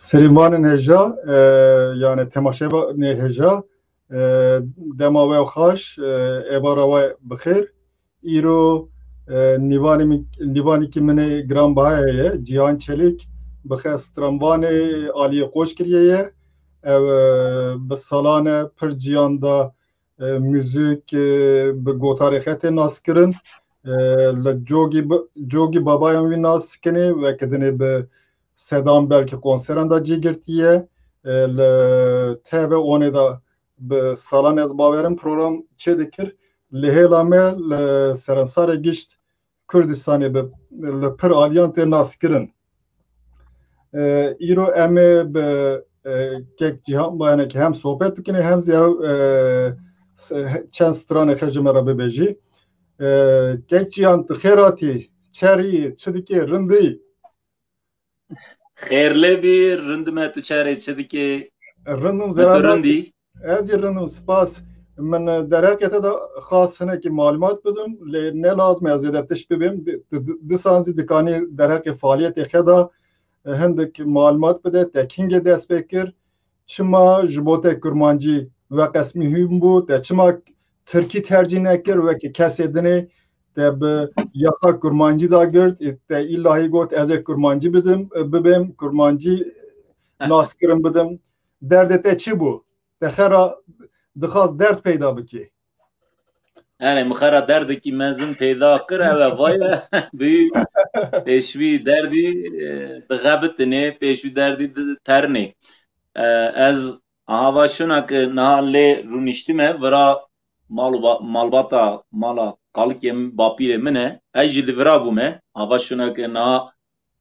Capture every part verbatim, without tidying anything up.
Silêmanên hêja, e, yani temaşevanê hêja, e, dema we xweş, e, êvara we bi xêr. Îro, e, nîvanê min, nîvanekî min ê giranbiha heye, Cîhan Çelîk, bi xwe stranvanê aliyê Qoçkiriyê ye. Ew, e, bi salan e pir ciyan da, e, muzîk, e, bi gotarê xwe tê naskirin. E, li cogî bi-, cogî babayan wî nas dikinê, weke dinê bi sedan belkî konseran de cî girtiye. E, li T V onê de bi salan ez bawerim program çê dikir. Li hêla me li serensarê gişt Kurdistanê bi, li pir aliyan tê naskirin. E, îro em ê bi, e, kek Cîhan Bayanekî hem sohbet bikin, hem zî ew, e, s-, he-, çend stranê xwe ji me re bibêjî. E, kek Cîhan, tu xêr hatî, çerî, çi dikê, rindî? Xêr lê bî, rindime, tu çerê, çi dikê? Rindim, tu zera rindî? Ez jî rind im, spas. Min derheqê te de xwest hinekî malumat bidim, lê ne lazim e ez zêde tişt bibêm. Di, di, di, disan zî dikanî derheqê faaliyetê xe de, e, hindik malumat bide, te kîngê dest pê kir, çima ji bo te kurmancî weqes muhîm bû, te çima tirkî tercîh nekir, wekî kesê dinê te bi yaxa kurmancî da girt, e, te îlahî got, ez ê kurmancî bidim, e, bibêm, kurmancî naskirin bidim. Derdê te çi bû? Te xera dixwast derd peyda bikî. Erê, min xera derdekî mezin peyda kir, ew e vaye bî pêşvî derdî, e, dixebitinê, pêşvî derdî di-, terinê. E, ez aha va şuna ki niha lê rûniştime, vira mal û ba-, malbata mala kalikê min, bapîrê min e. Ez jî li vira bûme. Aha va şuna ki niha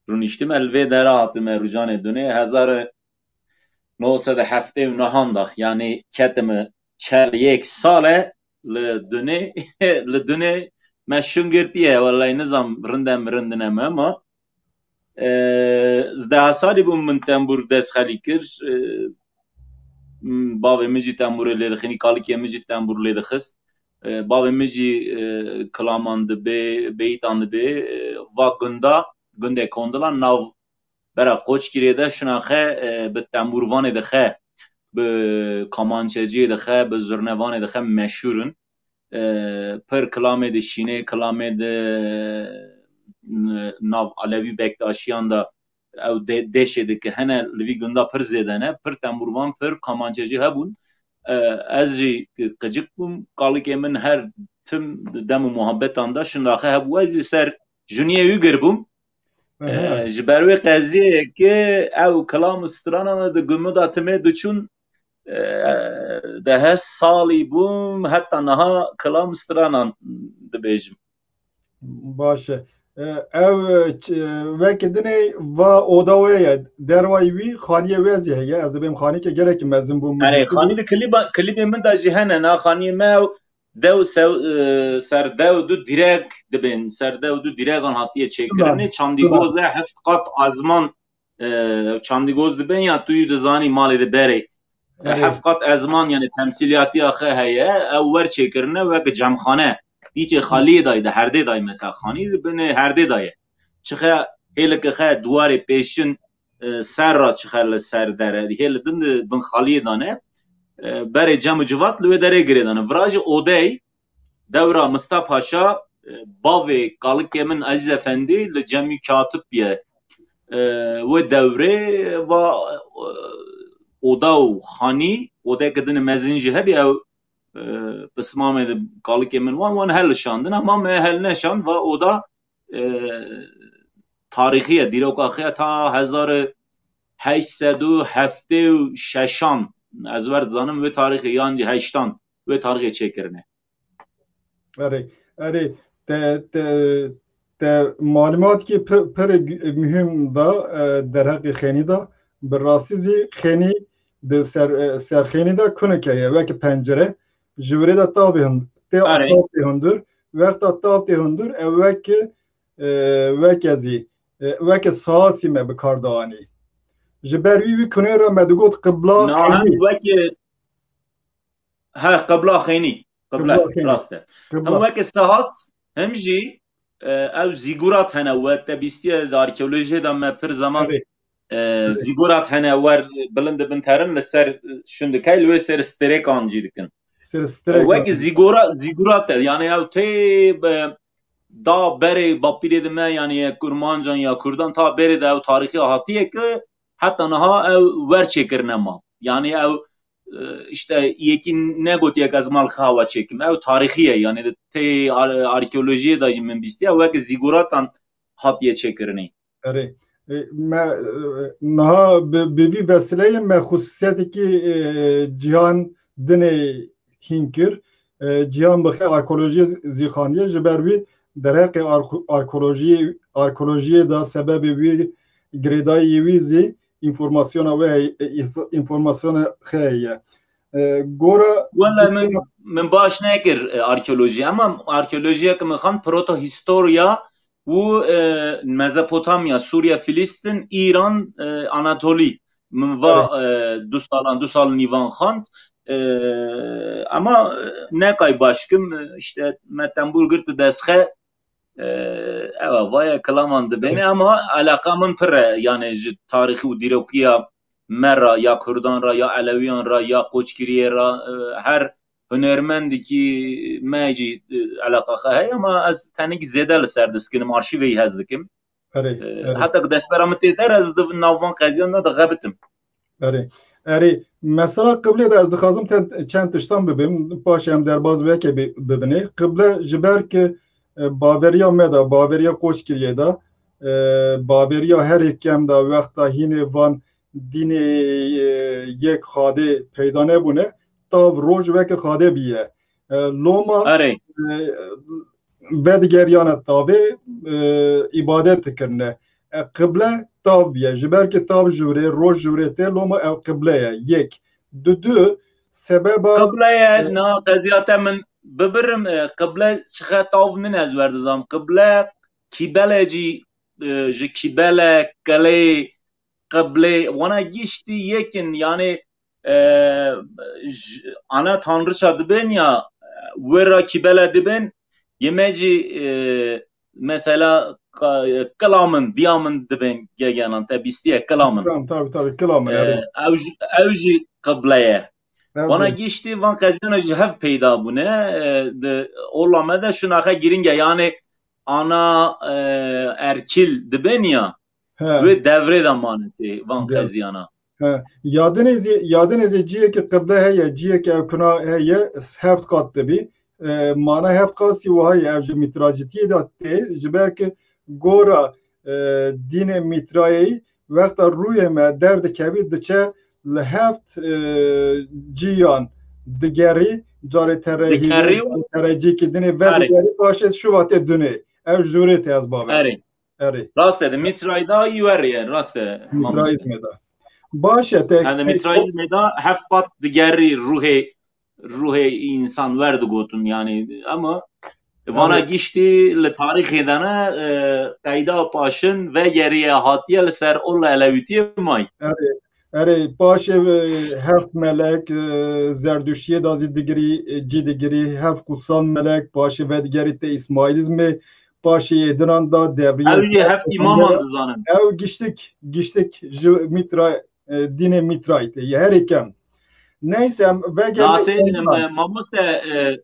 rûniştime, li vê dera hatime rûjanê dunê. Hezar neh sed û heftê û nehan da, yanî ketime çel yek sal e li dunê, li dunê me şûn girtiye, wellahî nizam rinde mirindine me, ama, e, ez deha salî bûm min tembûr dest xelî kir. E, m-, bavê min jî tembûrê lê dixînî, kalikê min jî tembûr lê dixist. E, bavê min jî, e, kilaman dibê, beyîtan dibê, e, va gunda, gundê Kondila nav bera Qoçgirê de şuna xe, e, bi tembûrvanê de xe, bi kamançeciyê de xe, bi zurnevanê de xe meşhûr in. E, pir kilamê de şînê, kilamê de, e, nav Alevî Bektaşiyan de ew de-, deşê de ke hene li vî gunda pir zêde ne, pir tembûrvan, pir kamançecî hebûn. E, ez jî qicik bûm, kalikê min her tim dem û muhabbetan de şindaxe hebû. Ez li ser juniyê wî gir bûm. Aha. E, ji ber wê qeziyê ke ew kilam û stranan di gumida timê diçûn, e, dehest salî bûm, heta niha kilam stranan dibêjim. Baş e. E, ew, e, ç-, e, weke dinê va oda we ye, dervayî wî xaniyê we zî heye. Ez dibêm xanîke gelekî mezin bû. Erê, xanî di klîba-, klîbê min de jî hene. Na xaniyê me ew dew sew-, e, ser dew du direk dibên. Ser dew du diregan hatiye çêkirinê. Çandîgoz e, heft qat ezman, e, çandîgoz dibên ya tu yû dizanî malê de berê. E, heft qat ezman, yani temsîliyatiya xe heye, ew wer çêkirine wek cemxane. Dîçê xaliyê dayî de, herdê dayî mesela xanî, di binê herdê dayê. Çixe hêlike xe duwarê pêşin, e, ser ra çixe li ser dere, hê li din di bin xaliyê dane, e, berê cem û civat li wê derê girê dane. Vira jî odey, dewra Mista Paşa, e, bavê kalikê min Ezîz Efendî li cemî katib ye. E, wê dewrê va, e, oda û xanî, odeke din mezin jî hebî ew, e, pismamê de kalikê min wan, wan helişandin, ama me helneşand, va oda, e, tarîxî ye, dîroka xwe ye ta hezar û heşt sed û heftê û şeşan. Ez wer dizanim wê tarîxê yan jî heştan, wê tarîxê çêkirine. Erê, erê, te, te, te malumatkî pir, pir muhîm da, e, derheqê xênî da. Bi rastî zî xênî di ser, e, ser xênî de kunik heye, weke pencere. Ji virê de tav tê hun-, tê, tav tê hundir. Wexta tav tê hundir, ew weke, e, weke zî, e, weke saasî me bi kar dianî. Ji ber wî, wî kunê re me digot qibla xênî. Weke He, qibla xênî. Qibla, qibla xênî, rast e. Qibla. Hem weke sahat, hem jî, e, ew zîgurat hene, we te bîstiye di arkeolojiyê de me pir zeman, erê, E, zîgorat hene wer bilind dibin terin li ser şindikey li wê ser strêkan cî dikin. Ser strêkan. Wek zîgora, zîgorat e. Yani ew tê bi da berê bapîrê de me, yani ya Kurmancan ya Kurdan ta berê de ew tarîxê hatiye ki heta niha ew wer çêkirine mal. Yani ew, e, işte yekî negotiye ki ez mal xawa çêkim. Ew tarîxî ye. Yani de tê ar-, arkeolojiyê de jî min bîstiye wek zîgoratan hatiye çêkirinê. Erê. E, me, e, niha bi, bi vî vesileyê me xusûsiyetekî, e, Cîhan dinê hîn kir. E, Cîhan bi xê arkeolojiyê zî xandiye. Ji ber wî derheqê arko-, arkeolojiyê, arkeolojiyê de sebebê wî girêdayî wî zî înformasyona wê heye, e, înf-, înformasyona xê heye. E, gora Wele min, min baş nekir, e, arkeolojî. Ama arkeolojiyeke min xan protohistoria û, e, Mezopotamya, Sûriye, Filîstin, Îran, e, Anatolî. Min va, Evet. e, du salan, du sal nîvan xand. E, ama, e, nekay baş kim, e, işte me tembûr girt destxe, e, ewa, vaya kilaman dibêne, Evet. ama eleqa min pir e, yani ji tarîxî û dîrokiya me ra, ya Kurdan ra, ya Elewiyan ra, ya Qoçkiriyê ra, e, her hunermendekî me jî, e, eleqa xwe heye, ama ez tenekî zêde li ser diskinim, arşîvê jî hez dikim. Erê, E, erê. Heta ku destbera min tê der, ez di nav van qeziyan de dixebitim. Erê. Erê. Mesela qiblê de ez dixwazim te-, çend tiştan bibim, paşê em derbaz weke bi-, bibinê. Qible ji ber ki, e, baveriya me de, baveriya Qoçkiriyê de, e, baveriya herê kem de wexta hînê van dînê, e, yek Xadê peyda nebûne, tav roj weke Xadê bîye. E, loma, Erê. e, vedigeriyane tavê, e, îbadet dikirine. E, qible tav bîye. Ji ber ki tav ji wirê, roj ji wirê tê, loma ew qible ye. Yek. Du, du, sebeba Qible ye, e, na qeziya te min bibirim, e, qible çixe tav nin ez werdizam. Qible, kîbele jî, e, ji kîbele, kelê, qiblê, wana giştî yekin, yani, e, j-, ana tanrıça dibên ya, e, wê ra kîbele dibên, yê me jî, e, mesela, ka-, kila min, diya min dibên gegenan, te bîstiye kila min. Tamam, tabii, tabii, kila min, E, evet. ew jî, ew jî qible ye. Wana Evet. giştî van qeziyana ji hev peyda bûne, e, di ola me de şunaxe girîng e, yani ana, e, erkîl dibên ya, He. wê devrê de manetê van Gel. qeziyana. He. Yadinê zî, yadinê zî ciyekî qible heye, ciyekî ew kuna heye, heft qat dibî. E, mana heft qat zî wiha ye, ev ji Mîtracitiyê de tê, ji ber ki gora, e, dînê Mîtrayê wexta rûyê me derdikevî diçe li heft, e, ciyan digerî, carê tere Digerî hîvê, û carê tere cîkî dinê Erê. vedigerî, paşê şuva tê dunê. Ev jûrê tê ez bawer. Erê. Erê. Rast e, di Mîtrayda yuerê ye, rast e, mamoste. Mîtraîzmê de. Baş e, te Yani Mîtraîzmê de heft qat digerî ruhê, ruhê însan wer digotin yani, ama vana Erê. giştî li tarîxê de ne, e, qeyda paşin vegeriye hatiye li ser ola elewîtiyê may. Erê. Erê, paşê, e, heft melek, e, Zerduştiyê de zî digirî, e, cî digirî, heft kutsal melek, paşê vedigerî te Îsmaîlîzmê, paşê yê dinan da devriyê Ew jî heft îmaman dizanin. Ew giştik, giştik ji Mîtra, e, dînê Mîtrayî tê, yê herê kem. Neyse, em vegerin Nasê, em, mamoste, e,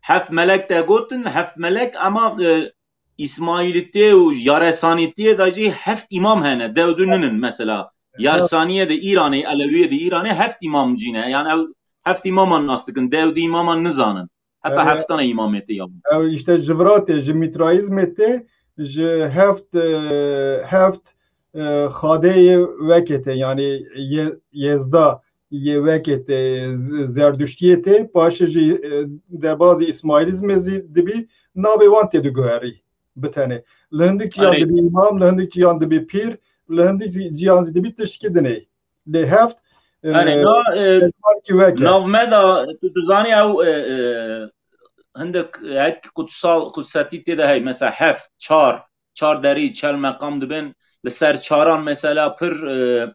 heft melek te gotin, heft melek ama, e, Îsmaîlîtiyê û Yaresanîtiyê de jî heft îmam hene, dew du ninin mesela. Yaresaniyê de Îranê, Elewiyê de Îranê heft îmam cî ne. Yani ew heft îmaman nas dikin, dew du îmaman nizanin. Heta Evet. heftana îmamê tê ya. Ew işte ji vira tê, ji Mîtraîzmê tê, ji heft, e, heft, e, xadeyê wekê tê, yani ye-, yezda yê wekê tê, z-, Zerduştiyê tê, paşê jî, e, derbazî Îsmaîlîzmê zî dibî, navê wan tê diguherî bi tenê. Li hindik ciyan Erê. dibî îmam, li hindik ciyan dibî pîr, li hindik zî-, ciyan zî dibî tiştikî dinê. Lê heft, e, Erê, na, e, wekî wek e. Nav me da, tu dizanî ew, e, e, hindik hek kutsal, kutsetî tê de hey, mesela heft, çar, çar derî, çel meqam dibin, li ser çaran mesela pir, e,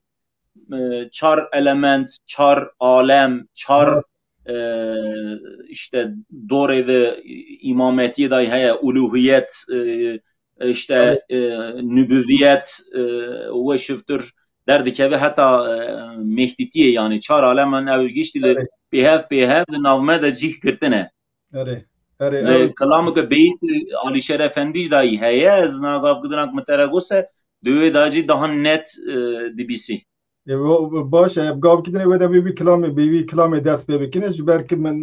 e, çar element, çar alem, çar, Evet. e, işte dorê de îmametiyê de heye, uluhiyet, e, işte, Evet. e, nübüviyet, e, weşiftir, derdikeve heta, e, mêhdîtiyê, yanî çar aleman ew giştî li Erê. pêhev pêhev di nav me de cih girtine. Erê, erê, Li ew kilameke beyît Alîşêr Efendî dayî heye, ez na gavgidinak min te re gose, di wê de jî daha net, e, dibîsî. E, wo-, baş e, gavgidinê wê de wî, wî kilamê, bi wî kilamê dest pê bikine, ji ber ki min,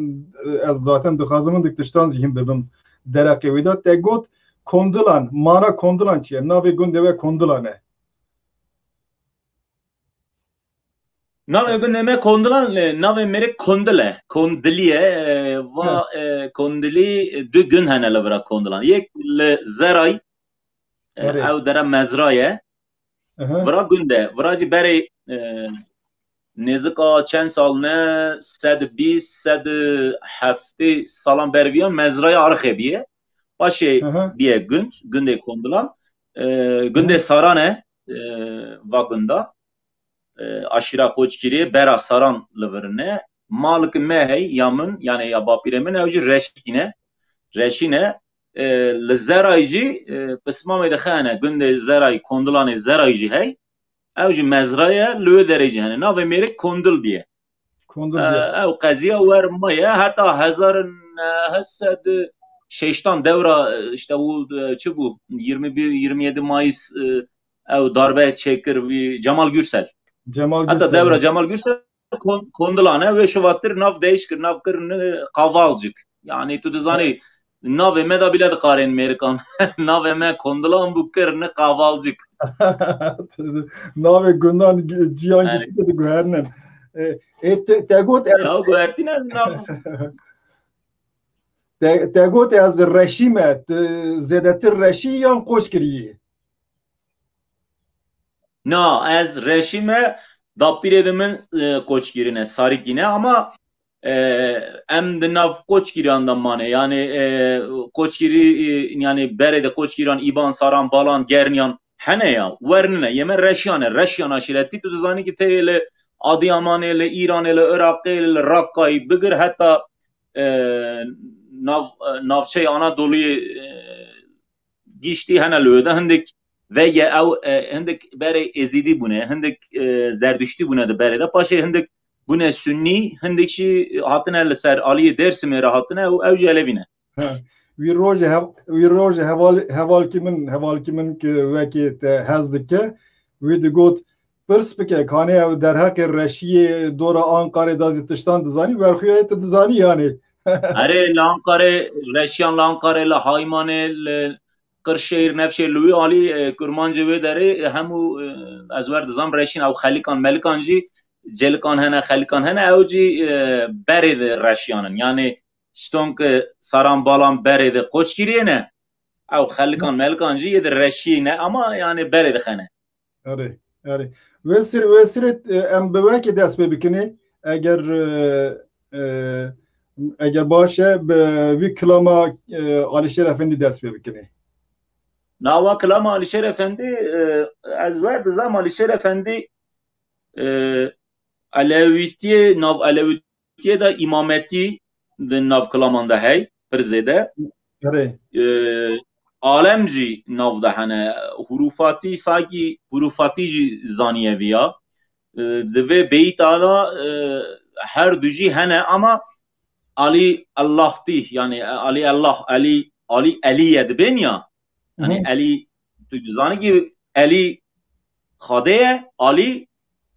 e, ez zaten dixwazim hindik tiştan jî hîn bibim dereqê wî de. Te got Kondilan, mana Kondilan çi ye? Navê gundê we Kondilan e. Navê gundê me Kondilan, e, navê mêrê Kondil e. Kondilî ye, e, va, Hı. e, Kondilî, e, du gund hene li vira Kondilan. Yek li Zeray, e, Erê. ew dere Mezra ye. Aha. Vira gund e. Vira jî berê, e, nêzika çend sal ne, sed bîst, sed heftê salan berviyan Mezraya Arixê bîye. Paşê Aha. bîye gund, gundê Kondilan. E, gundê Aha. Saran e, e, va gunda. E, aşîra Qoçkirî, bera Saran li vir ne. Malik me hey, ya min, yani ya bapîrê min, ew jî Reşîn e. Reşîn e. E, li Zeray jî, e, pismamê de xene, gundê Zeray, Kondilanê Zeray jî hey. Ew jî Mezra ye, li wê derê jî hene. Navê mêrik Kondil diye. Kondil E, diye. ew qeziya wer maye, heta hezar neh sed şeştan dewra, e, işte bu, e, çi bu? Yirmi bir, yirmi yedi Mayıs, e, ew darbe çêkir vî Cemal Gürsel. Cemal Heta Gürsel. dewra Cemal Gürsel Kon-, Kondilan e, wê şivatir nav değiş kir, nav kir ni Kavalcık. Yani tu dizanî navê me de bile dikarên Mêrikan. Navê me Kondilan bû, kir ni Kavalcık. Navê gundan gi-, ciyan Yani. giştî de diguherinin. E, e, te, te got e- Ya guhertîne nav. Te, te got ez reşî me, tu zêdetir reşî yan Qoçkirî yî? Na, ez reşî me, dapîrê de min, e, Qoçkirî ne, Sarîkî ne, ama, e, em di nav Qoçkiriyan de mane. Yani, e, Qoçkirî, e, yani berê de Qoçkiriyan, Îban, Saran, Balan, Gerniyan hene ya, wernine, yê me reşiyan e, reşiyan aşîretî, tu dizanî ki tê li Adiyamanê, li Îranê, li Iraqê, li Rakkayî, bigir heta, e, nav-, e, navçeyê Anadoluyê, e, giştî hene li wê de hindik vege ew, e, hindik berê Êzîdî bûne, hindik, e, Zerdiştî bûne di berê de. Paşê hindik bûne Sunnî, hindik jî hatine li ser aliyê Dêrsimê re hatine û ew jî Elevî ne. Ha. Wî rojê hev-, wî rojê heval-, hevalkî min, hevalkî min ki wekî te hez dike, wî digot, pirs bike, kanê ew derheqê reşiyê dora Ankarê de zî tiştan dizanî, werxuyayê tu dizanî yanî. Erê, li Ankarê, reşiyan li Ankarê, li Haymanê, li Qirşehîr, Nevşehîr, li wî alî, e, kurmancê wê derê, e, hemû, e, ez wer dizam reşîn ew xelikan melikan jî, celikan hene, xelikan hene, ew jî, e, berê de reşiyan in. Yanî, şton ki Saran Balan berê de Qoçkiriyê ne, ew xelikan melikan jî yê de reşî ne, ama yanî berê de xene. Erê, erê. Wê sir-, wê sirê, e, em bi wekî dest pê bikinê. Eger, e, e, eger baş e, bi vî kilama, e, Alîşêr Efendî dest pê bikinê. Nawa kilama Alîşêr Efendî, e, ez wer dizam Alîşêr Efendî, e, Elewîtiyê, nav Elewîtiyê de îmametî di nav kilaman de hey, pir zêde. Erê. E, alem jî nav de hene. Hurûfatî, sakî hurûfatî jî zaniye viya. E, di vê beyîta de, e, her du jî hene, ama Alî Allahtî, yani Alî Allah, Alî, Alî Elî ye dibên ya. Yani Hı hı. Elî, tu dizanî ki Elî Xwedê ye, Alî,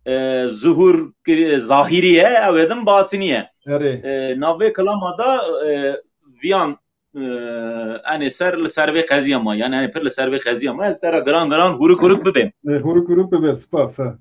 e, zuhur kir-, zahîrî ye, ew ê din batinî ye. Erê. E, navê kilama da, e, viyan, e, enê ser li ser vê qeziya ma, yani enê pir li ser vê qeziya ma, ez te re giran giran huruk huruk bibêm. E, huruk huruk bibe, spas, ha.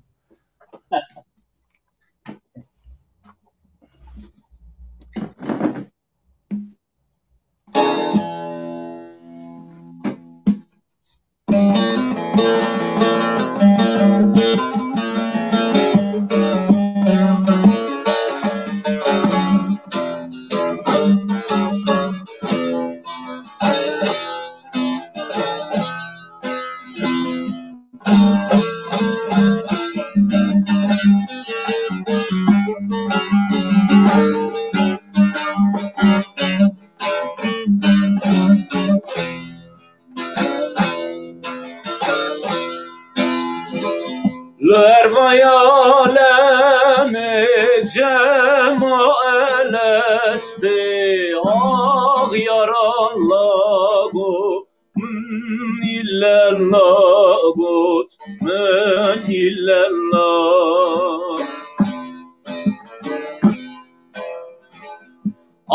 illallah got, min illallah.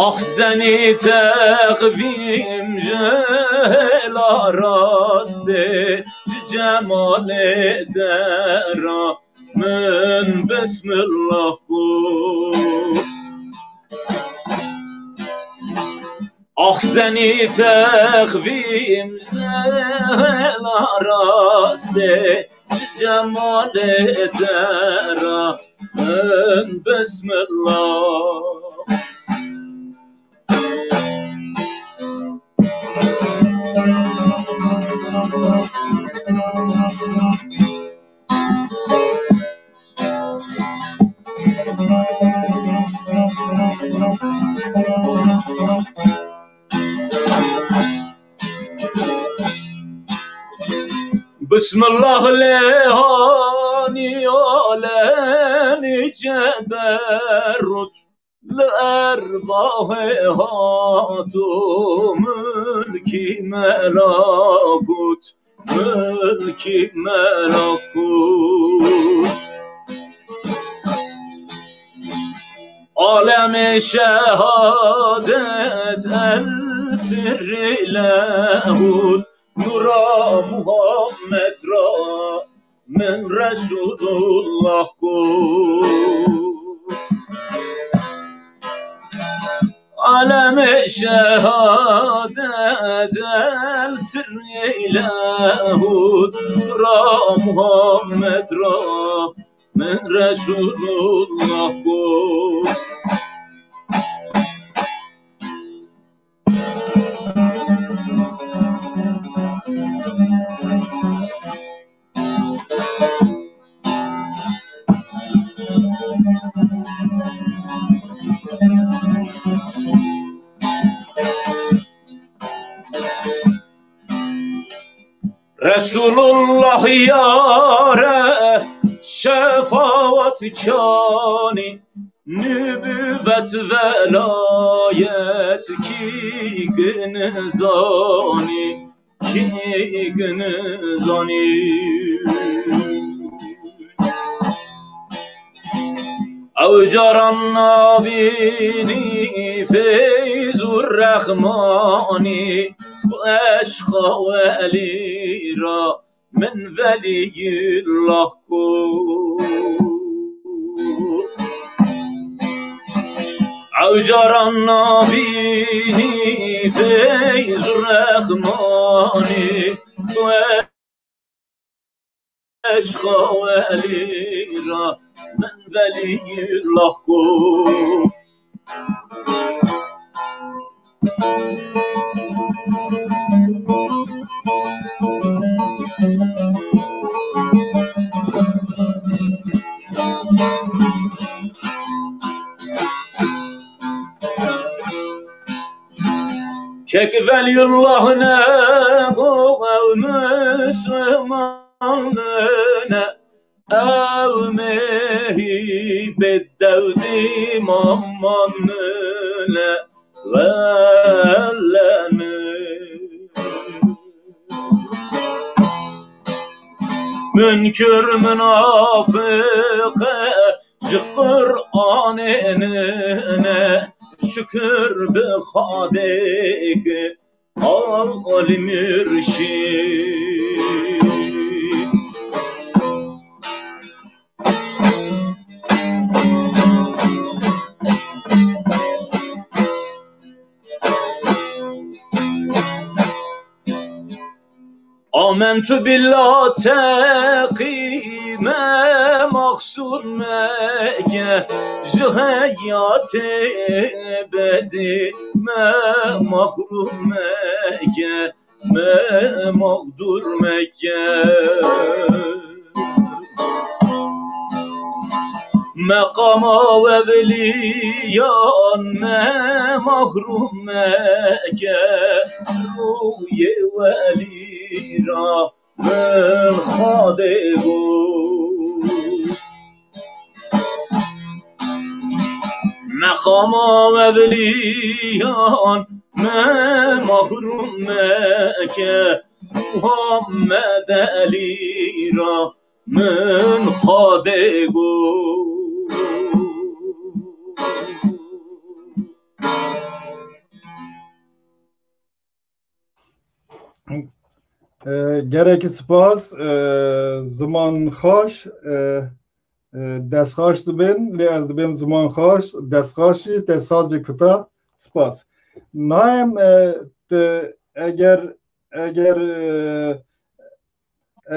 Ax zenî texvîm ji hêla rastê, ji cemalê te re min bismillah got. Ax zenî texvîm ji hêla rastê, ji cemalê te re min bismillah. Bismillah lê hanî alemî ceberut, li erbahê hat û milkî melakut, milkî melakut. Alemê şehadet el sirrî lehût, nûra Muhammed ra min Resulullah got. Alemê şehadet el sirrî lehût, nûra Muhammed ra min Resulullah got. Resulullah yare şefaat kanî, nübüvvet velayet kî kin zanî, kî kin zanî. Ew caran nabînî feyz û rehmanî, eşqa welî ra min veliyillah got. Ew caran nabînî feyz û rehmanî, eşqa welî ra min veliyillah got. Kek Veliyullah ne go ew Müslüman ne, ew mehî bê dewdî maman ne, welle ne. Münkür münafık ji Qur'anê ne, şükür bi Xadê ke al mürşid. Amentu billah teqî me mahsûr meke, ji heyatê ebedî me mahrum meke, me mexdûr meke. Meqama wevliyan me mahrum meke, rûyê welî ra min Xadê got. Meqama wevliyan me mahrum meke, Muhammed Elî ra min Xwedê got. E, gelekî spas, e, ziman xaş, e, e, destxaş dibên, lê ez dibêm ziman xaş, destxaşî te sazê kuta, spas. Naim, e, te eger, eger, e,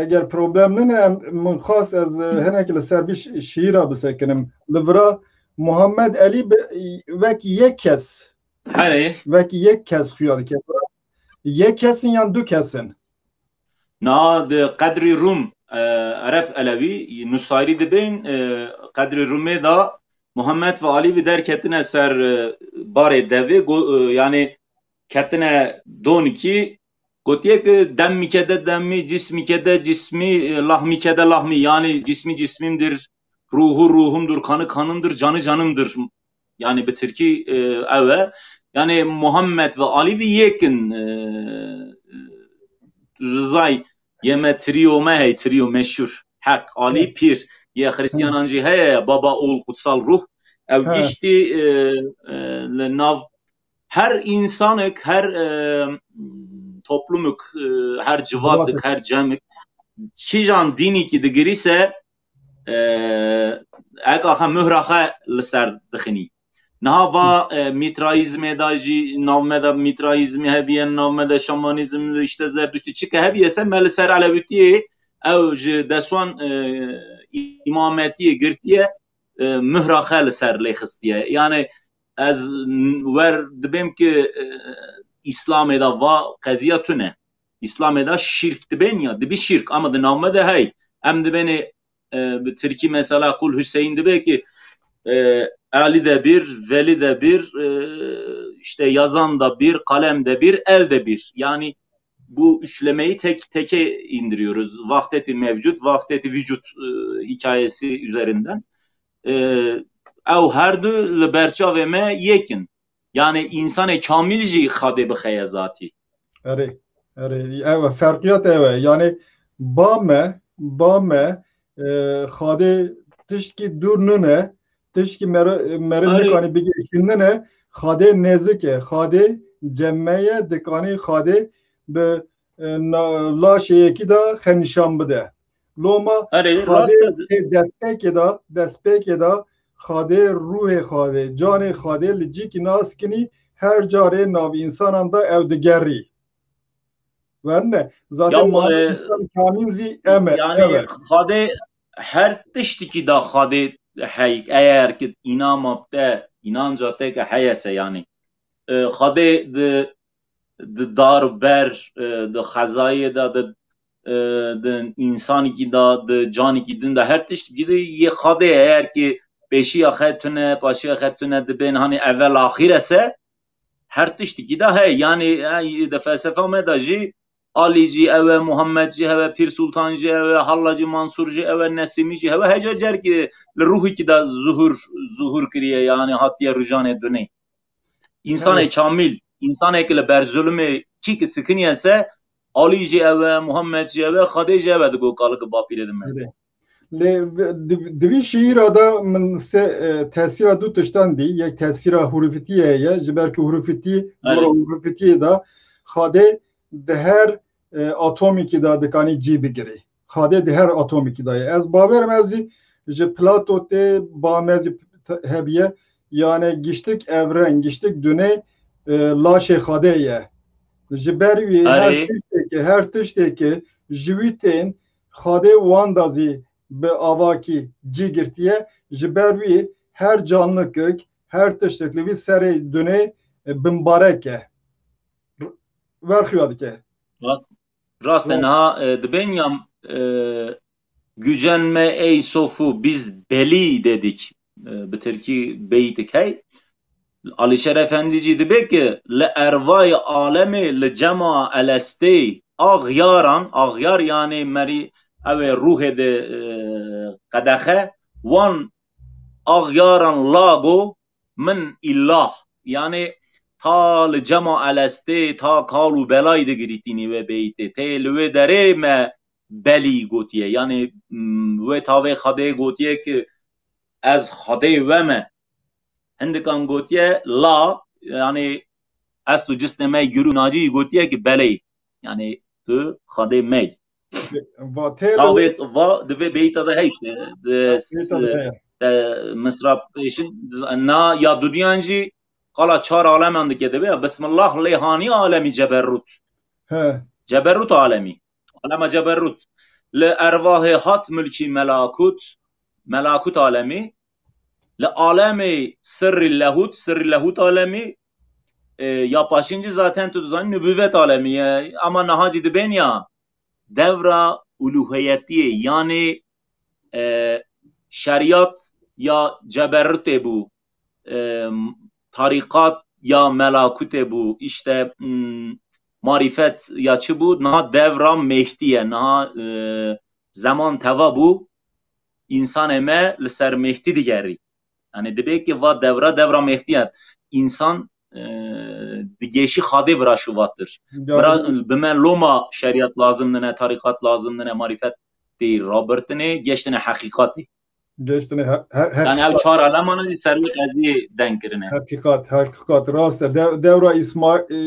eger problem nine, em, min xwest ez, e, hinek li ser vî şi-, şiîra bisekinim. Li vira Muhammed Elî bi, wek yek kes, Herê. Wek yek kes xuya dike. Yek kes in yan du kes in? Na di Qedrî Rûm, e, Ereb Elewî, Nusayirî dibên, e, Qedrî Rûmê de Muhammed ve Alî vî derketine ser, e, barê devê, go-, e, yanî ketine donikî, gotiye ki dem mîkede demî, cis mîkede cismî, e, lah mîkede lahmî, yanî cismî cismîmdir, ruhu ruhumdur, kanı kanımdır, canı canımdır. Yani bi tirkî, e, ew e. Yani Muhammed ve Alî vî yek in, e, e, rizay yeme trio me hey, trio meşhur. Hak, Alî, Pîr. Ye Hristiyanan jî heye, Baba, Oğul, Kutsal Ruh. Ew giştî, e, e, li nav her insanik, her, e, toplumik, e, her civatik, her cemik, kîjan dînîkî digirîse, e, ek axe muhra xwe li ser dixinî. Niha va, e, mîtraîzmê de jî, nav me de mîtraîzmî hebiye, nav me de şamanîzm, işte zerduştî, çi ke hebiye se, me li ser elewîtiyê ew ji deswan, e, îmametiyê girtiye, e, muhra xwe li ser lê xistiye. Yani ez n-, wer dibêm ki, e, Îslamê de va qeziya tune. Îslamê de şirk dibên ya, dibî şirk, ama di nav me de hey. Em dibênê, e, bi tirkî mesela Kul Hüseyin dibe ki, e, Ali de bir, Veli de bir, e, işte yazan da bir, kalem de bir, el de bir. Yani bu üçlemeyi tek teke indiriyoruz. Vahdeti mevcut, vahdeti vücut, e, hikayesi üzerinden. E, ew her du li ber çavê me yek in. Yani insanê kamil jî Xadê bixeye zatî. Erê, erê. Ew e, ferqiyat ew e. Yani ba me, ba me, e, Xadê tiştkî dûr nine, tiştkî meri, meri Erê. nikanî bigihîşînine, Xadê nêzik e, Xadê cem me ye, dikanî Xadê bi, e, na-, laşê yekî de xe nîşan bide. Loma Erê, Xadê rast e. tê destpêkê de, destpêkê de Xadê, ruhê Xadê, canê Xadê li cîkî nas kinî, her carê nav însanan de ew digerî. Werne, zaten Yaw, ma e, însan kamîl zî em e, yani ew e. Xadê her tiştikî da Xadê hey, eğer ki inama te, inanca te ke heye se yani. E, Xadê di, di dar û ber, e, di xezayê de, di, e, di însanîkî de, di canîkî din de, her tiştikî de yê Xadê, eğer ki pêşiya xe tune, paşiya xe tune dibên hani evel axîr e se, her tiştikî de heye. Yani, e, di felsefa me de jî Alî jî ew e, Muhammed jî ew e, Pîr Sultan jî ew e, Hallacî Mansûr jî ew e, Nesîmî jî ew e, heca cer ki li ruhîkî de zuhur, zuhur kiriye, yani hatiye rujanê dunê. Însanê Evet. kamîl, însanê ki li ber zulumê kî ki sikiniye se, Alî jî ew e, Muhammed jî ew e, Xadê jî ew e, digo kalikî bapîrê dime. Evet. Lê v-, di, di vî şiîra de min se, e, tesîra du tiştan dî. Yek tesîra hurufitiyê heye, ji ber ku hurufitî, Erê. gora hurufitiyê de Xadê di her, e, atomîkî de dikanî cî bigirî. Xadê di her atomîkî de ye. Ez bawerim ev zî ji Plato tê, ba me zî t-, hebiye. Yani giştik evren, giştik dunê, e, laşê Xadê ye. Ji ber wî her Erê. tiştekî, her tiştekî ji wî tên Xadê wan da zî bi avakî cî girtiye. Ji ber wî her canlikek, her tiştek li vî serê dunê, e, bimbarek e. R-, werxiya dike. Rast, rast e, Rast. niha, e, dibên ya, e, gücenme ey sofu biz beli dedik. E, bi tirkî beytik hey. Alîşer Efendî jî dibe ki li ervayê alemê li cema elestê axyaran, axyar yani merî ew ê ruhê de, e, qedexe, wan axyaran lago min illah. Yani ta li cema Elestê, ta kal û belayî digirîtînî wê beyîtê. Tê li wê derê me belî gotiye. Yanî, mm, wê tavê Xwedê gotiye ki ez Xwedê we me. Hindikan gotiye la, yanî est û cisnê me gir û nacî gotiye ki belê. Yanî tu Xwedê me. Va tê Tavê va di vê beyîta de heyşt. Di Beyîta de heye. De misra pêşin na ya dudiyan jî qala çar aleman dike dibe. Bismillah lê hanî alemî ceberrut. He. Ceberrut alemî. Alema ceberrut. Li ervahê hat mulkî melakut. Melakut alemî. Li alemê sirrî lehut, sirrî lehut alemî. E, ya paşîn jî zaten tu dizanî nubûvet alemî ye. Ama niha jî dibên ya devra uluhiyetiyê, yanî, e, şeriyat ya ceberrutê bû, e, tarîqat ya melakutê bû, işte, m, marîfet ya çi bû, niha devra Mehdî ye, niha, e, zeman teva bû, însanê me li ser Mehdî digerî. Yanî dibe ki va devra, devra Mehdî ye. Însan, e, digêşî Xadê vira şuvatir. Vira, bi me loma şeriyat lazim nine, tarîqat lazim nine, marîfet tê rabirtinê, geştine heqîqatê. Geştine he-, he-, Yanî ew heqîqat. Çar alemanê jî ser wî qeziyê deng kirine. Heqîqat, heqîqat, rast e. De-, devra Îsma-, e,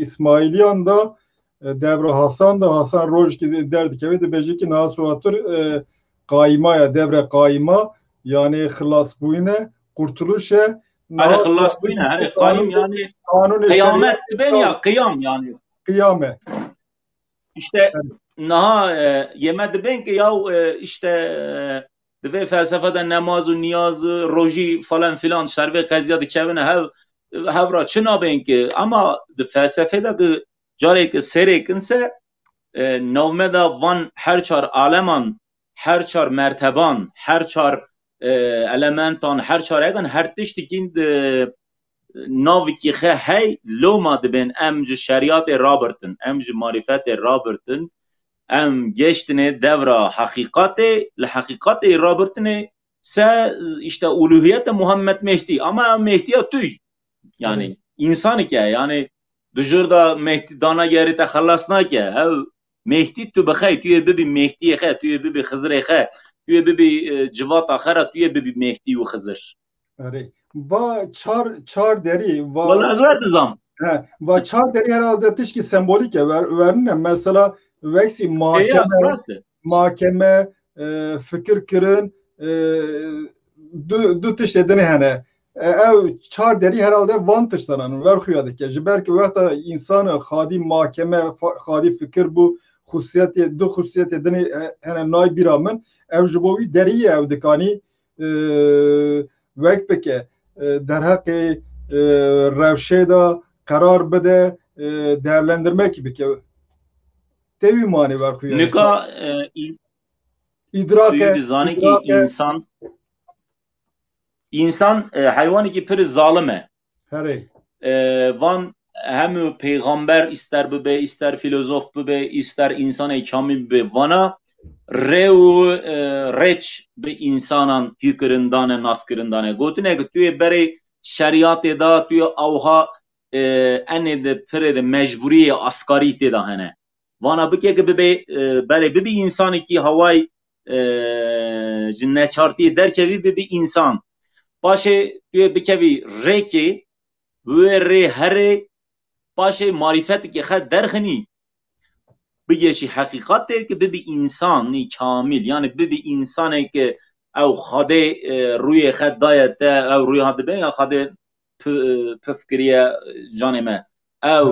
Îsmaîliyan da, e, devra Hasan da, Hasan rojkî de-, derdikeve, dibêje ki niha şuvatir, e, qayîma ya, devre qayîma, yanî xilasbûyîne, qurtuluş e. Here xilasbûyîne, here qayîm yanî qanûnê qiyamet şerîet dibên ya, qiyam yanî. Qiyam e. İşte niha, e, yê me dibên ki ya, e, işte, e, di vê felsefe de nemaz û niyaz, rojî falan filan ser vê qeziya dikevine hev, hev ra çi nabên ki. Ama di felsefê de ki carê ki sêrê kin se, e, navmeda van her çar aleman, her çar merteban, her çar, e, elementan, her çar egan, her tiştikîn di navikî xe hey loma dibên em ji şeriyatê rabirtin, em ji marîfetê rabirtin, em geştinê devra heqîqatê, li heqîqatê rabirtinê se, işte, uluhiyete Muhammed Mehdî. Ama ew Mehdîya tûy. Yanî, însanik e, yanî, di jor de Mehdî dana gerî te xelas nake. Ew Mehdî tu bi xey, tu yê bibî Mehdiyê xe, tu yê bibî Xizirê xe, tu yê bibî, e, civata xe re, tu yê bibî Mehdî û Xizir. Erê. Va çar, çar derî, va Wala ez wer dizam. He, va çar derî herhalde tişkî sembolîk e, wer-, werine. Mesela, weksî Ê, ya, mahkeme, rast e. Mahkeme, e, fikir kirin, e, du, du tiştê din hene. E, ew çar derî herhalde van tiştan an, ver xuya dike. Ji ber ki wexta însan xadî mahkeme, fa-, xadî fikir bû, xusiyetê, du xusiyetê dinê, e, hene nay bîra min. Ew ji bo wî derî ye, ew dikanî, e, wek bike, e, derheqê, e, rewşê de qerar bide, e, değerlendirmekî bike. Tê wî manê ver xuya dike. Nika, e, î-, Îdrake, tu dizanî ki îdrake. Însan, însan, e, heywanekî pir zalim e. Herê. E, van hemû pêxamber, îster bibe, îster fîlozof bibe, îster însanê kamî bibe, vana rê û, e, rêç bi însanan hîkirin dane, naskirin dane. Gotine ki tu yê berê şeriyatê de, tu yê awha, e, enê de pirê de mecburiyê askarî tê de hene. Vana bike ki bibe, e, berê bibî însanekî haway, e, ji neçartiyê derkevî bibî însan. Paşê tu yê bikevî rêkê, bi wê rê herê, paşê marîfetikê xe derxinî, bigêşî heqîqatê ki bibî însanî kamîl, yanî bibî însanê ki ew Xwedê, e, rûyê xe daye te, ew rûya dibe ya Xwedê pi-, pif kiriye canê me. Ew,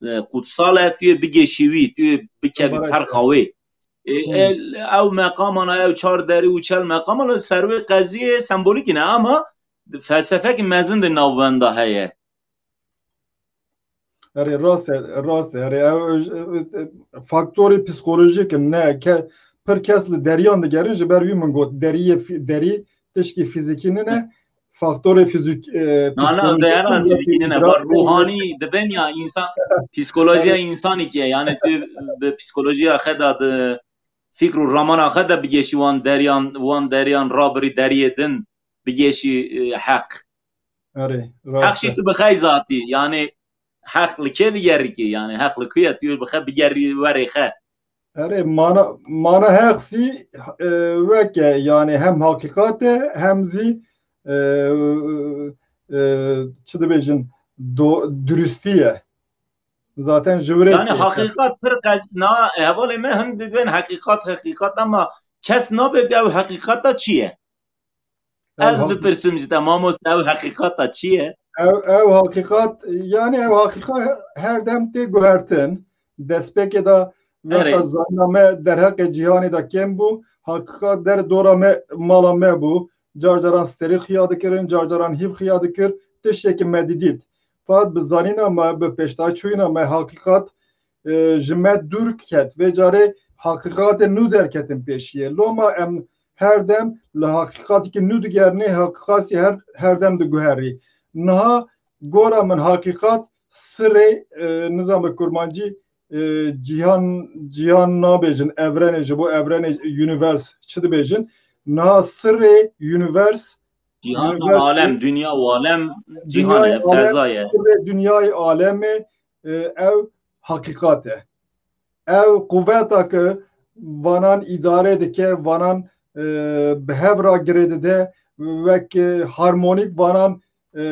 e, qutsal e, tu yê bigêşî wî, tu yê bikevî ferqa wê. E, e, ew meqamana, ew çar derî û çel meqamana ser wê qeziyê sembolîkî ne, ama felsefekî mezin di navbenda heye. Erê, rast e, rast e. Erê, ew, e, e, faktorê psîkolojîk in, ne, ke-, pir kes li deriyan digerin, ji ber wî min got, deriyê fî-, derî tişkî fîzîkî nine, faktorê fîzîk-, e, Na, na, psîkolojîk deran in, fîzîkî nine, îdrak ba ruhanî dibên ya însan, psîkolojiya însanî ki, yani tu bi psîkolojiya xe de, di fikr û ramana xe de bigêşî wan deriyan, wan deriyan rabirî deriyê din, bigêşî, e, heq. Erê, Heq jî tu bixey zatî, yanî heq li kê digerî ki? Yanî heq li ku ye? Tu bixe bigerî werê xe. Erê, mana, mana heq jî, e, weke, yanî hem haqiqat e, hem jî, e, e, çi dibêjin, do, durustî ye. Zaten ji virê Yanî haqiqat pir qez-, na, hevalê me hin dibên heqiqat, heqiqat, ama kes nabê ew heqiqata çi ye? Ez bipirsim ji te, mamoste, ew heqîqata çi ye? Ew, ew heqîqat, yanî ew heqîqat her dem tê guhertin. Destpêkê de wexta zanîna me derheqê cîhanê de kêm bû. Heqîqat der dora me, mala me bû. Car caran stêrî xiya dikirin, car caran hîv xiya dikir. Tiştekî me didît. Fat bi zanîna me, bi pêşdaçûyîna me heqîqat e, ji me dûr ket. Vê carê heqîqatên nû derketin pêşiyê. Loma em her dem li heqîqatekî nû digerinê, heqîqatî her, her dem diguherî. Niha gora min heqîqat sirê, e, nizam bi kurmancî, e, cîhan, cîhan nabêjin, evrenê, ji bo evrenê, universe çi dibêjin? Niha sirê universe, Cîhan, universe, alem, dinya û alem, cîhan e, feza ye. Sirê dinyayê alemê, e, ew heqîqat e. Ew quveta ke vanan îdare dike, vanan, e, bi hev re girê dide, wek, e, harmonîk vanan, e,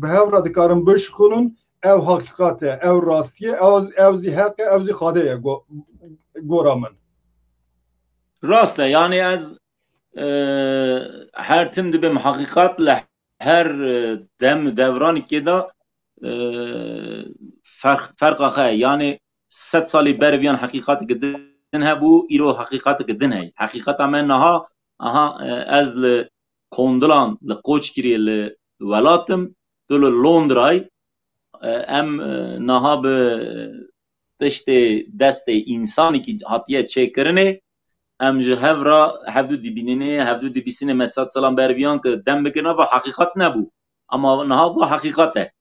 bi hev re dikarin bişixulin, ew heqîqat e, ew rastî ye, ew, ew zî heq e, ew zî Xwedê ye, go-, gora min. Rast e, yanî ez, e, her tim dibêm heqîqat li her, e, dem û devranekê de, e, ferq-, ferqa xwe ye. Yanî sed salî ber viyan heqîqateke din hebû, îro heqîqateke din heye. Heqîqata me niha, aha, e, ez li Kondilan, li Qoçgirê, li welat im, tu li Londrayî, e, em, e, niha bi tiştê destê însanekî hatiye çêkirinê, em ji hev re hevdû dibînînê, hevdû dibîsînê me sed salan ber viyan ke dem bikirina, va heqîqat nebû. Ama niha va heqîqat e.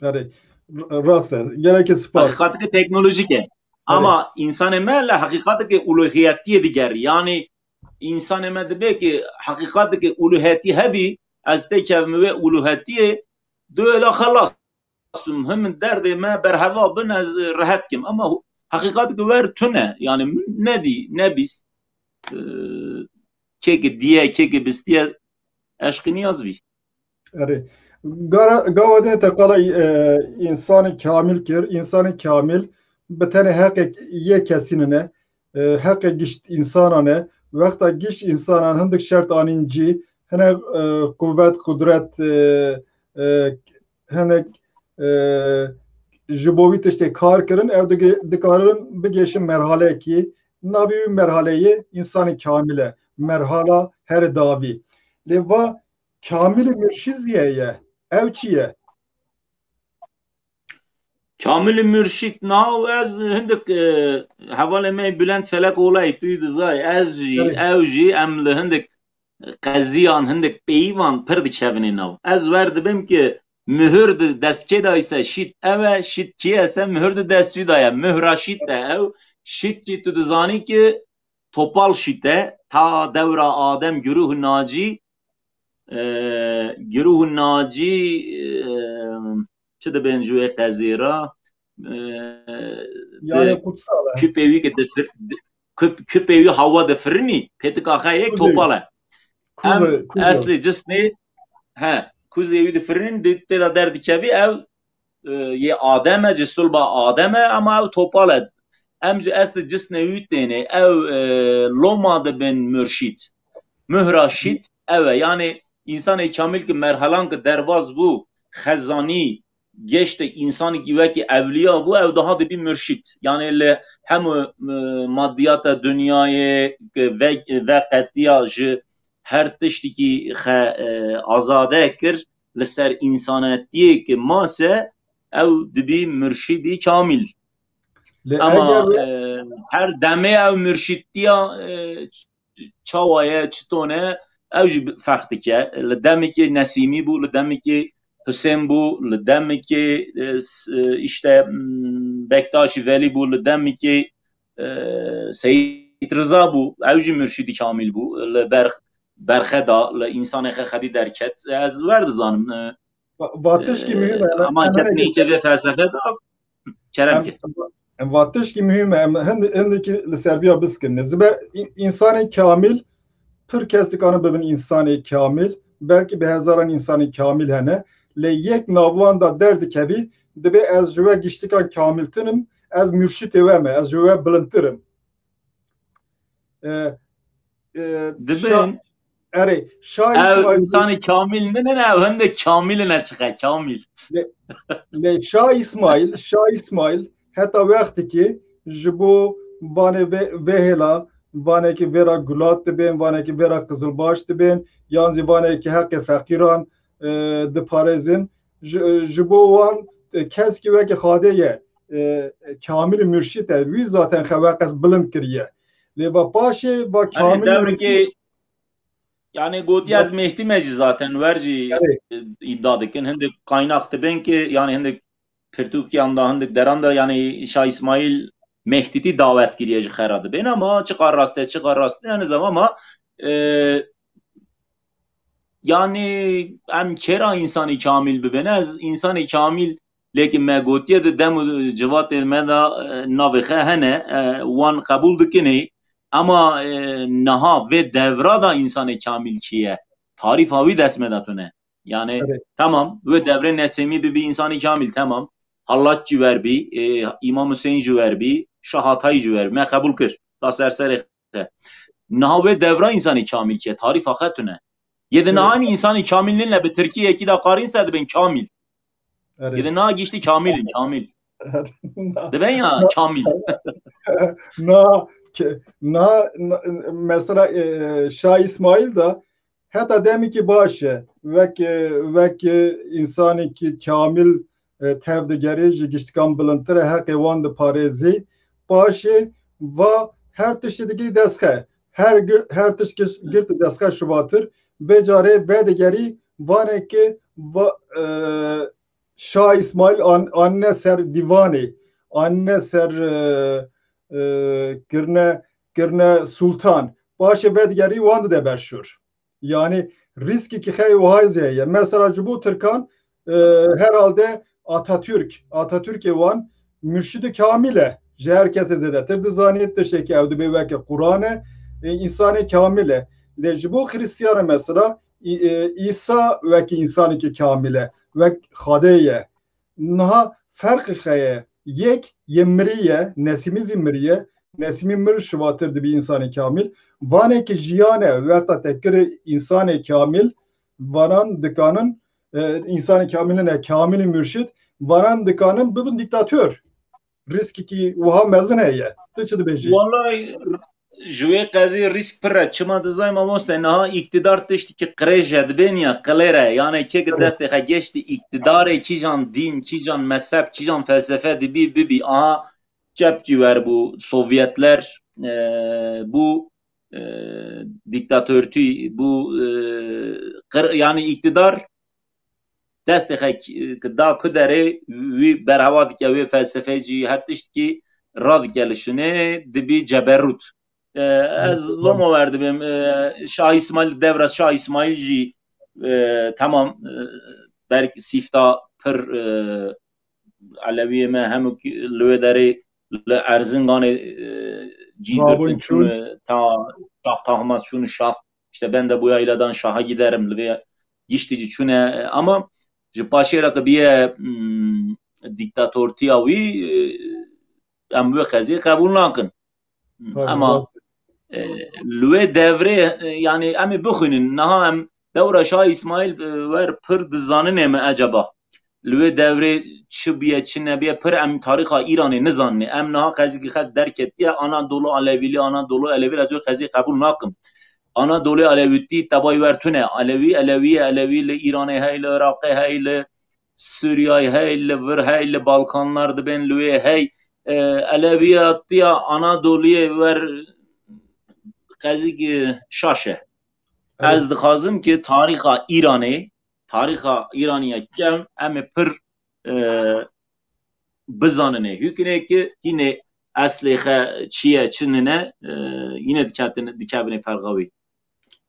Erê, r-, rast e. Gelekî spas. Heqîqateke teknolojîk e. Erê. Ama însanê me li heqîqateke uluhiyetiyê digerî. Yanî însanê me dibe ki heqîqateke uluhiyetî hebî, ez têkevim wê uluhiyetiyê, dû êla xelas bim, him derdê me berheva bin, ez rehet kim. Ama heqîqateke wer tune, yanî min nedî, nebîst, e, kêke diye, kêke bistiye, eşqî niyaz bî. Erê. Gara, gava dinê te qala, e, însanê kamil kir. Însanê kamil bi tenê heqê yê kesî nine. E, heqê gişt însanan e. Wexta gişt însanan hindik şert anîn cî, hinek, e, quwet, qudret, e, e, hinek, e, ji bo wî tiştê kar kirin, ew dige-, dikarin bigêşin merhaleyekî. Navê wî merhaleyê însanê kamil e. Merhala herê dawî. Lê va Kamilî murşîd zî heye. Ew çi ye? Kamilî murşîd, nav ez hindik, e, hevalê me Bülent Felek Olay, tu dizay, ez jî, Erê. ew jî, em li hindik qeziyan, hindik peyvan pir dikevine nav. Ez wer dibim ki muhur di dest kê de ise şît ew e, şît kê ise muhur di dest wî de ye. Muhra şît e ew. Şît jî tu dizanî ki topal şît e. Ta dewra Adem, Giruh Nacî, e, Giruh Nacî, e, çi dibên ji wê qezê re, e, Yanî kutsal e. Küpê wî ki difir-, küp-, küpê wî hawa difirinî, pêtika xe yek topal e. Em eslê cisnê, he, kuzê wî difirinî, di-, tê de derdikevî, ew, e, yê Adem e, ji sulba Adem e, ama ew topal e. Em ji eslê cisnê wî tênê, ew, e, loma dibin murşîd. Muhra şît ew e. Yanî însanê kamil ki merhelan ki derbas bû, xezanî, geşte însanekî wekî ewliya bû, ew daha dibî murşîd. Yanî li hemû, e, maddiyata dinyayê ki ve-, veqetiya ji her tiştekî xe-, e, azade kir, li ser însanetiyê ki mase, ew dibî murşîdî kamîl. Ama, e, her demê ew murşîdtiya, e, çawa ye, çiton e, ew jî bi-, ferq dike. Li demekê Nesîmî bû, li demekê Husên bû, li demekê, e, s-, e, işte, m, Bektaşî Velî bû, li demekê, e, Seyîd Riza bû, ew jî murşîdî kamîl bû. Li ber berxe da, li însanê xwe xwedî derket. Ez wer dizanim. E, Va-, va tişkî muhîm e. Em, Ama em ketinê hinekî îçe vê felsefe da kerem em, ke. em va tişkî muhîm e. Em hin-, hindikî li ser vîya biskinin. Zibe î-, însanê kamîl, pir kes dikanin bibin însanê kamîl. Belkî bi hezaran însanê kamîl hene. Lê yek nav wan da derdikevî, dibê ez ji we giştikan kamîltir im, ez murşîtê we me, ez ji we bilindtir im. E, e, Dibin. şa-, erê, Şah Ev Îsmaîl însanê kamîl ne, ne, ne, ev hindek kamîl ne çiqe, kamîl. Lê Şah Îsmaîl, Şah Îsmaîl heta wextekî ji bo vanê vê, vê hêla, vanekî vêra gulat dibên, vanekî vêra qizilbaş dibên, yan zî vanekî heqê feqîran, e, diparêzin. Ji, ji bo wan, e, keskî wekî Xadê ye, e, kamil murşîd e. Wî zaten xewe qes bilind kiriye. Lê va paşê va Hani kamil devrekê, yani gotiye ez Mehdî me jî zaten wer jî, Erê. e, îdia dikin. Hindek kaynak dibên ki, yani hindek pirtûkiyan da, hindek deran da, yani Şah Îsmaîl Mehdîtî dawet kiriye ji xera dibên, ama çiqar rast e, çiqar rast e, yani zema ama, e, yani em kêra însanê kamîl bibin, ez însanê kamîl, lêkin me gotiye di dem û civatê me de, e, navê xe hene, e, wan qebûl dikinê, ama, e, niha vê devra da însanê kamîl kî ye? Tarîfa wî dest me de tune. Yani Evet. Tamam, wê devrê Nesîmî bibî însanê kamîl, tamam. Hallat jî wer bî, e, Îmam Huseyîn jî wer bî, Şah Hatayî jî wer bî. Me qebûl kir. Ta ser serê xe. Niha wê devra însanê kamîl kî ye? Tarîfa xe tune. Yê di niha însanê kamîl nîne, bi tirkî yekî da qarîn se dibên kamîl. Erê. Yê di niha giştî kamîl in, kamîl. Dibên ya kamîl. Na, ke-, na, na, mesela, e, Şah Îsmaîl da heta demekî baş e. Wek, e, wek, e, însanekî kamîl, e, tev digerê, ji giştikan bilindtir e, heqê wan diparêzî. Paşê va her tiştê digirî destxe. Her gir-, her tişt girt destxe şivatir. Vê carê vedigerî vanekî va, e, Şah Îsmaîl an-, anîne ser dîvanê, anîne ser, e, e, kirine, kirine sultan. Paşê vedigerî wan dide ber şûr. Yani rîskekî xey wiha zî heye. Mesela ji bo Tirkan, e, herhalde Atatürk, Atatürkê wan murşîdê kamîl e. Ji her kesê zêdetir dizanî, tiştekî ew dibê weke Quran e, e, însanê kamîl e. Lê ji bo Xirîstiyan e mesela, Î-, e, Îsa wekî însanekî kamîl e, wek Xwedê ye. Niha ferqê xe ye. Yek yê mirî ye, Nesîmî zî mirî ye. Nesîmî mir şivatir dibî însanê kamîl. Vanekî jiyan e, wexta te kiri însanê kamîl, vanan dikanin, e, însanê kamîl nîne, kamîlî murşîd, vanan dikanin bibin dîktator. Rîskekî wiha mezin heye. Tu çi dibêjî? Wallahî, ji wê qezî rîsk pir e. Çima dizay mamoste, niha îktidar tiştekî qirêj e, dibên ya qilêr e. Yani kê ki destê xe geştî îktidarê, kîjan dîn, kîjan mezheb, kîjan felsefe dibî, bibî. Aha, çep jî wer bû, Sovyetler, e, bû, e, dîktatortî, bû, e, qir-, yani îktidar destê xe ki, ki da ku derê wî berhewa dike, wê felsefeyê jî her tiştkî radike li şûnê, dibî ceberrût. E, ez loma wer dibêm, e, Şah Îsmaîl, devra Şah Îsmaîl jî, e, temam, e, belkî sîfta pir, e, Elewiyê me hemû ki li wê derê li Erzinganê, e, cî girtin çûn, e, ta Şah Tahmasp çûn, Şah işte ben de bu yayladan Şah'a giderim, li vê giştî jî çûne, e, ama ji paşê re ki biye, mm, dîktatortiya wî, e, em wê qeziyê qebûl nakin. Ama, e, li wê devrê, e, yani em ê bixwînin, niha em dewra Şah Îsmaîl, e, wer pir dizaninê me ecaba. Li wê devrê çi bûye, çi nebûye, pir em tarîxa Îranê nizaninê. Em niha qezîkî xet derketiye, Anadolu Alevîlî, Anadolu Elewî, ez wê qezî qebûl nakim. Anadolu Alewîtî tebayî wer tune. Elewî, Elewî ye, Elewî li Îranê hey, li Iraqê hey, li Sûriyayê hey, li vir hey, li Balkanlar dibên li wê hey. E, Elewiyatiya Anadoluyê wer qezîk, e, şaş e. Ez dixwazim ki tarîxa Îranê, tarîxa Îranî ye kem em ê pir, e, bizaninê. Hûkinê ki hînê eslê xe çi ye, çi nine, e, yine diketin-, dikevine ferqa wî.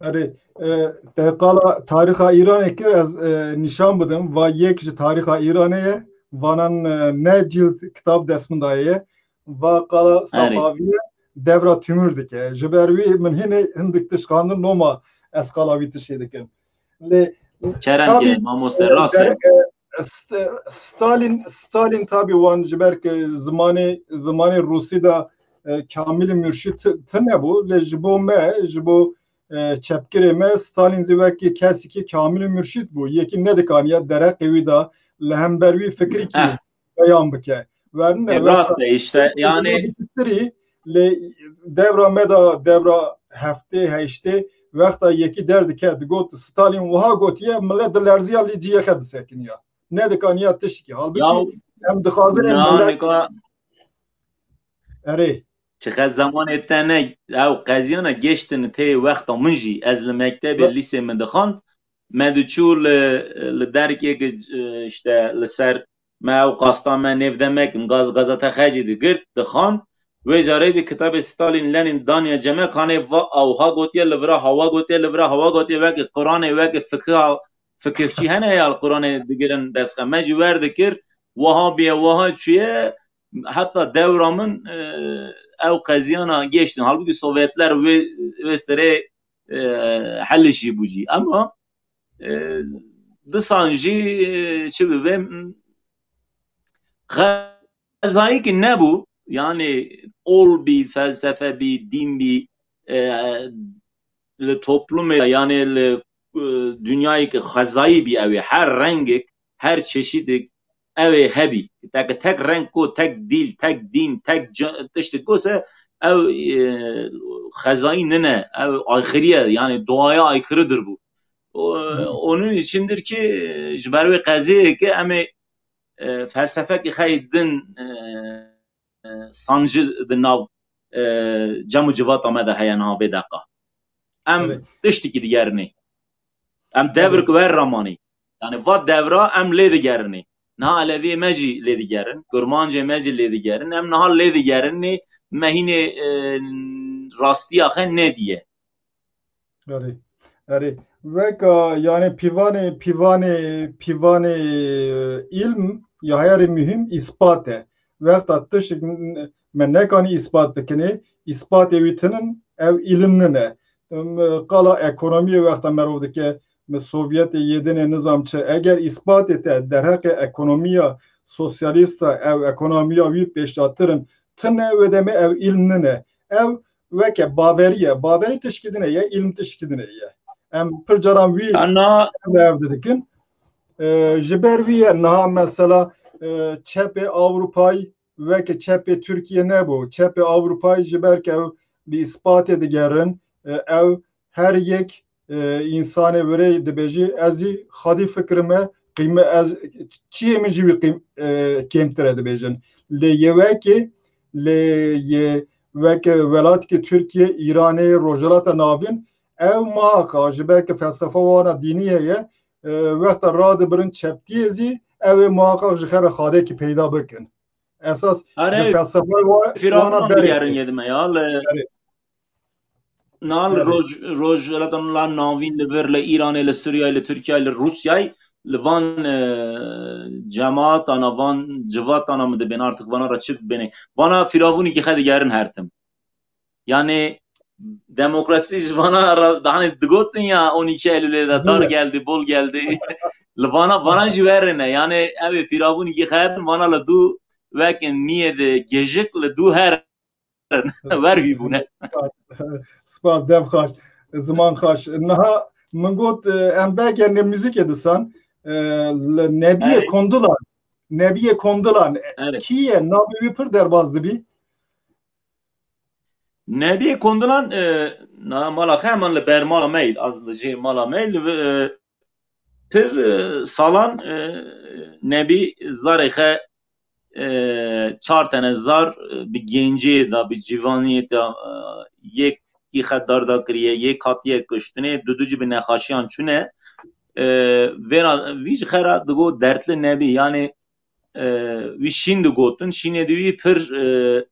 Erê, e, te qala tarîxa Îranê kir, ez, e, nîşan bidim. Va yek ji tarîxa Îranê ye. Vanan, e, ne cîld kitab dest min daye ye. Va qala Erê. Safaviye devra Timur dike. Ji ber wî min hinê hindik tişt xandin, loma ez qala wî tiştê dikim. Lê Kerem tabî, ke mamoste, e, rast der-, e, e, St-, Stalin, Stalin tabî wan ji ber ke zimanê, zimanê Rûsî de, e, Kamîl Mürşîd ti-, tine bû. Lê ji bo me, ji bo, e, çepgirê me, Stalin zî wekî kesikî Kamîl Mürşîd bû. Yekî nedikaniya derheqê wî de li hember wî fikirîkî Heh. beyan bike. Werine E, wexta rast e işte, yani bitirî, lê devra me de, devra heftê, heştê, wexta yekî derdike, digot, Stalin wiha gotiye, millet dilerziya, lê ciyê xwe disekiniya. Nedikaniya tişkî. Halbuki Ya, em dixwazin ê na millet nika Erê. Çiqas zemanê te ne, ew qeziyana gêştin tê wexta min jî, ez li mektebê, Be- lîsê min dixwand, me diçû li, li derkê, e, işte li ser me ew qasta me nêv de mekin, gaz, gazete xecî digirt, dixwand. Wê carê jî kitabê Stalin, Lenin daniye cem me, kanê va, ewha gotiye, li vira hawa gotiye, li vira hawa gotiye, wekî Quranê, wekî fikha, fikihçî hene ya li Quranê digirin destxe. Me jî werdikir, wiha biye, wiha çûye, heta dewra min, e, ew qeziyana gêştin. Halbûkî Sovyetler wê, wê serê, e, helişî bû jî. Ema, e, disan jî, e, çi bibe, m, xezayîkî nebû, yani ol bî, felsefe bî, dîn bî, e, li toplumê, yani li, e, dinyayeke xezayî bî ew ê. Her rengek, her çeşidek ew ê hebî. Tek, tek reng ko, tek dîl, tek dîn, tek ca-, tiştek ko se ew, e, xezayî nine, ew aykırı ye, yani doğaya aykırıdır bu. O, Hı. Onun içindir ki, e, ji ber wê qeziyê ke em ê, e, felsefekî xeyî din, e, e, sancî di nav, e, cem û civata me de heye niha vê deqa. Em Evet. tiştekî digerinê. Em Evet. devrik wer ramanî. Yani va devra em lê digerinê. Niha Eleviyê me jî lê digerin, Kurmancê me jî lê digerin. Em niha lê digerinê, me hînê, e, rastiya xwe nediye. Erê. Erê. Weka, yani, pîvanê, pîvanê, pîvanê, e, îlm ya herî muhîm îspat e. Wexta tişt me nekanî îspat bikinê, îspatê wî tinin, ew îlim nine. Em, qala ekonomiyê wexta merov dike, me Sovyetê yê dinê nizam çi. Eger îspatê te derheqê ekonomiya sosyalîsta, ew ekonomiya wî pêşdatir in, tine, wê demê ew îlm nine. Ew weke bawerî ye. Bawerî tişkî din e, ye îlm tişkî din e, ye. Em pir caran wî Ya na- ev didikin. E, ji ber wî ye niha mesela, e, çepê Ewropayî weke çepê Tirkiye nebû. Çepê Ewropayî ji ber ke ew bi îspatê digerin, e, ew her yek, e, însanê virê dibêjî, ez jî xwedî fikrim e, qîme-, ez, çiyê min jî wî qîm-, e, kêmtir e dibêjin. Lê yê wekê, lê yê weke welatikê Tirkiye, Îranê, Rojhilata Navîn, ew muhaqa ji ber ke felsefa wana dînî heye, e, wexta radibirin çeptiyê zî, ew ê muhaqa ji xwe re xadekî peyda bikin. Esas Erê, ji felsefeya wa-, Firavûn wana berê digerin tê. Yê dime ya, li Erê. Niha li Erê. Roj-, Rojhilata Navîn, li vir, li Îranê, li Sûriyeyê, li Tirkiyeyê, li Rûsyayê, li van, e, cemaatana, van civatana min dibên, artık vana re çi bibêne. Vana firavûnekî xwe digerin her tim. Yani demokrasî ji vana re, hani digotin ya, on iki Eylül'e de dar Değil mi? geldi, bol geldi. Li vana, vana jî werine. Yani ew ê firavûnekî xwe herin, vana li dû wek miyê de gejik li dû herin. Wer wî bûne. Spas, dev xaş, ziman xaş. Niha min got, e, em vegerine muzîkê disan, e, li Nebiyê Erê. Kondilan. Nebiyê Kondilan. Erê. Kî ye? Navê wî pir derbaz dibî. Nebiyê Kondilan, e, na mala xwe heman li ber mala me yî, az li jê mala me yî, li, e, pir, e, salan, e, Nebî zarê xwe, e, çar tene zar, e, bi genciyê de, bi civaniyê de, e, yekî xwe darda kiriye, yek hatiye kuştinê, dudu jî bi nexaşiyan çûne. E, vera, vî ji xwe re digo dertli Nebî, yani, e, wî şîn digotin, şînê di wî pir, e,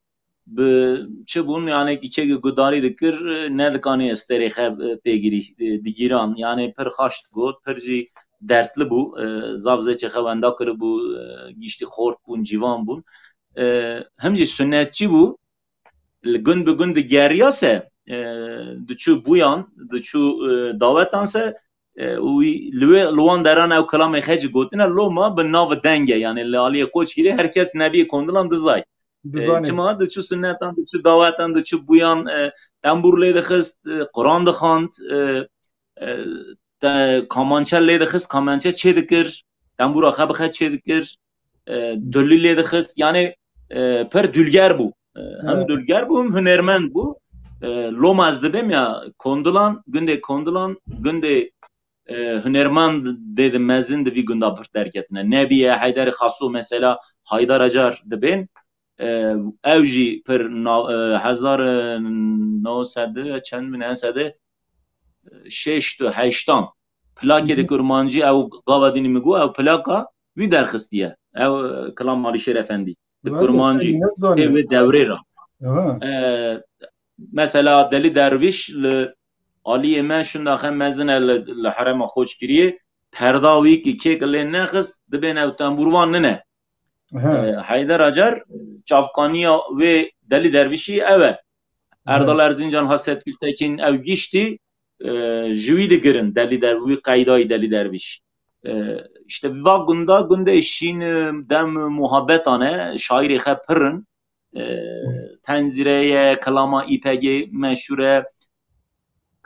bi çi bûn, yani kekê gudarî dikir, e, nedikanî esterê xwe, e, têgirî, e, digîran. Yani pir xaş digot, pir jî dertli bû. E, zaf zêçê xwe wenda kiribû, e, giştî xort bûn, ciwan bûn. E, him jî sunnetçî bû. Li gund bi gund digeriya se, e, diçû bûyan, diçû, e, dawetan se, e, û wî li wê, li wan deran ew kilamê xwe jî gotine, loma bi nav deng e. Yani li aliyê Qoçgirê her kes Nebiyê Kondilan dizay. E, Dizanê. Çima diçû sunnetan, diçû dawetan, diçû bûyan, e, tembûr lê dixist, e, Quran dixwand, e, e, te, kamançe lê dixist, kamançe çê dikir, tembûra xwe bi xwe çê dikir, e, dulî lê dixist. Yani, e, pir dulger bû. E, hem Evet. dulger bû, hem hunermend bû. E, loma ez dibêm ya Kondilan, gundê Kondilan, gundê, e, hunermendê di mezin di vî gunda pir derketine. Nebiye, Heyderê Xaso mesela, Haydar Acar dibên. E, ew jî pir na-, e, hezar, e, neh sed çend min, neh sed şêşt û heştan. Plakê di Hı hı. kurmancî ew gava dînî min got, ew plaka wî derxistiye. Ew, e, Kilam Alîşêr Efendî. Di Ben kurmancî, ne tê zanî. Wê dewrê ra. Aha. E, mesela Delî Dervîş li aliyê me şindaxe mezin e li, li herema Xoçgiriyê. Perda wî ki kêk lê nexist, dibên ew tembûrvan nine. Aha. E, Heyder Acar çavkaniya wê Delî Dervîşî ew e. Aha. Erdal Erzincan, Hasret Gültekin ew giştî, e, ji wî digirin Delî Der-, wî qeydayî Delî Dervîş. E, işte va gunda, gundê şîn, e, dem muhabbetan e, şairê xwe pir in. E, Tenzîre ye, kilama Îpegê meşhûr e,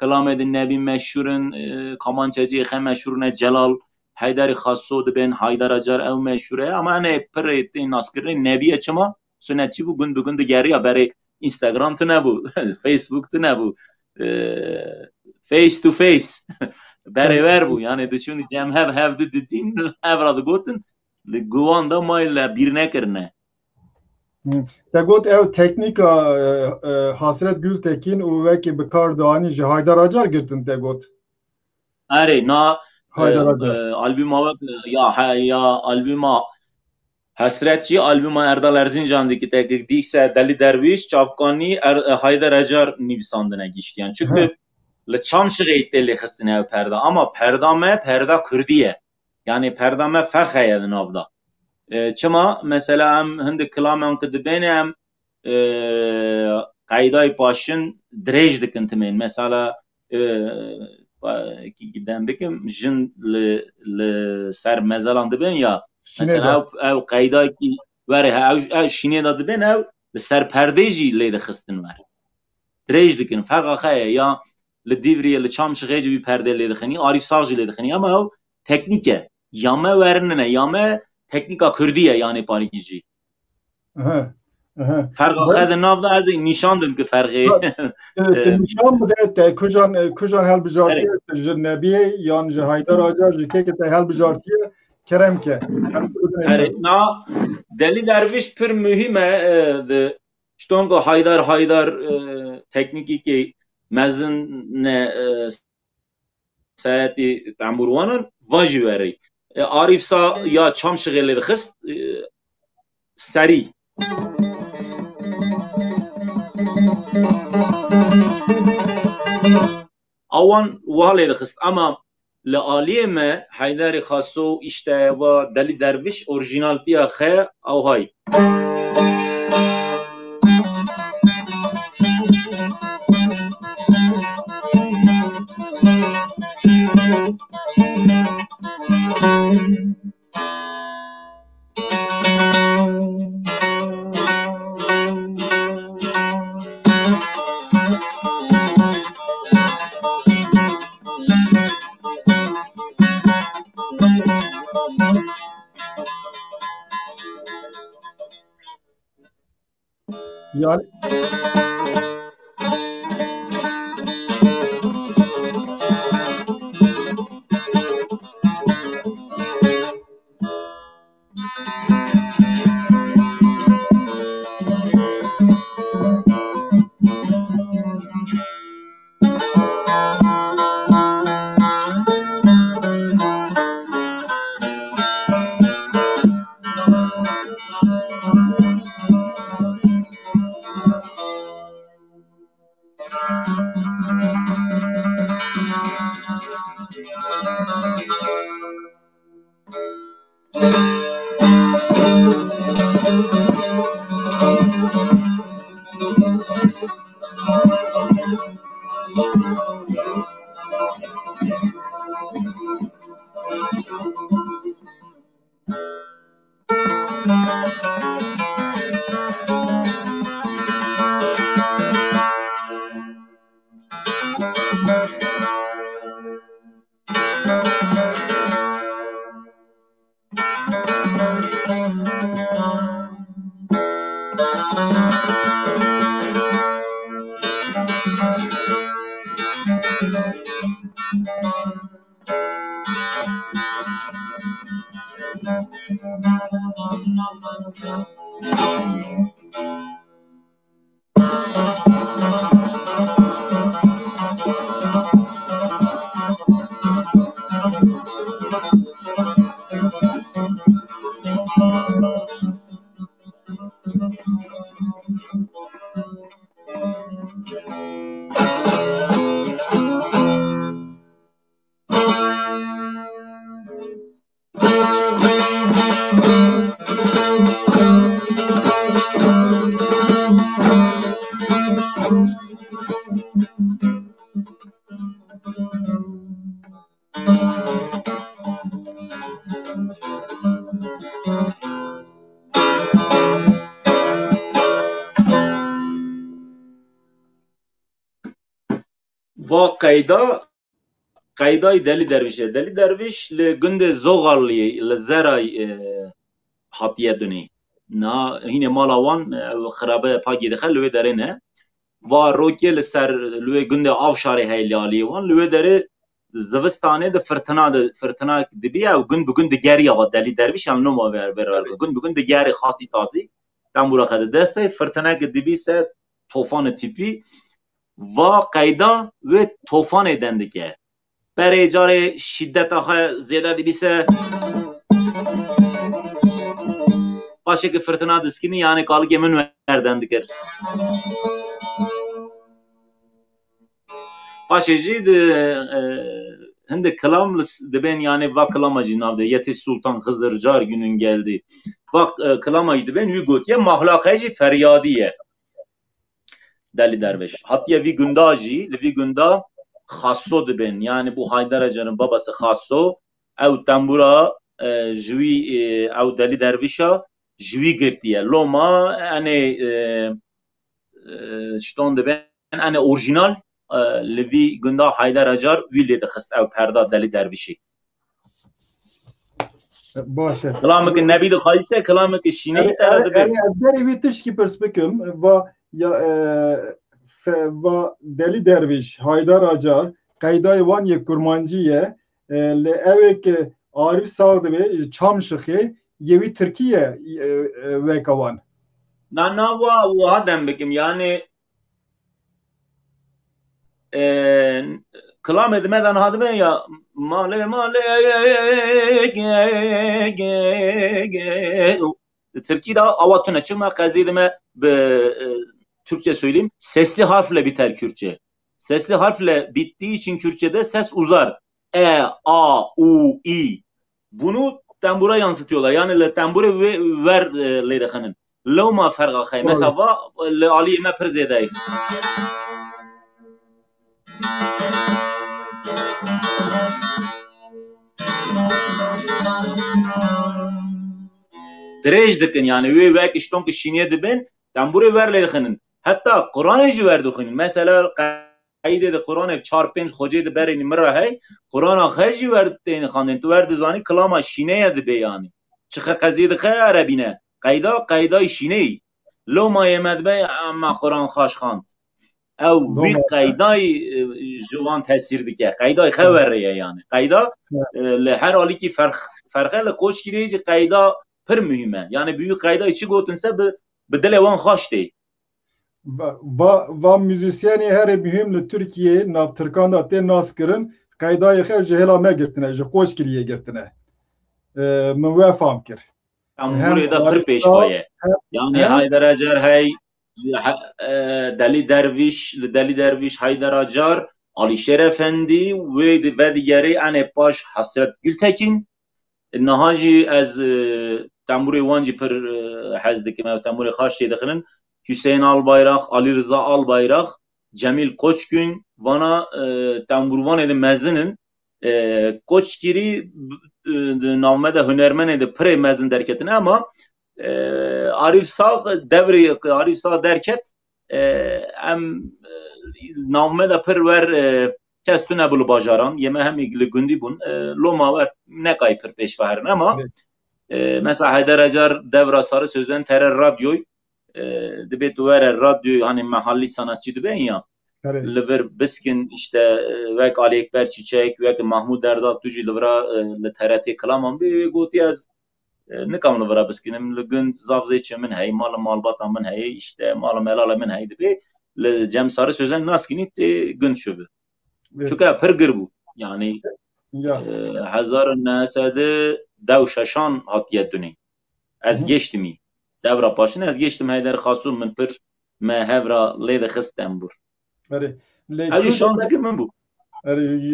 kilamê din Nebî meşhûr in, e, kamançeciyê xwe meşhûr ne, Celal, Heyderî Xaso dibên, Haydar Acar ew meşhûr e, ama enê pirê tên naskirinê Nebî ye, çima? Sunetçî bû, gund bi gund digeriya, berê Instagram tu nebû, Facebook tu nebû, e, face to face, berê wer bû, yani diçûn cem hev, hev du didîn, hev ra digotin, li guwan de mayî le bîr nekirine. Hı. Te got ew teknîka, e, e, Hasret Gültekin û wekî bi kar dianî ji Haydar Acar girtin te got. Erê, na, Haydar e, Acar. E, albuma wek, ya, he, ya, albuma Hesret jî albuma Erdal Erzincan dî ki te dîse Delî Dervîş, çavkanî Er-, e, Haydar Acar nivîsandine giştiyan. Çünkü Hı. li Çamşixê tê lê xistine ew perda. Ama perda me, perda kurdî ye. Yani perda me ferq heye di nav de. E, çima? Mesela em hindik kilaman ku dibêne em, e, qeydayê paşin dirêj dikin timên. Mesela, e, pa-, ki, ki dem bikim, jin li, li ser mezelan dibên ya. Şînê Mesela de. ew, ew qeydayekî were, he, ew, ew şînê de dibên, ew li ser perdê jî lê dixistin wer. Dirêj dikin. Ferqa xwe ye ya li Dîvriyê, li Çamşixê jî wî perdê lê dixinî, Arîf Sax jî lê dixinî. Ama ew teknîk e. Ya me werinine, ya me teknîka kurdî ye, yanê parîkî jî. Aha, aha. Ferqa Ben- xwe di nav de ez ê nîşan dim ki ferqê. Ha, e, tu E, nîşan bide, te kujan, e, kujan helbijartiye, Erê. tu ji Nebiyê yan ji Haydar Acar, ji kê ki te helbijartiye, kerem ke. Erê, na, Delî Dervîş pir muhîm e, e, di Ştongo Haydar Haydar, e, teknîkîkê mezin ne, e, sayetî tembûrwanan va jî werî. E, Arîf Sa ya Çamşixê lê dixist, e, serî. Awan wiha lê dixist. Ama li aliyê me Heyderî Xaso, işte, va Delî Dervîş orîjînaltiya xe ewhay. Yani Va qeyda, qeydayî Delî Dervîş e. Delî Dervîş li gundê Zoxarliyê, li Zeray, e, hatiye dunê. Na, hînê mala wan, e, ew xirabe pagê dixe, li wê derê ne. Va rokê li ser, li wê gundê Avşarê heye li aliyê wan, li wê derê zivistanê de firtina de, firtina dibî, ew gund bi gund digeriya va Delî Dervîş, em noma ver, ver, ver, gund bi gund digeri xasî tazî. Tembûra xwe di dest de, firtineke dibî se tofane tîpî, va qeyda wê tofanê den dike. Berê carê şîdeta xwe zêde dibîse, paşê ki firtina diskinî, yani kalikê min werden dikir. Paşê jî di, e, hindek kilam li s-, dibên, yani va kilama jî nav de, Yetî Sultan Xizir car günün geldi. Va, e, kilama jî dibên, wî gotiye, mahlaxe jî feryadî ye. Delî Derviş. Hatiye vî gunda jî, li vî gunda Xaso dibên. Yani bu Haydar Acar'ın babası Xaso, ew tembura, e, ji wî, e, ew Delî Dervişa ji wî girtiye. Loma enê, e, e, şton dibên, enê orjinal, e, li vî gunda Haydar Acar wî lê dixist ew perda Delî Dervişê. Baş e. Kilameke nebî dixwayî se, kilameke şîneyî te re dibe. Erê, ez berê wî tişkî pirs bikim. Va, ya, e, fe-, va Delî Dervîş, Haydar Acar, qeydayê wan yê kurmancî ye. E, lê ewê ke Arif Sağ dibe, ji Çamşixê, yê wî tirkî ye, e, e, weke wan. Na, na, wa, wiha dem bikim, yani, e, kilamê di me de niha dibe ya, malê, malê, tirkî de awa tune. Çima qezî dime bi, e, Türkçe söyleyeyim, sesli harfle biter Kürtçe. Sesli harfle bittiği için Kürtçe'de ses uzar. E, a, u, i. Bunu tembura yansıtıyorlar. Yani le tembure ve ver, e, lê dixinin. Lewma ferqa xey. Mesela va, li aliyê me pir zêde ye. Dirêj dikin, yani wê wek işton ki şîniyê dibin, tembure ver lê dixinin. Heta Qur'anê jî ver dixinin. Mesela qeydê de Qur'anê çar pênc xocê de berênî min re hey, Qur'ana xwe jî wer tên xandin. Tu wer dizanî kilama şîneye dibe yani. Çiqe qezî dixe erebîne. Qeyda, qeydayî şîneyî. Loma yê me dibe, "Ema Qur'an xaş xand." Ew wî qeydayî, e, ji wan tesîr dike. Qeydayî xewerê ye yani. Qeyda, e, li her alîkî ferq, ferqe li Qoçgirê jî qeyda pir muhîm e. Yani bi wî qeydayî çi gotin se bi, bi dilê wan xaş tê. Va, va, va muzîsyenê herê muhîm li Tirkiyeyê, nav Tirkan de tê nas kirin, qeydayê xew ji hêla me girtine, ji Qoçgiriyê girtine. E, min we fam kir. Tembûrê de pir pêşva ye. Yani Haydar Acar hey, he-, e, Delî Dervîş, li Delî Dervîş, Haydar Acar, Alîşêr Efendî, wê di vedigerê enê paş Hesret Gültekin, Niha jî ez, e, tembûrê wan jî pir, e, hez dikim, ew tembûrê xaş tê dixinin. Hüseyin Albayrak, Ali Rıza Albayrak, Cemil Koçgün, vana, e, tembûrvanê de mezin in. E, Koçgirî, e, di navmeda hunermenê de pirê mezin derketine, ama, e, Arîf Sağ, devrê Arîf Sağ derket, e, em, e, navmeda pir wer, e, kes tune bû li bajaran, yê me hemî li gundî bûn, e, loma wer nekay pir pêş ve herin, ama, Evet. e, mesela Heyder Acar devra Sarı Sözen tere radyoy, e, dibê tu were radyoy, hani, mahallî sanatçî dibe ya. Evet. Li vir biskin, işte, e, wek Ali Ekber Çiçek, wek Mahmud Erdal, tu jî li vira, e, li T R T kilaman bê, wê gotî ez, e, nikam li vira biskinim, li gund zaf zêçê min heye, mal malbata min heye, işte, mal melala min heye, dibê li Cem Sarı Sözen naskînî tê gund şuvi. Evet. Çuka pir gir bû. Yani, Ya. e, hezar û neh sed û deh û şeşan hatiye dunê. Ez Hı. Geçtimî. Devra paşin ez geçtim Heyder Xasû, min pir me hevra lê de xist tembûr. Erê. Lê Ew jî Kurd şansikê min bû. Erê,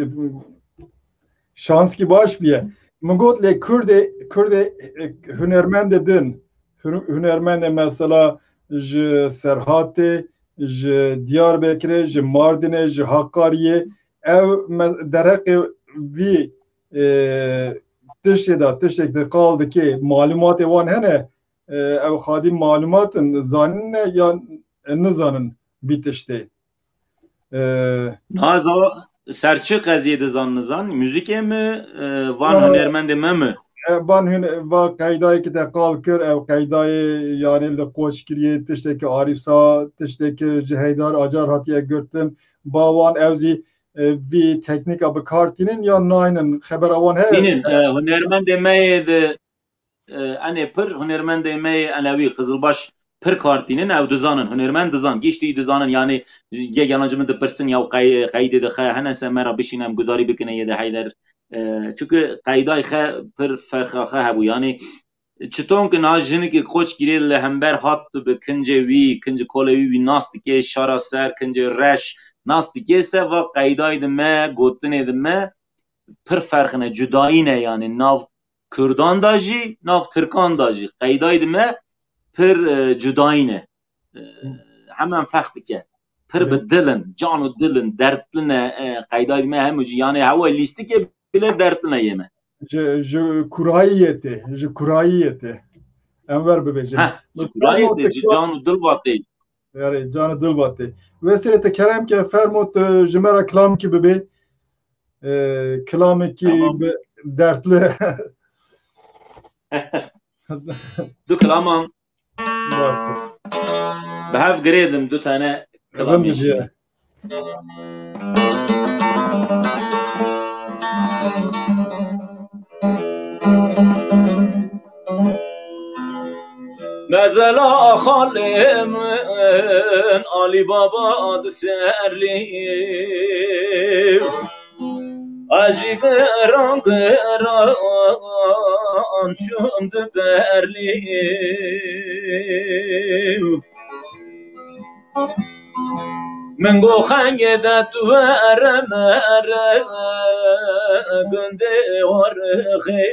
şanskî baş bûye. Min got lê Kurdê, Kurdê, e, hunermendê din. Hür-, hunermendê mesela ji Serhatê, ji Diyarbekirê, ji Mardinê, ji Hakariyê. Ev me-, derheqê vî, e, tiştê de, tiştek de qal dike, malûmatê wan hene, e, ew xadî malûmat in, zanîne ya nizanin bî tiştê. E, Niha ez serçi qeziyê dizan nizan, muzîkê mi, e, van Aha. hunermendê me mi? E, van hune-, va qeydayê ki te qal kir, ew qeydayê, yani, li Qoçgiriyê, tiştekî Arîfsa, tiştekî ji Heydar Acar hatiye girtin, ba wan ew zî, e, vî teknîka bi kar tînin ya naynin, xebera wan heye? Tînin, e, hunermendê me yê di, e, enê pir hunermendê me yê Elewî, Qizilbaş pir kar tînin, ew dizanin, hunermend dizan, giştî dizanin, yani, ge-, gelan ji min dipirsin, ya qey-, qeydê de xe, hene se me re bişîne, em gudarî bikine yê de Heyder. E, çünkü qeyday xe pir ferqa xe hebû, yani, çiton ki na jinikê Qoçgirê li hember hat tu bi kincê wî, kincê kolê wî, wî nas dike, şara ser, kincê reş nas dike, se va qeyday di me, gotinê di me, pir ferq ne, cudayî ne, yani, nav Kurdan da jî, nav Tirkan da jî. Qeyday di me pir, e, cudayî ne. E, hemen ferq dike. Pir bi Evet. dil in, can û dil in, dertli ne, e, qeyday di me hemû jî. Yani, hewa lîstikê bile dertli ne yê me. Ji, ji kurayiyê tê, ji kurayiyê tê. Em ver bibêjin. Heh, ji Min kurayê fermo tê, ji tekrar can û dil va tê. Erê, can û dil va tê. Wê serê te kerem ke, fermo tu ji me re kilamekî bibê. Ee, kilamekî Tamam. bi dertli. Du kilaman Bak. bi hev girêdim, du tane kilam Rind jî. diye. Mezela xalê min Alî Baba di serlî. Ez jî giran giran çûm di berlî. Min go xengê de tu were mere gundê warixê.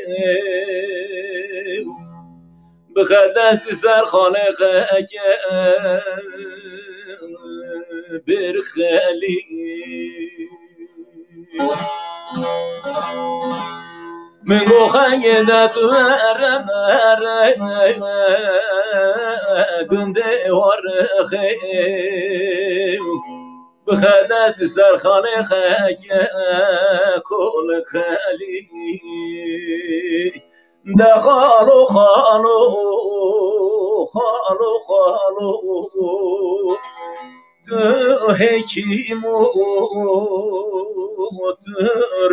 Bixe dest ser xalê xeke bir xelî. Min go xengê de tu were mere gundê warixê. Bixe dest ser xalê xeke kol xelî. De xalo, xalo, xalo, xalo, tu hekîm û tu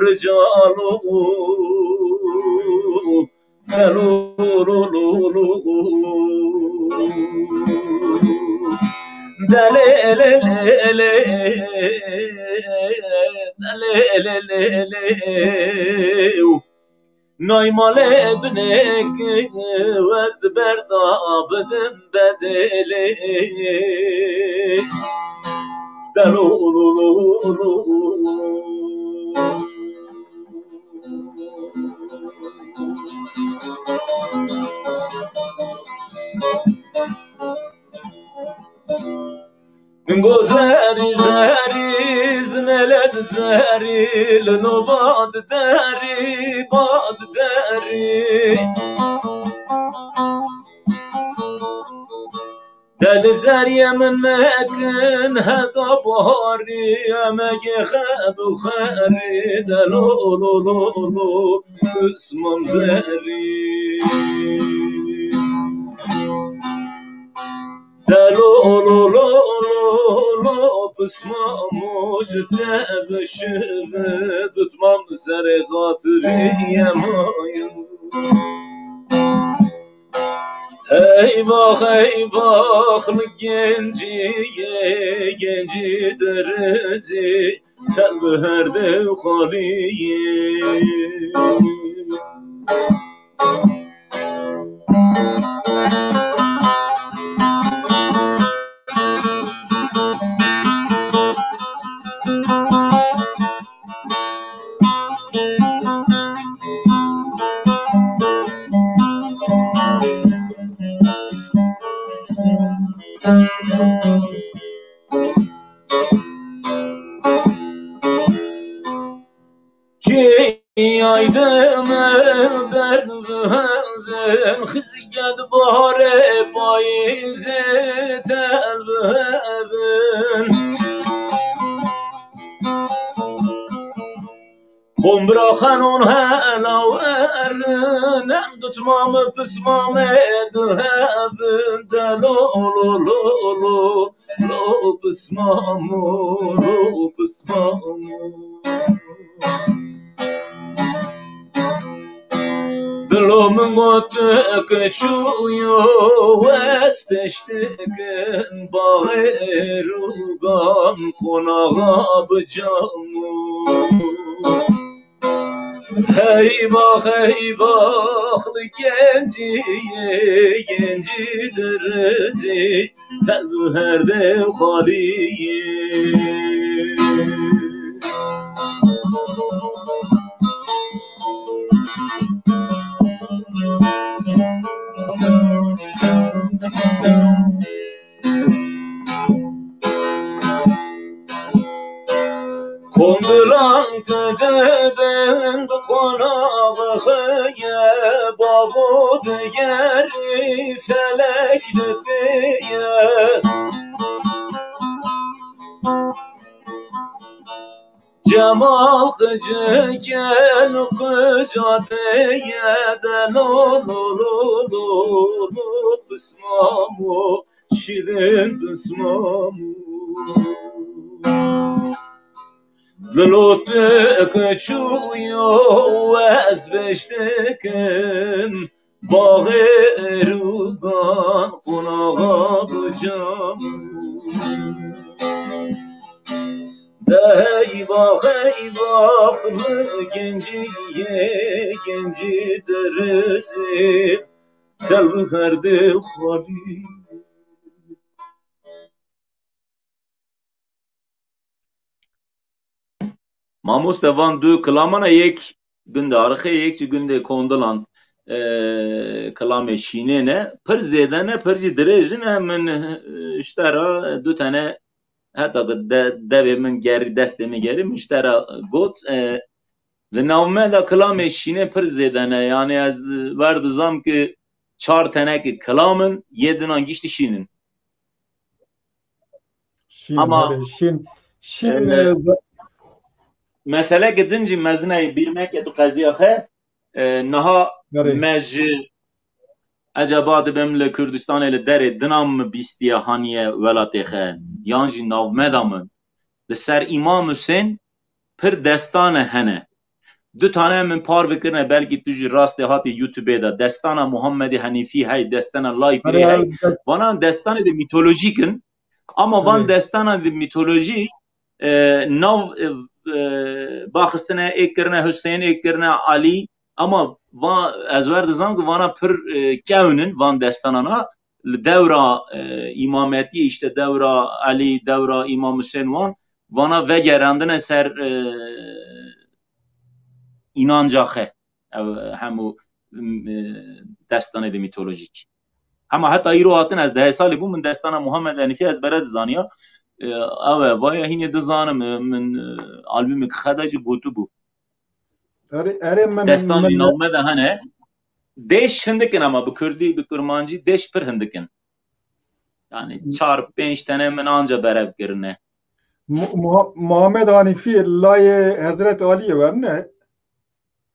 rical û delû lû lû lû. Delê lê lê lê, delê lê lê lê. Nay malê binêk wez di berda bidim bedelê. Delo. Min got zerî, zerî, zimelet zerî, lilo bad derî, bad derî. Deli zerî min mekin heta baharî, emegê xeb û xerî, delo lo lo lo, pismam zerî. Delo lo lo lo lo, pismamo ji te bişive, dutmam serê xatirî yemayo. Hey bax, hey bax, li gencî yê, gencî dirizî, çel bi her dew xalî yê. Çiyaydım bervevin, xizged bahre payizê telvevin. Xum biraxenon helawerin, em dutmam pismamê dihevin, de lo lo lo lo. Lo pismamo, lo pismamo. Dilo min got ke çûyo, ez pêş dikim baxê rûgan, qonaxa bi camo. Hey bax, hey bax, li gencî, gencî dirizî, tev her dew xalî. Kondilan dibin qonaxê ye, bavo digerî felek dibê ye. Cemal xicikên xica te ye, de lo lo lo lo lo, pismamo, şîrin pismamo. Dilo tu ke çûyo, ez vêş dikim, baxê rûgan, qonaxa bi cam. De hey bax, hey bax, li gencî yê, gencî dirizî, çel bi her dew xalî. Mamoste, van du kilamana, yek gundê Arixê, yek jî gundê Kondilan, e, kilamê şînê ne. Pir zêde ne, pir jî dirêj ne. Min, e, ji te re du tene, heta ku de-, devê min gerî, destê min gerî, min ji te re got, e, di navmeda kilamê şînê pir zêde ne. Yanî ez werdizam ku çar tenekê kilam in, yê dinan giştî şîn in. Şîn, Ama, belê, şîn, şîn, e, e, ze- meseleke din jî mezin e, bîr neke tu qeziya xe, e, niha Belê. Me ji ecaba dibim li Kurdistanê li derê dinan min bîstiye haniye welatê xe, yan jî navmeda min. Li ser Îmam Husên pir destane hene. Du tane min parve kirine, belkî tu jî rastê hatî YouTube-ê de. Destana Muhammedê Henîfî hey, destana Lay Pirê hey. Vana destanê de mîtolojîk in. Ama van destana de mîtolojî, e, nav, e, e, baxistine, ê kirine Husên, ê kirine Alî. Ama va, ez wer dizam ku vana pir, e, kewn in van destanana. Li dewra, e, îmametiyê, işte dewra Alî, dewra Îmam Husên wan, vana vegerandine ser, e, înanca xe, ev hemû, e, destanê de mîtolojîk. Hema heta îro hatin ez dehê salî bûm, min destana Muhammed Henîfî ezbere dizaniya. E, ew e, vaya hînê dizanim, e, min, e, albûmê ki xede jî gotibû. Erê, erê min, Destan min jî navme de hene. Dêş hindik in ama bi kurdî, bi kurmancî dêş pir hindik in. Yani çar, pênc tene min anca berev kirine. Mu-, Muha-, Muhammed Hanîfî layê Hezret Aliyê werine?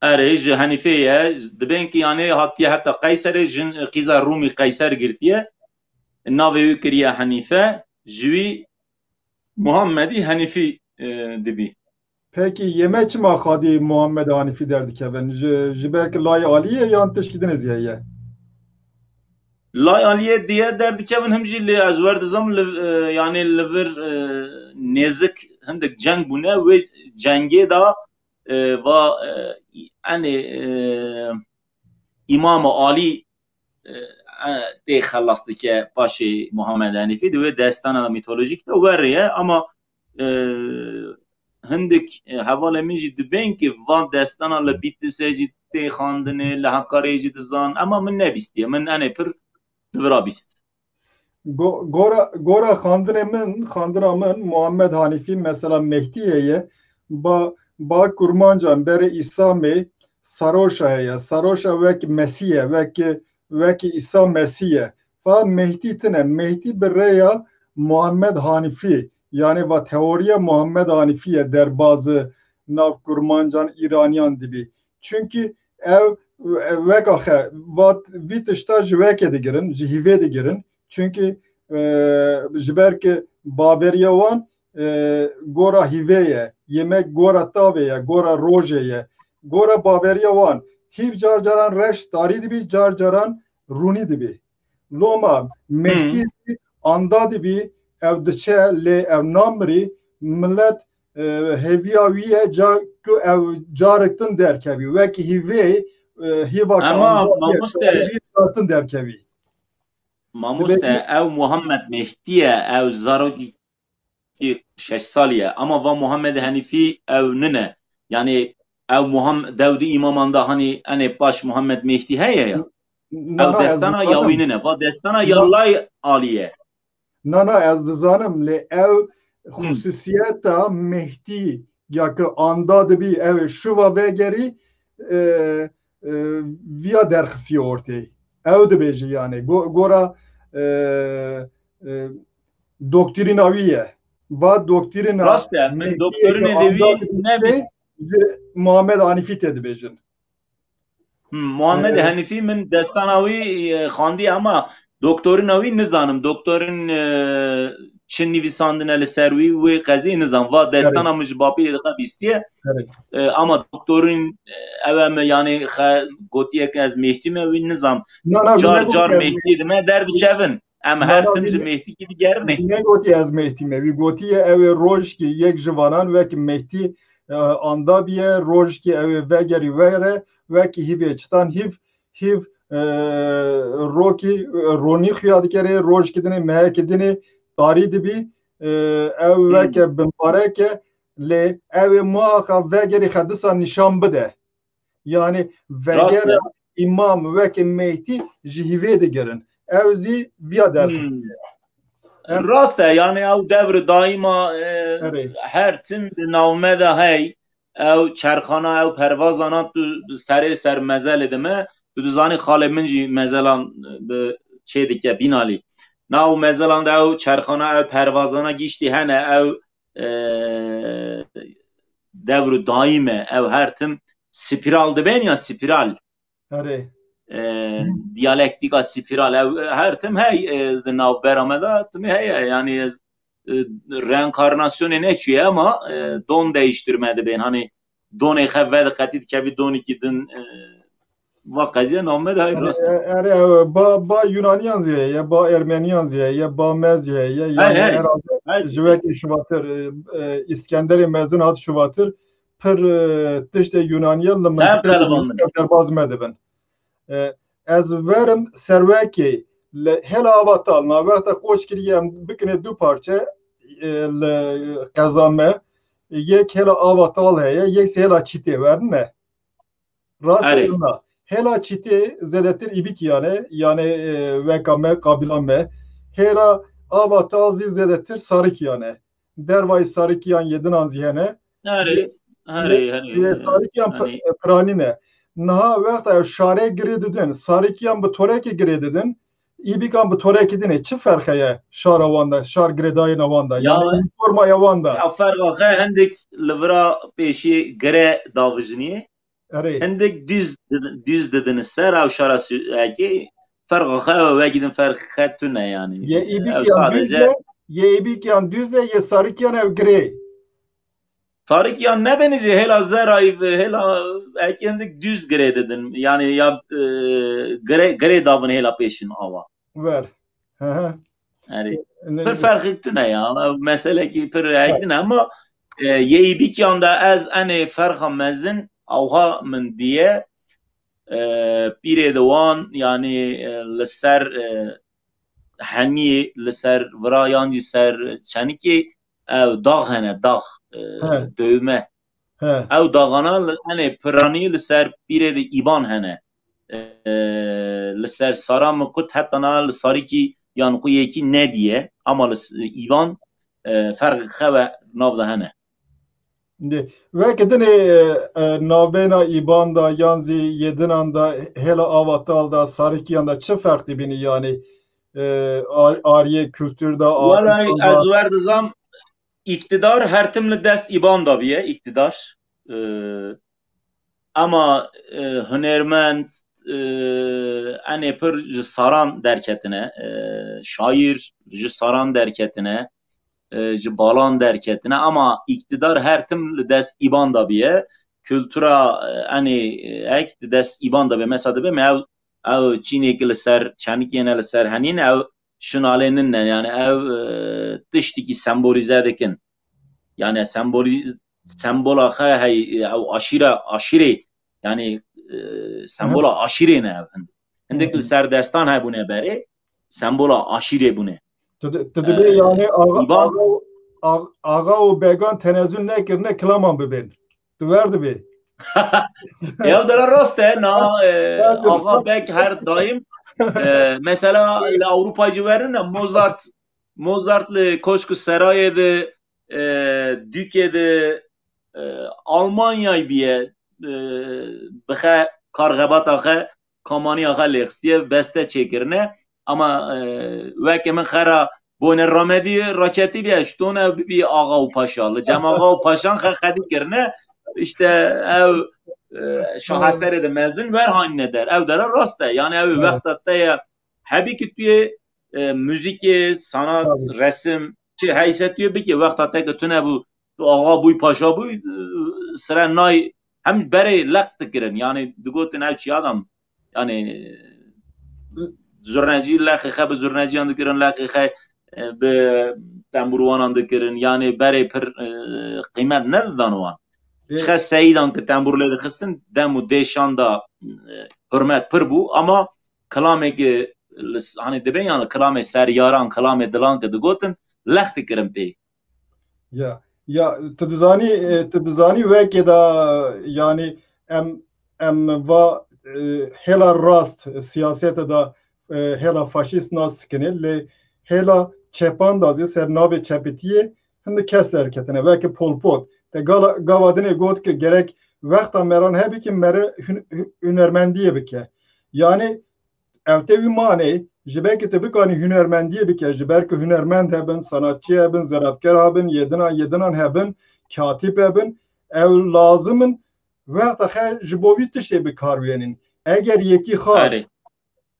Erê, ji Henîfê ye. Dibên ki yani hatiye heta Qeyserê, jin qîza Rûmî Qeyser girtiye. Navê wî kiriye Henîfe. Ji wî Muhammedî Henîfî, e, dibî. Pekî, yê me çima xadî Muhammed Hanîfî derdikevin? Ji, ji ber ki layê alî ye yan tişkî dinê zî heye? Lay aliyê diye derdikevin him jî lê ez wer dizam li, e, yani li vir, e, nêzik hindik ceng bûne. Wê cengê de, e, va, e, enê, e, Îmam Alî, e, e, tê xelas dike paşê Muhammed Henîfî, di wê destana mîtolojîk de werê ye, ama, e, hindik, e, hevalê min jî dibên ki van destana li Bîtlisê jî tê xandinê, li Hekarê jî dizan, ema min nebîstiye, min enê pir di vira bîst. Go-, gora, gora xandinê min, xandina min, Muhammed Hanîfî, mesela Mehdî heye, ba, ba kurmancan berê Îsamê Saroşa heye. Saroşa wek Mesî ye, wek, wek Îsa Mesî ye. Fa Mehdî tine, Mehdî bi rêya Muhammed Hanîfî, yani va teoriya Muhammed Hanîfî ye, derbazî nav kurmancan Îraniyan dibî. Çunkî ew, e, weka xe, vat, vî tişta ji wekê digirin, ji hîvê digirin. Çunkî, e, ji ber ki baveriya wan, e, gora hîvê ye, yemek gora tavê ye, gora rojê ye. Gora baveriya wan, hîv car caran reş tarî dibî, car caran rûnî dibî. Loma Mehdî Hmm. anda dibî, ew diçe lê ew namirî, millet, e, hêviya wî ye, ca ku ew carek din derkevî. Wek hîvê, e, hîva Ama anda ye, mamoste, wî din derkevî. Mamoste, Dibê- ew Muhammed Mehdî ye, ew zarokî şeş salî ye. Ama va Muhammed Henîfî ew nine. Yani ew Muham-, dewdî îmaman da hani enê paş Muhammed Mehdî heye ya. Na, Ew na, ez destana ya dizanim. wî nine. Va destana ya Na. lay alî ye. Na, na, ez dizanim, lê ew Hı. xusûsiyeta Mehdî ya ki anda dibî, ew ê şuva vegerî, e, e, viya derxistiye ortê. Ew dibêje yani. Go-, gora, e, e, doktrîna wî ye. Va doktrîna Rast e, min Mehdiyê doktorînê ki de wî anda dibî nebîst. ji Muhammed Hanîfî tê dibêjin. Hmm, Muhammed Ee, Henîfî min destana wî, e, xandiye, ama doktorîna wî nizanim. Doktorîn, e, çi nivîsandine li ser wî, wê qezî nizam. Va destana Erê. min ji bapîrê dixe bîstiye. Erê. E, ama doktorîn, e, ew em, yani, xe-, gotiye ki ez Mehdî me, wî nizam. Na, na, wî Car, negotiye car ez Mehdî dime derdikevin. Em Na, her na, tim wî ji ne-, Mehdî kî digerine. wî negotî ez Mehdî me. Wî gotiye ew ê rojkî yek ji vanan wek Mehdî, e, anda biye, rojkî ew ê vegerî were, wek hîvê çitan hîv, hîv, e, rokî, e, ronî xuya dikerê, rojkî dinê, mehekî dinê tarî dibî, e, ew Hmm. weke bimbarek e, lê ew ê muhaqa vegerî xedisa nîşan bide. Yani Rast e. vegera îmam weke Mehdî ji hîvê digirin. Ew zî viya derxistiye. Hmm. Em Rast e, yani ew devr daîma, e, Erê. her tim di nav me de hey, ew çerxana, ew pervazana tu serê ser mezelê dime, tu dizanî xalê min jî mezelan bi çê dike Bînalî. Nav mezelan de ew çerxana, ew pervazana gîştî hene, ew, e, devr daîm e, ew her tim spiral dibên ya spiral. Erê. E, diyalektîka spiral, ew her tim hey, e, di navbera me de timê heye. Yani ez, e, reenkarnasyonê neçûye ama, e, don değiştirme dibên. Hani donê xwe vediqetî dikevî donîkî din, e, va qeziye nav me de hey Erê, rast e. e-, erê, e, ba, ba Yunaniyan zî heye, ba Ermeniyan zî heye, ba me zî heye. Hey, Yani hey. herhalde Hey. ji wekî şuvatir, e, e, Îskenderê Mezin hat şuvatir. Pir, e, tiştê Yunaniye li Her mintiqê qeleban min. derbaz me dibin. E, ez verim serwekê li hêla ava tal, na wexta qoç kiriye em bikine du parçe, e, li qeza me, yek hêla ava tal heye, yek sê hêla çîtê werine. Rast Erê. e na. Hêla çîtê zêdetir Îbîkiyan e, yanî, e, weka me, qabîla me. Hêla ava tal zî zêdetir Sarikiyan e. Dervayî Sarikiyan yê dinan zî hene. Herê, herê, herê. Yê Sarikiyan pi-, piranî ne. Niha wexta ew şarê girê didin, Sarikiyan bi torekê girê didin, Îbîkan bi torekê dinê. Çi ferqe ye şara wan de, şar girêdayîna wan de? Ya, yanî uniformaya wan de. Ya ferqa xe hindik li vira pêşî gire davijinî. Erê. Hindik dûz didin, dûz didin ser ew şara sü-, ekê ferqa xe ew e, wekî din ferq xe tune yanî. Yê Îbîkiyan dûz e, yê Îbîkiyan dûz e, yê Sarikiyan ew girê. Sarikiyan nebênî jî hêla zerayî ve, hêla ekê hindik dûz girê didin. Yanî ya, e, girê, girê davin hêla pêşin ava. Ver. Hı hı. Erê. Ne- Pir ferqik tune ya. Meselekî pir heyk tune ama, e, yê Îbîkiyan de ez enê ferqa mezin awha min diye, e, pîrê de wan, yanî, e, li ser, e, heniyê, li ser vira yan jî ser çenikê ew dax hene, dax, e, He. dövme. He. Ew daxana li, enê piranî li ser pîrê de îban hene. E, li ser sara min qut heta na li sarikî yan qu yekî nediye, ama li s-, îban, e, ferq xewe nav de hene. Dê, weke dinê, e, e, navbêna îban da yan zî yê dinan da hêla ava tal da sarikiyan da çi ferq dibînî yanî, e, a-, ariyê kultur da, Welay, ariyê ez da? Wer dizam, îktidar her tim li dest îban da biye, îktidar. E, ama, e, hunermend, e, enê pir ji saran derketine, e, şaîr ji saran derketine, e, ji balan derketine, ama îktidar her tim li dest îban da biye. Kultura, e, enê, e, ek di dest îban da be. Mesela dibe me ew, ew çînê ki li ser çenikê ne, li ser henî ne, ew şinalê nin ne. Yani ew, e, tiştikî sembolîze dikin. Yani sembolî-, sembola xe hey, ew aşîra, aşîrê, yani, e, sembola aşîrê ne ev hindik. Hindik li ser destan hebûne berê, sembola aşîrê bûne. Tu di-, tu dibê, e, yani axa, îban- axa, ax-, axa û began tenezul nekirine kilaman bibên. Tu ver dibê. Ew dera rast e, na, e, axa beg her daim, e, mesela li Ewropa jî werin e, Mozart, Mozart li koşk û serayê de, e, dûkê de, e, Almanyayê biye, e, bixe karxebata xe, kamaniya xe lêxistiye, beste çêkirine. Ama, e, weke min xera boyne ramedî raketî bî, eştone bibî axa û paşa. Li cem axa û paşan xe xedî kirine. İşte ev, e, şaheserê de mezin ver hanine der. Ev dera rast e. Yani ev wexta te ye hebî ki tu yê, e, muzîkê, sanat, resim, çi heyse tu yê bikê. Wexta te ki tune bû, tu axa bûy, paşa bûy, e, sire nay hem berê leq dikirin. Yani digotin ev çi adam. Yani zurnecî leqê xe bi zurneciyan dikirin, leqê xe, e, bi tembûrwanan dikirin. Yani berê pir, e, qîmet nedidan wan. Çiqas seyidan ki tembûr lê dixistin, dem û dêşan da, e, hurmet pir bû. Ama kilamê ki li s-, hani dibe yani kilamê ser yaran, kilamê dilan ki digotin, leq dikirin pê. Ya, ya, tu dizanî, e, tu dizanî wekê de, yanî em, em va, e, hêla rast siyasete de, e, hêla faşîst nas dikinê, lê hêla çepan de zî ser navê çepitiyê hindik kes derketine, weke Pol Pot. Te gala, gava dinê got ki gerek wexta meran hebî ki mere hün-, hü-, hunermendiyê bike. Yanî ev tê wî manê, ji ber ku tu bikanî hunermendiyê bike, ji ber ku hunermend hebin, sanatçî hebin, zeratkar hebin, yê dinan, yê dinan hebin, katîb hebin, ew lazim in wexta xe ji bo vî tiştê bi kar bihênin. Eger yekî xas Erê.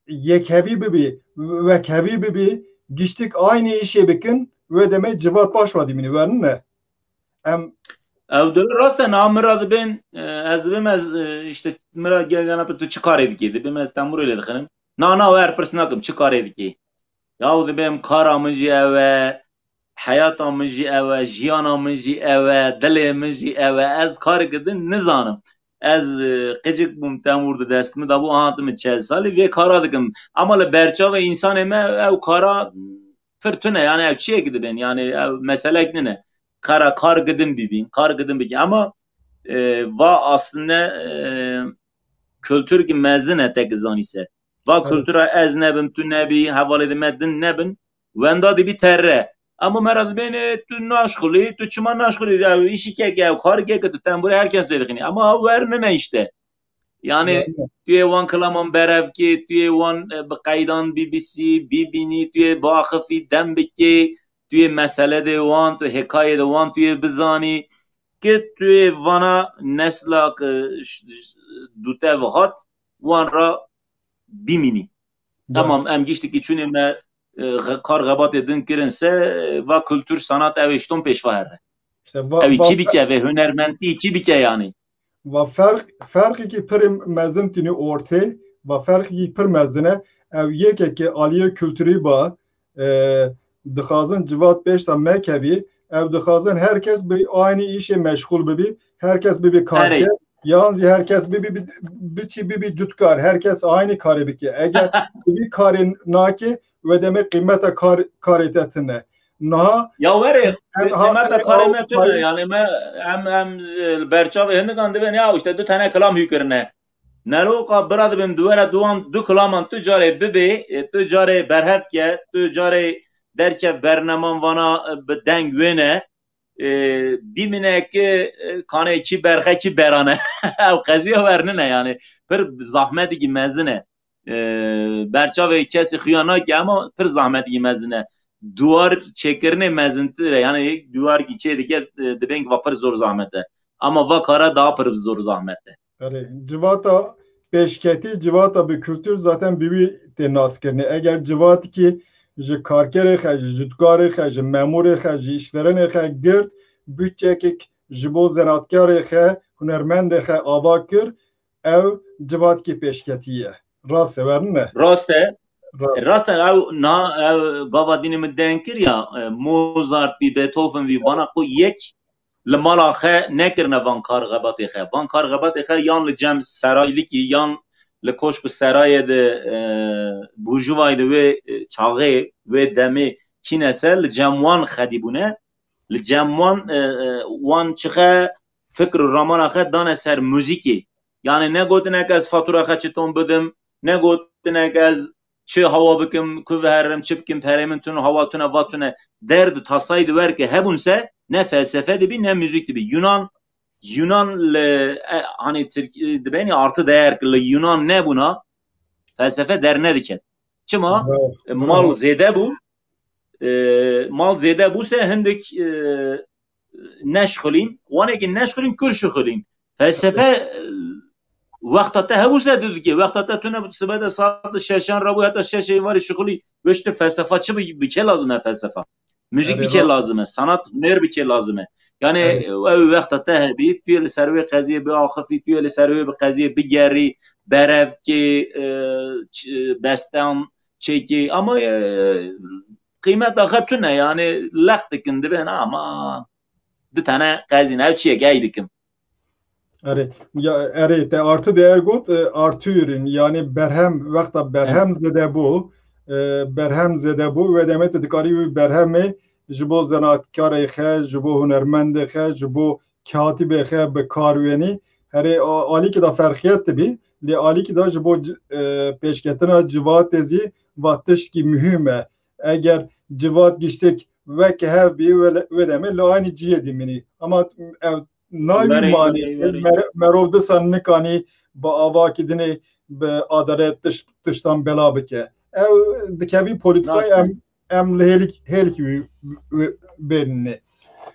yekhevî bibî, wekhevî bibî, giştik aynî îşê bikin, wê demê civat paş ve dimîne, werin ne? Em Ew dil rast e, niha min re dibên, e, ez dibêm ez, e, işte min re ge-, gena tu çi karê dikî? Dibêm ez tembûrê lê dixinim. Na, na, we her pirs nakim, çi karê dikî? Yaw dibêm kara min jî ew e, heyata min jî ew e, jiyana min jî ew e, dilê min jî ew e. Ez kareke din nizanim. Ez, e, qicik bûm, tembûr di dest min de bû, aha hatime çel salî, vê kara dikim. Ama li berçavê însanê me ew kara pir tune, yani ev çiyek dibên, yani ev meselek nine. Kara kar gidin bibîn, kar gidin bikî. Ama, e, va aslında, e, kulturkî mezin e, te ki zanî se. Va Evet. kultura ez nebim, tu nebî, hevalê di me din nebin, wenda dibî terre. Ama me ra dibêne, tu naşxulî, tu çima naşxulî? Ew îşikeke, ew karikeke, tu tembûrê her kes lê dixînî. Ama ew wernine işte. Yani Doğru. tu yê wan kilaman berev kê, tu yê wan, e, bi qeydan bibîsî, bibînî, tu yê biaxifî, dem bikê, tu yê mesele de wan, tu hêkayê de wan, tu yê bizanî. Ki tu yê vana nesla ki ş-, ş-, dûte ve hat, wan ra bimînî. Doğru. Tamam, em giştikî çûnê me, e, xe-, kar xebatê din kirin se, e, va kultur, sanat ew ê şton pêşva here. İşte va, Ew ê va, çi bike, vê hunermendî çi bike yani? Va ferq, ferqekî pir mezin tînî ortê, va ferqekî pir mezin e. Ew yekekî aliyê kulturî ba, e, dixwazin civat pêşta mekevî, ew dixwazin her kes bi aynî îşê meşxûl bibî, her kes bibî Erê. karker, yan zî her kes bibî bi-, biçî bibî cutkar, her kes aynî karê bike. Eger tu vî karê nake, wê demê qîmeta kar, karê te tune. Niha Ya werê, em qîmeta hatinê karê ew me tune, payî- yani me, em, em, e, li berçavê hindikan dibên ya işte du tane kilam hû kirine. Neroqa bira dibêm di were duwan du kilaman tu carê bibê, e, tu carê berhev ke, tu carê derkev berneman vana, e, bi deng wêne, e, bîmine ki, e, kanê kî berxe kî berane. Ew qeziya wernine yani. Pir zahmetekî mezin e. E, berçavê kesî xuya nake ama pir zahmetekî mezin e. Duwar çêkirinê mezintir e. Yani duwar ki çê dike, e, dibên ki va pir zor zahmet e. Ama va kara daha pir zor zahmet e. Erê, civata pêşketî, civata bi kultur zaten bi wî tê naskirinê. Eger civatekî ji karkerê xe, ji cutkarê xe, ji memûrê xe, ji îşverenê xe girt, budçekek ji bo zenatkarê xe, hunermendê xe ava kir, ew civatekî pêşketî ye. Rast e, wernine? Rast e. Rast e. Rast e, ew na, ew gava dînê min deng kir ya, e, Mozart bî, Beethoven bî, vana xwe yek li mala xe nekirine van kar xebatê xe. Van kar xebatê xe yan li cem seraylikî, yan li koşk û serayê de, e, bûjuvayê de wê, e, çaxê, wê demê kîne ser, li cem wan xedî bûne. Li cem wan, e, e, wan çixe fikr û ramana xe dane ser muzîkê. Yani ne gotine ke ez fatura xe çiton bidim, ne gotine ke ez çi hawa bikim, ku veherim, çi bikim, perê min tune, hawa tune, va tune. Derd û tasayî di wer ke hebûn se, ne felsefe dibî, ne muzîk dibî. Yunan, Yunan li, e, hani Tirk-, e, dibênî artı değer ki li Yunan nebûna, felsefe dernediket. Çima? Bravo, E, mal bravo. zêde bû. E, mal zêde bû se hindik, e, neşxulîn. Wanekî neşxulîn, kur şixulîn. Felsefe, e, wexta te hebû se didikê. Wexta te tune sibe de saet şeşan rabû heta şeş êvarî şixulî. Weş tu felsefa çi bi-, bike lazim e felsefa? Muzîk Erê, bike va- lazim e, sanat, huner bike lazim e. Yani Erê. ew wexta te hebî, tu yê li ser wê qeziyê biaxifî, tu yê li ser wê bi qeziyê bigerî, berev kê, e, ç-, bestan çêkî. Ama, e, qîmeta xe tune, yani lex dikin dibên ama du tane qezîn, ev çi ye, gey dikim. Erê, ya, erê, te artı değer got, e, artı ürün, yani berhem, wexta berhem zede bû, e, berhem zede bû, wê demê tu dikarî wî berhemê ji bo zenatkarê xe, ji bo hunermendê xe, ji bo katibê xe bi kar wênî. Herê a-, alîkî da ferqiyet dibî, lê alîkî da ji bo c-, e, pêşketina civatê zî va tiştkî muhîm e. Eger civat giştek weke hev bî, wê le-, wê demê li aynî cihê dimînî. Ama ev nayî Berê, manî, berê, berê. mer-, merov disa nikanî bi avakî dinê bi adalet tiş-, tiştan bela bike. Ev dikevî polîtîkayê Rast e. em, em li hêlik, hêlikî wî, wî bêrînê.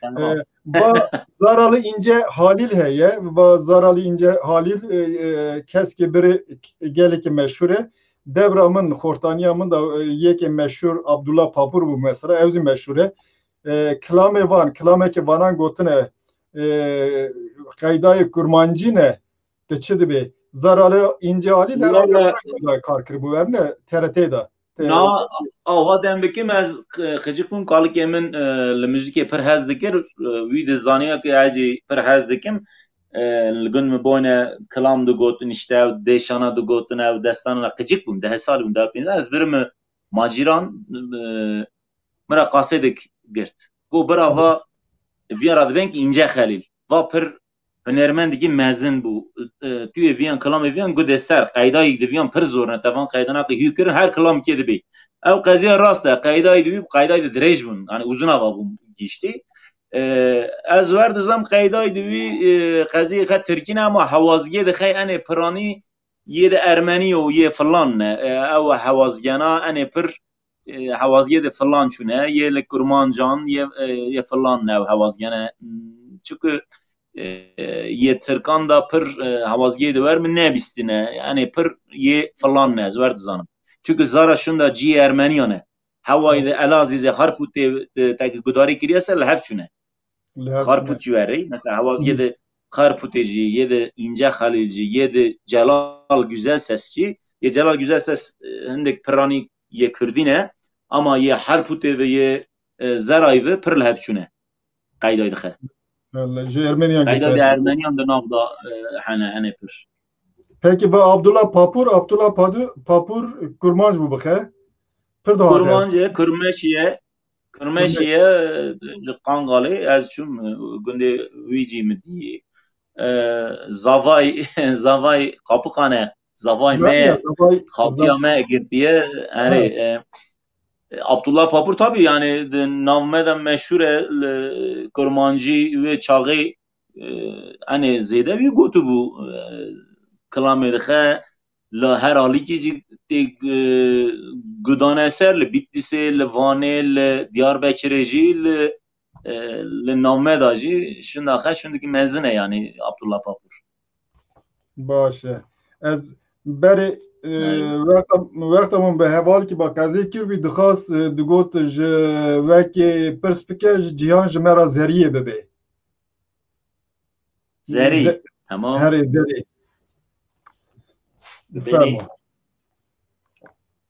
Tamam. E, va Zarali İnce Halil heye, va Zarali İnce Halil, e, e, keskê birê gelekî meşhur e. Devra min, xortaniya min de, e, yekê meşhur Abdullah Papur bû mesela, ew zî meşhur e. E, kilamê van, kilamekî vanan gotine, e, qeydayê kurmancî ne, tu çi dibê? Zarali İnce Halil herhalde Wala- qeydayê kar kiribû, werne T R T de. Te- Na, awa dem bikim ez, e, qicik bûm, kalikê min, e, li muzîkê pir hez dikir, e, wî dizaniya ke ez jî pir hez dikim. E, li gund min boyne kilam digotin, işte ew dêşana digotin, ew destana, qicik bûm, deh sal bûm, deh pênc, ez vir min macîran, e, min ra kasedik girt. Got bira va, viya ra dibên ki İnce Halil. Va pir hunermendekî mezin bû. E, tu yê viyan, kilamê viyan gude ser, qeydayî di viyan pir zor ne, tevan qeydanakê hû kirin, her kilamekê dibê. Ew qeziya rast e, qeydayî dibî, qeydayî de dirêj bûn, yani uzun ava bûn giştî. E, ez wer dizam qeydayî dibî, e, qeziyê xe tirkî ne, ama hewazgê de xey enê piranî yê de ermenî û yê filan ne. E, ew hewazgena enê pir, e, hewazgê de filan çûne, yê li Kurmancan, yê, e, yê filan ne ew hewazgene. Çunku, e, yê Tirkan da pir, e, hewazgê de wer min nebîstine. Enê pir yê filan ne, ez wer dizanim. Çunku zara şunda ciyê ermeniyan e. Hewayê de Elazîzê Xarpûtê de tekî gudarî kiriye ser li hev çûne. Li hev çûne. Xarpût jî werê, mesela hewazgê de Xarpûtê jî, yê de Înce Xelîl jî, yê de Celal Güzel Ses jî, yê Celal Güzel Ses, e, hindek piranî yê Kurdî ne, ama yê Xarpûtê ve yê, e, Zerayê ve pir li hev çûne. Qeyday dixe. Wele, ji Ermeniyan Qeyda de girtiye. Ermeniyan de nav da, e, hene, hene pir. Peki, bi Abdullah Papur, Abdullah Padu-, Papur Kurmanc bû bixe. Pir daha Kurmanc e, Kurmeşî ye. Kurmeşî ye, ji Qangalê, ez çûm, e, gundê wî jî min dî. E, zavay, zavay Qapiqan e, zavay me, xaltiya me girtiye. Erê, e, Abdullah Papur tabii yani di nav me de meşhur e, li kurmancî wê çaxê, e, enê zêde wî gotibû, e, kilamê dixe, li her alîkî jî tê, e, gudane ser, li Bîtlîsê, li Vanê, li Diyarbekirê jî, li, e, li nav me de jî şinda xe şindikî mezin e, yani Abdullah Papur. Baş e. Ez berê, e, wexta, wexta min bi hevalkî ba qezê kir, wî dixwast, e, digot ji wekê pirs bike, ji Cîhan ji me re zeriyê bibe. Zerî. Ze-, Tamam. Herê Zerî. Zerî. Fermo.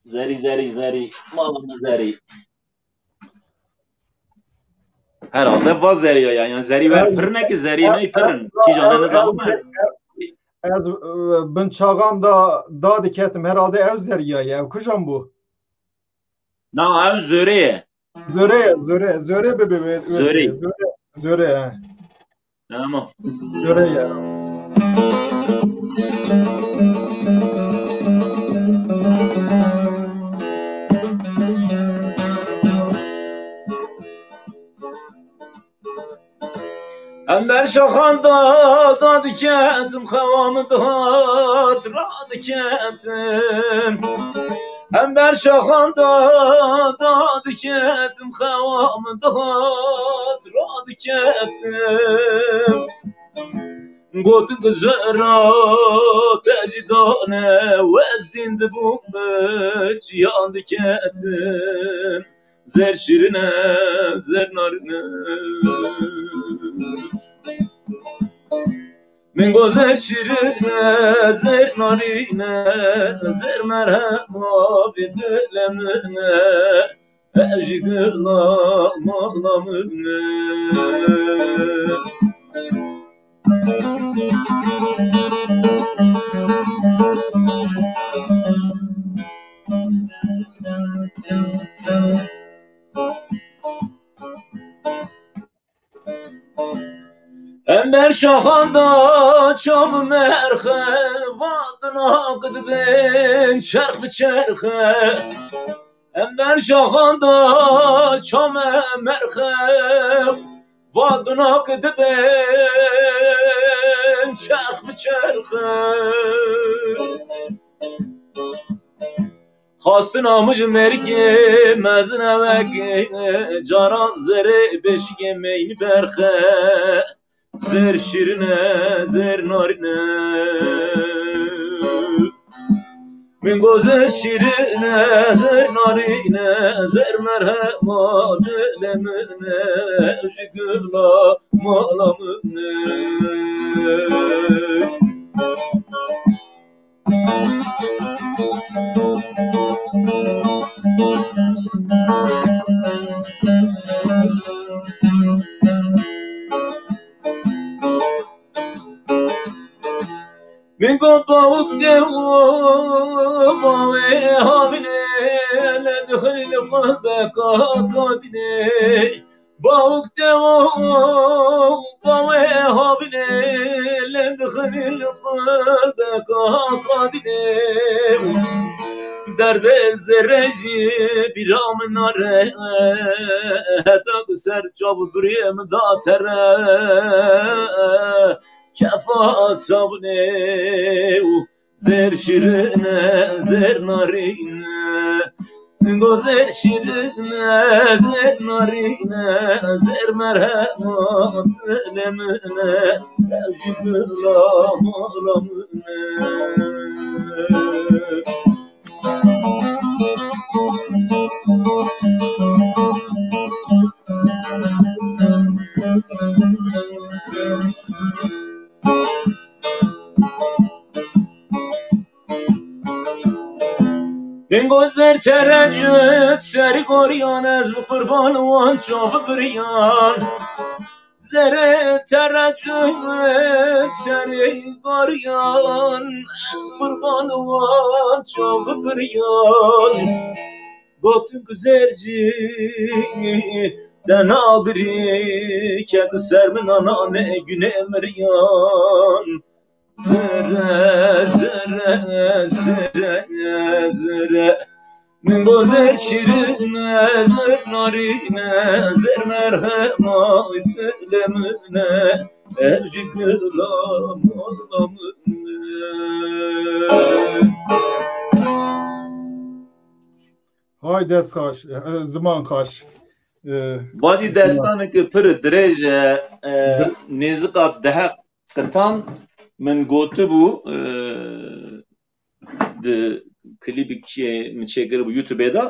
Zerî, zerî, zerî. Mala min zerî. Herhalde va zeriya ya. Yani zerî ver pir ne ki zerî me pir in. Kîjan ne nizam ez. Ez, e, bin çaxan da, da diketim. Herhalde ev zeriya ye. Ev kujan bû? Na, ev zöre ye. Zöre ye, zöre. Zöre bibe, be, Zöre. Zöre, zöre, he. Tamam. Zöre ye. Em ber şaxan da, da diketim, xewa min dihat ra diketim. Em ber şaxan da, da diketim, xewa min dihat ra diketim. Gotin ku zera te jî dane, wezdîn dibûm, çiyan diketim. Zer şirin e, zer narin e. Min got zer şirin e, zer narin e, zer merhema bi dilê min e. Ev jî gila mala min e. Em ber şaxan da çam merxe, va dinak dibên çerx bi çerxe. Em ber şaxan da çam merxe, va dinak dibên çerx bi çerxe. Xwestina min ji mêrikê mezin e wekê, caran zerê beşikê meynî berxe. Zer şirin e, zer narin e. Min got zer şirin e, zer narin e, zer merhema dilê min e, ji gula mala min e. Min got bawuk dew bawê havine, le dixil li xwe beka kadine. Bawk dewa dawê havînê lê dixinî li xulbeka qadînê. Derdê zêrê jî bîra min nare, heta ku ser çav biriyê min da tere. Kefa sabunê û zêr şîrin e, zêr narîn e. Go zêr şîrin e, zêr narîn e, zêr merhemat dilê min e. Ev jî gula mala min e. Bingo zer terecut serî goriyan, ez bi qurban wan çav biriyan. Zerê terecut serî goriyan, ez qurban wan çav biriyan. Gotin ku zêr jî te nagirî, ke di ser min a nanê gunê miriyan. Zere, zere, zere, zere. Min go zêr şîrin e, zêr narîn e, zêr merhemat dilê min e. Ev jî gula mala min e. Hay dest xaş, e, ziman xaş. E, Bacî, destaneke pir dirêj e, e, nêzika dehe qitan min gotibû, e, di klîbekê min çêkiribû YouTube-ê de.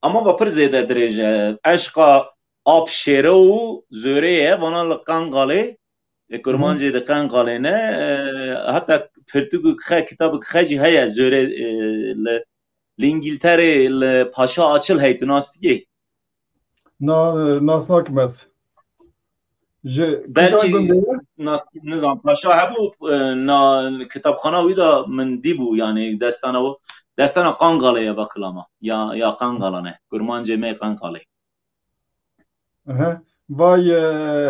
Ama va pir zêde dirêj e. Eşqa Ap Şêre û Zörê ye, vana li Qengalê, e, Kurmancê di Qengalê ne. E, heta pirtûk xe, kitabek xe jî heye, Zörê, e, li, li Îngilterê, li Paşa Açil hey, tu nas dikî? Na, nas nakim ez. Ji kîjan Belkî gundê ye? Nas, nizam, Paşa hebû, e, na, kitabxana wî de min dîbû, yani destana, destana Qangalê ye, bakilama. Ya, ya Qangala ne. Kurmancê me Qangalê. Ehe. Vay, e,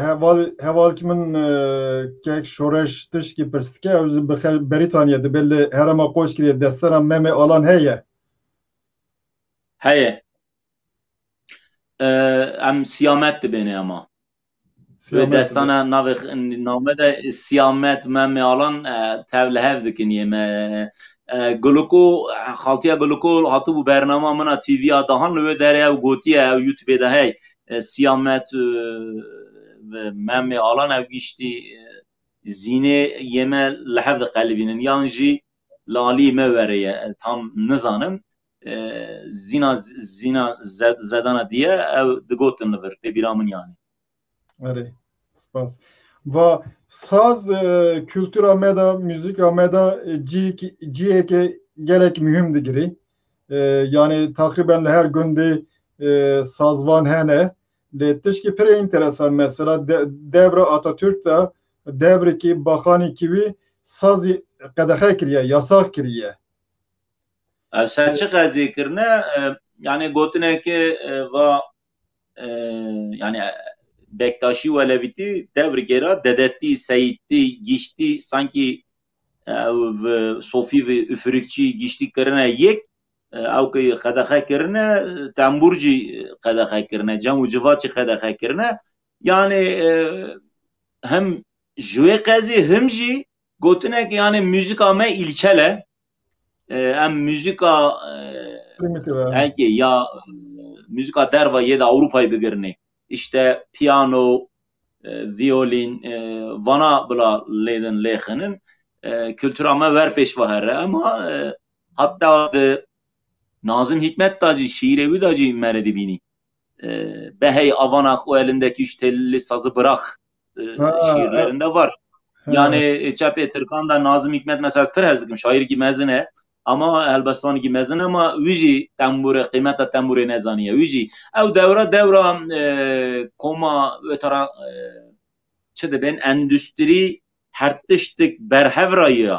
heval, hevalkî min, e, kek Şoreş tişkî pirsike, ew ji bi xe-, Berîtaniye dibe li herêma Qoşgirê, destana Memê Alan heye. Heye. E, em Siyamet dibêne ama. Wê Siyamet destana dibe. Navê x-, name de Siyamet Memê Alan, e, tev li hev dikin yê me. E, Guloko, xaltiya Guloko hatibû bernama min a T V a dahan li wê derê ew gotiye, ew YouTube-ê de hey. E, Siyamet, e, ve Memê Alan ew giştî, e, zînê yê me li hev diqelibînin. Yan jî li alî me were ye, e, tam nizanim. E, zîna, zîna ze-, zedana diye ew digotin li vir, tê bîra min yani. Erê, spas. Va saz, e, kultura me de, muzîka me de, e, cî-, cihekê gelek muhim digirî. E, yani teqrîben li her gundê, e, sazvan hene. Lê tişkî pir enteresan mesela de-, devra Atatürk de devrekî baxanî kî wî sazî qedexe kiriye, yasax kiriye. Ev ser çi qezî kirine? E, yani gotineke, e, va, e, yani, e, Bektaşî û Elewîtî devrikê re dedetî, seyîtî, giştî, sankî, e, ew, sofî ve üfürükçî giştî kirine yek, e, ew ki qedexe kirine, tembûr jî qedexe kirine, cem û civat jî qedexe kirine. Yani, e, hem ji wê qezî, hem jî gotinek, yani muzîka me îlkel e. E, em muzîka, e, Primitive, e. Heke ya, e, muzîka derva yê de Ewropayê bigirinê. İşte piyano, e, violin, e, vana bila lêdin lêxinin. E, kultura me ver pêş ve here. Ama, e, hatta di Nazım Hikmet da jî, şiîrê wî da jî mere dibînî. E, behey avana xwe elindeki üç telli sazı bırak, e, Ha, şiirlerinde var. Ha. Yani, e, çepê Tirkan da Nazım Hikmet mesela ez pir hez dikim, şaîrekî mezin e. Ama helbestanekî mezin e, ama wî jî tembûrê, qîmeta tembûrê nezaniye. Wî jî ew dewra, dewra, e, koma wê tara, e, çi dibên, endüstrî her tiştik berhev ra ye.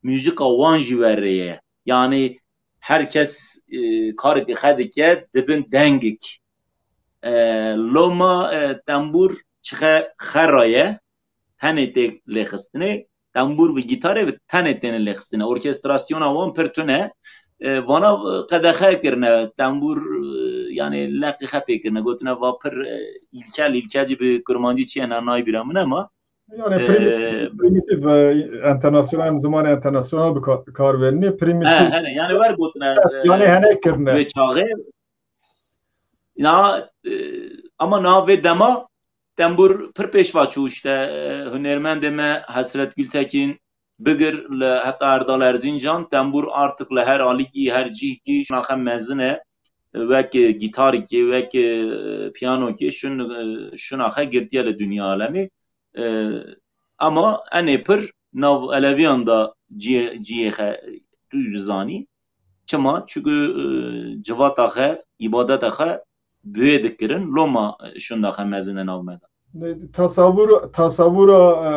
Muzîka wan jî werê ye. Yani her kes, e, karekî xwe dike, dibin dengik. E, loma, e, tembûr çixe xera ye, tenê tê lêxistinê, tembûr ve gîtarê ve tenê têne lêxistinê. Orkestrasyona wan pir tune. E, vana, e, qedexe kirine, tembûr, e, yani leqî xepê kirine, gotine va pir, e, ilkel, ilkel jî bi kurmancî çi ye, na nayê bîra min e, ama Yani primitif, Ee, primitif, e, enternasyonal, zimanê enternasyonal bi ka-, kar velinê, primitif. He, he, yani wer gotine, Yani e, hene kirine. Wê çaxê. Ya, e, ama na vê dema tembûr pir pêş va çû işte, e, hunermendê me Hesret Gültekin bigir li heta Erdal Erzincan, tembûr artık li her alîkî, her cîhkî şinaxe mezin e. Wek, e, gîtarikê, wek, e, piyanokê şun, e, şinaxe girtiye li dinya alemê. E, ama enê pir nav eleviyan da ciyê, ciyê xe tu dizanî. Çima? Çünkü, e, civata xe, îbadeta xe bi wê dikirin, loma, e, şunda xe mezin e nav me de. Tasavvur, tasavvura, e,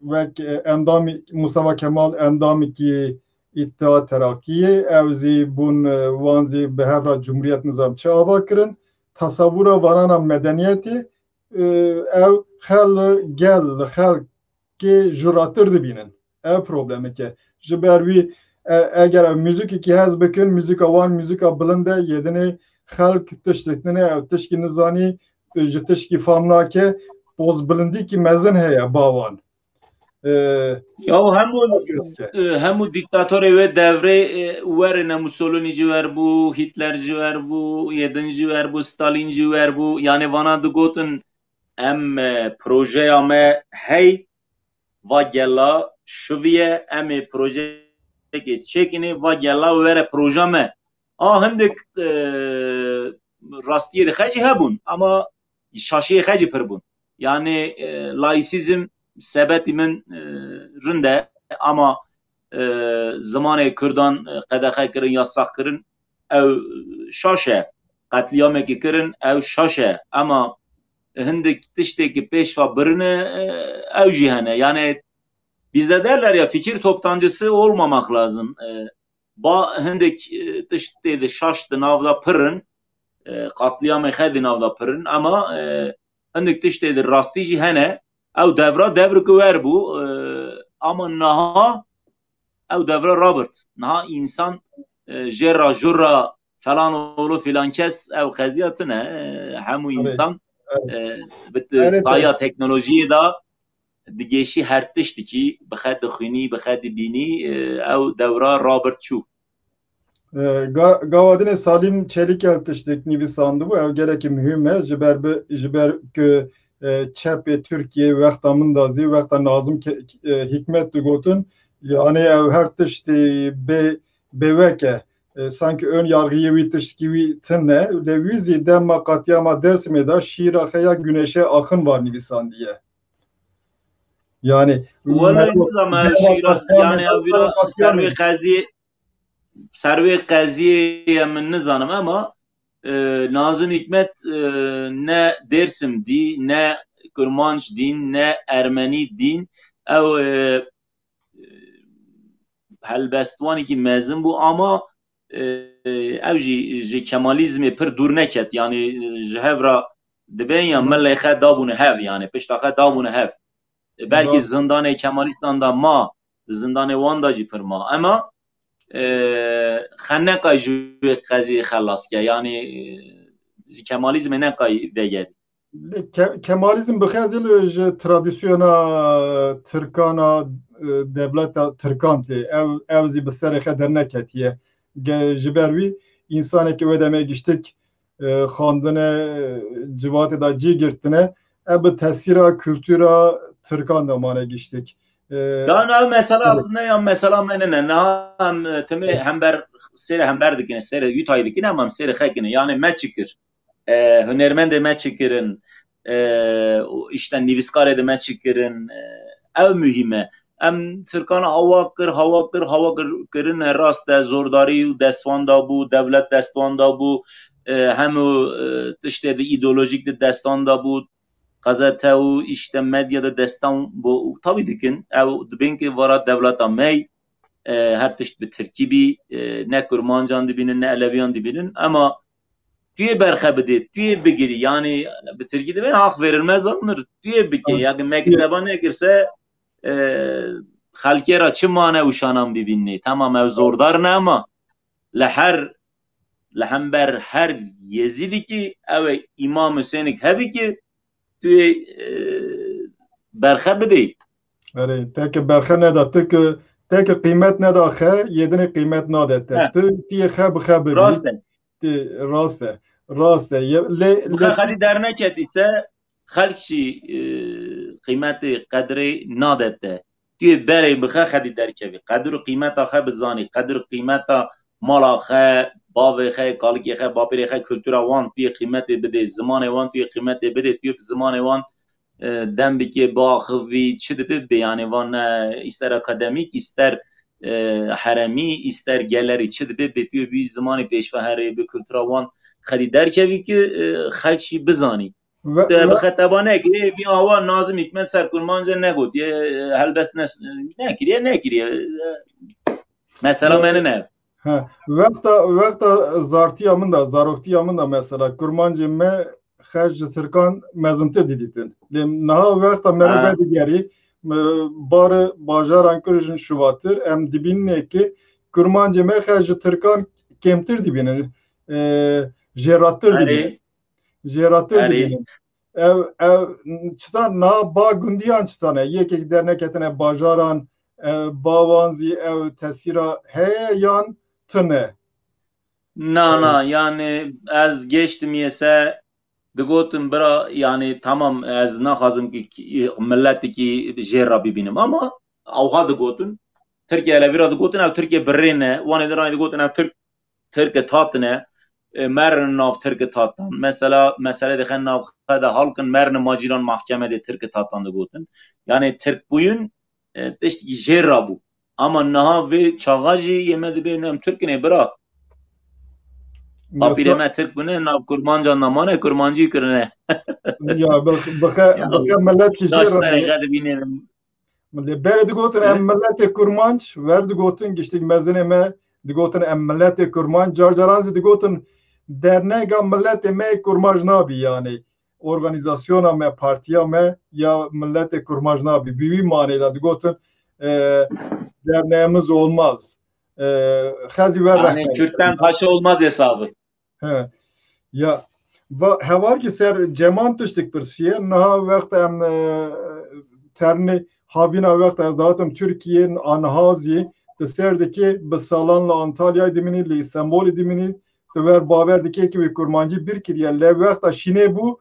wek, e, endamî, Mustafa Kemal endamîkî Îttihat Terakiyê, ew zî bûn, e, wan zî bi hev re cumhuriyet nizam çi ava kirin. Tasavvura vanana medeniyetê, e, ew xel gel li xelkê jûratir dibînin. Ev problemek e. Ji ber wî, e, eger ev muzîkekî hez bikin, muzîka wan muzîka bilind e, yê dinê xelk tiştek nine, ew tişkî nizanî, e, ji tişkî fam nake, pozbilindîkî mezin heye ba wan. E, Ya hemû, e, hemû dîktatorê wê devrê, e, werine, Mussolini jî wer bû, Hitler jî wer bû, yê din jî wer bû, Stalin jî wer bû. Yani vana digotin, em, e, projeya me hey, va gela şiviye, em ê projeyekê çêkinê, va gela were proja me. A hindik, e, rastiyê di xe jî hebûn, ama şaşiyê xe jî pir bûn. Yani, e, laîsîzm sebetî min, e, rind e, ama, e, zimanê Kurdan, e, qedexe kirin, yasax kirin, ew şaş e. Qetlîamekî kirin, ew şaş e. Ema hindik tiştekî pêş ve birine, e, ew jî hene. Yani bizde derler ya, fikir toptancısı olmamak lazım. E, ba hindik, e, tiştê di şaş di nav de pirin, e, qetlîamê xe di nav de pirin. Ema, e, hindik tiştê di rastî jî hene. Ew devra devrik wer bû, e, ama niha ew devra rabirt. Niha insan, e, jê ra jû ra falan oğlu filan kes ew qeziya tune. E, hemû Evet. insan, Evet. e, bi Evet, taya evet. teknolojiyê de digêşî her tiştikî, bi xe dixwînî, bi xe dibînî, e, ew devra rabirt çû. E, ga-, gava dinê Salîm Çelîkel tiştek nivîsandibû, ew gelekî muhîm e, ji ber bi, ji ber ku, e, çepê Tirkiyê wexta min de zî, wexta Nazim Ke-, e, Hikmet digotin, yani ew her tiştî bê, bêwek e. E, sanki ön yargıyê wî tiştkî wî tune, lê wî zî dema katliama Dêrsimê de şîra xeya Güneşe Akın var nivîsandiye. Yani Wele nizam ev şîra, yani ev bira ser wê qeziyê, ser wê qeziyê ye min nizanim, ama, e, Nazim Hikmet, e, ne Dêrsim dî, ne Kurmanc dîn, ne Ermenî dîn. Ew, e, helbestwanekî mezin bû, ama, e, ew jî ji Kemalizmê pir dûr neket. Yani, e, ji hev re dibên ya milê xe dabûne hev, yani pişta xe dabûne hev. E, belkî Doğru. zindanê Kemalîstan da ma, zindanê wan da jî pir ma. Ema, e, xe nekay ji wê qeziyê xelas ke. Yani, e, ji Kemalizmê nekay vegerî. Ke-, Kemalizm bi xezil ji tradisyona Tirkana, e, dewleta Tirkan tê. Ev, ev zî bi serê xe derneketiye. Ge-, ji ber wî, însanekî wê demê giştik, e, xwendine, e, civatê de cî girtine, ev bi tesîra kultura Tirkan de mane giştik. E, Ya na mesela Evet. aslında ya mesela me nine. Na em, e, timê hember, sêre hember dikine, sêre Utah dikine, ama em sêre xe kine. Yani me çi kir? E, hunermendê me çi kirin, e, û işte nivîskarê de me çi kirin, e, ew muhîm e. Em Tirkan hawa kir, hawa kir, hawa kir, kirine rast e, zordarî û destwan da bû, dewlet destwan da bû, e, hemû, e, tiştê de îdeolojîk de destan da bû, gazete û işte medya de destan bû. Tabî dikin, ew dibên ki vara dewleta me, e, her tişt bi tirkî bî, e, ne kurmancan dibînin, ne eleviyan dibînin, ema tu yê berxe bidê, tu yê bigirî. Yanî bi tirkî dibên hak verilmez alınır. Tu yê bikê. Evet. Yanî mekteba nekirse, e, xelkê ra çi mane û şanam dibînê. Tamam, ew zordar ne ama li her, li hember her Yezîdikî ew ê Îmam Husênik hebikî, tu yê, e, berxe bidê. Erê, teke berxe neda, tu ki, teke qîmet neda xe, yê dinê qîmet nade te. Heh. Tu, tu yê xe bi xe bibî. Rast e. Ti, rast e. Rast e. Ye, lê, Bi lê xe xedî derneketî se, xelk jî, e, qîmetê qedrê nade te. Tu yê berê bi xe xedî derkevî. Qedir û qîmeta xe bizanî. Qedir û qîmeta mala xe, bavê xe, kalikê xe, bapêrê xe, kultura wan tu yê qîmetê bidê. Zimanê wan tu yê qîmetê bidê. Tu yê bi zimanê wan e, dem bikê, biaxivî, çi dibe bê, yanî van, e, îster akademîk, îster, e, heremî, îster gelerî, çi dibe bê, tu yê bi zimanê pêşve herê, bi kultura wan xedî derkevî ki, e, xelk jî bizanî. Ve, Te ve bi xeteba nekirê, vî awa Nazim Hikmet ser kurmanca negotiye, e, helbest nes-, nekiriye, nekiriye. E, mesela Ve, me ne? He, wexta, wexta zartiya min de, zaroktiya min de mesela, kurmancê me xelk ji tirkan mezintir didîtin. Lê niha wexta meriv Ha. vedigerî, e, barê bajaran kir jin şuvatir, em dibînê ki kurmancê me xelk ji tirkan kêmtir dibînin, e, jêratir Erê. dibînin. Jêratir Erê. dibînin. Ev, ev çitan niha ba gundiyan çitan e? Yekek derneketine bajaran, e, ba wan zî ew tesîra heye yan tune? Na, na, yani ez geştim yese digotin bira, yani tamam, ez naxwazim ki, ki miletekî jê re bibînim ama awha digotin. Tirkiye levî re digotin, ew Tirkiye birê ne. Wanê din rayê digotin, ev Tirk, Tirk e tatine, e, merin nav Tirk e tatan. Mesela, mesele dixe nav xwe de halkin, merin macîran mahkeme de Tirk e tatan digotin. Yani Tirk bûyun, e, tiştekî jê re bû. Ama niha vê çaxa jî yê me dibê em Tirk inê bira. Ya Bapîrê ta- me Tirk bûne, nav kurmanca namane, kurmancî kirine. Ya, bi, bi xe, Ya, bi xe milet ki jê Taş re serê bû. Xe dibîne. Lê berê digotin em Ne? miletê kurmanc, ver digotin giştik mezinê me, digotin em miletê kurmanc, car caran zî digotin dernega miletê me kurmanc nabî yani. Organizasyona me, partiya me ya miletê kurmanc nabî. Bi wî manê de digotin, e, derneğimiz olmaz. E, xezî ver Yani rehber. Kürt'ten paşa olmaz hesabı. He. Ya, va, heval ki ser Ceman tiştik pirsiye. Niha wext em, e, ternê havîna wext ez datim Türkiye, aniha zî di ser dikê bi salan li Antalyayê dimînî, li Îstanbulê dimînî, tu ver bawer dikê ki wê kurmancî bîr kiriye. Lê wexta şînê bû,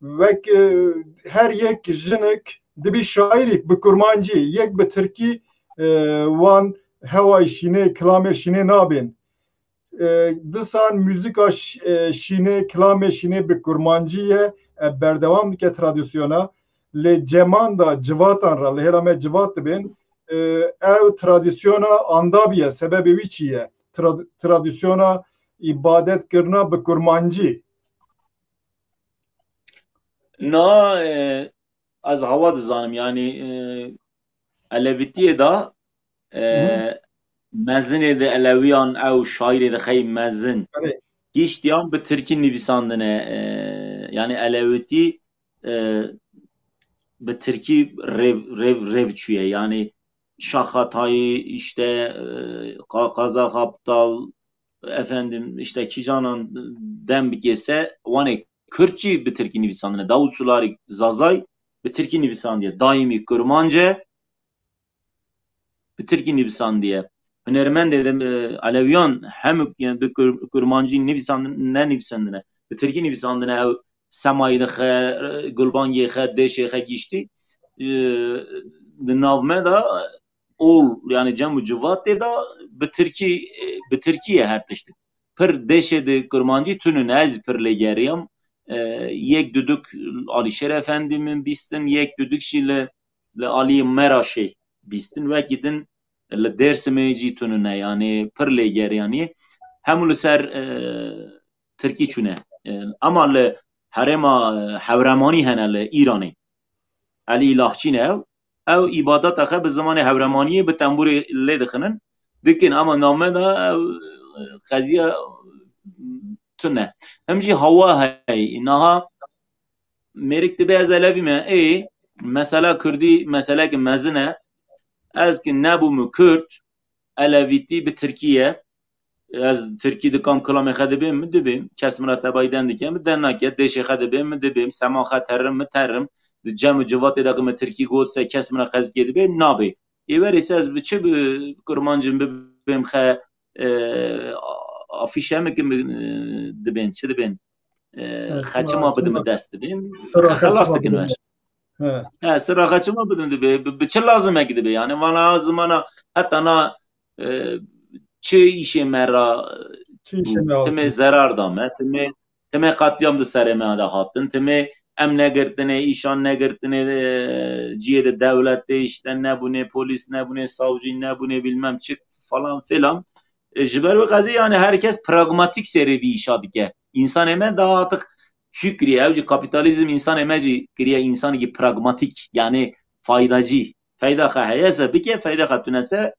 wek, e, her yek jinik dibî şaîrek bi kurmancî, yek bi tirkî, e, wan hewayê şînê, kilamê şînê nabên. E, disan muzîka ş-, e, şînê, kilamê şînê bi kurmancî ye, e, berdewam dike tradisyona. Lê Ceman da civatan ra, li hêla me civat dibên, e, ew tradisyona andabiye, sebebê wî çi ye? Tra-, tradisyona îbadet kirina bi kurmancî. Na, e, ez hawa dizanim, yani, e, Elewîtiyê de, e, Hı. mezinê de Elewiyan ew şaîrê de xey mezin. Erê. Giştiyan bi tirkî nivîsandine, e, yani Elewîtî, e, bi tirkî rêv, rêv, rêv çûye. Yani Şaxatayî, işte, e, Ka-, Kazak Aptal, efendim, işte kîjanan dem bikê se, wanê Kürtçî bi tirkî nivîsandine. Davut Sularî Zazay bi tirkî nivîsandiye. Daîmî Kurmanc e, bi tirkî nivîsandiye. Hunermendê de, e, Elewiyan hemû bi Kur-, Kurmancî nivîsandin-, nenivîsandine. Bi tirkî nivîsandine ew Semayî de xe, e, Gulbangê xe, Dêşê xe giştî. E, di nav me de ol, yani cem û civat tê de bi tirkî, e, bi tirkî ye her tişt. Pir Dêşê de kurmancî tune ne, ez pir lê geriyam. E, yek duduk Alîşêr Efendî min bîstin, yek duduk jî li, li alî Meraşê bîstin, wekî din li Dêrsimê jî tune ne, yani pir lê geriyanî. Hemû li ser, e, tirkî çûne. E, ama li herêma, e, Hewremanî hene li Îranê. Elî Laxçî ne ew. Ew îbadeta xwe bi zimanê Hewremaniyê bi tembûrê lê dixinin. Dikin ama name de ew, e, qeziya, e, tune. Hem jî hawa heye. Niha mêrik dibe ez elevî me. Ê, mesela Kurdî meseleke mezin e. Ez ki nebûm Kurd, elevîtî bi Tirkî ye. Ez Tirkî dikam kilamê xwe dibêm, min dibêm. Kes min re tebayî den dike, min den nake. Dêşê xwe dibêm, min dibêm. Sema xwe terim, min terim. Di cem û civatê de ki min Tirkî got se kes min re qezikê dibê, nabê. Ê werê se ez bi çi bi kurmancin bibêm xwe, e, afîşe min ki min, e, dibên, çi dibên? E, Evet, xeçima sira bidin çima, bi dest dibên. Sira xelas xeçima dikin bidin. He. He, sira xeçima bidin dibe. Bi, bi çi lazimekî dibe? Yani vana zimana heta na, e, çi işê me ra, çi işê me, timê zerar da me, timê, timê qatliam di serê me de hatin, timê em negirtine, işan negirtine, e, ciyê de dewletê işte nebûne, polis nebûne, savcî nebûne, bilmem çi falan filan. E, ji ber wê qezê yani herkes pragmatik serê vî işa dike. Însanê me daha artık çi kiriye, ew jî kapitalizm însanê me jî kiriye însanekî pragmatik, yani faydacî. Feyda xwe heye se bike, feyda xwe tune se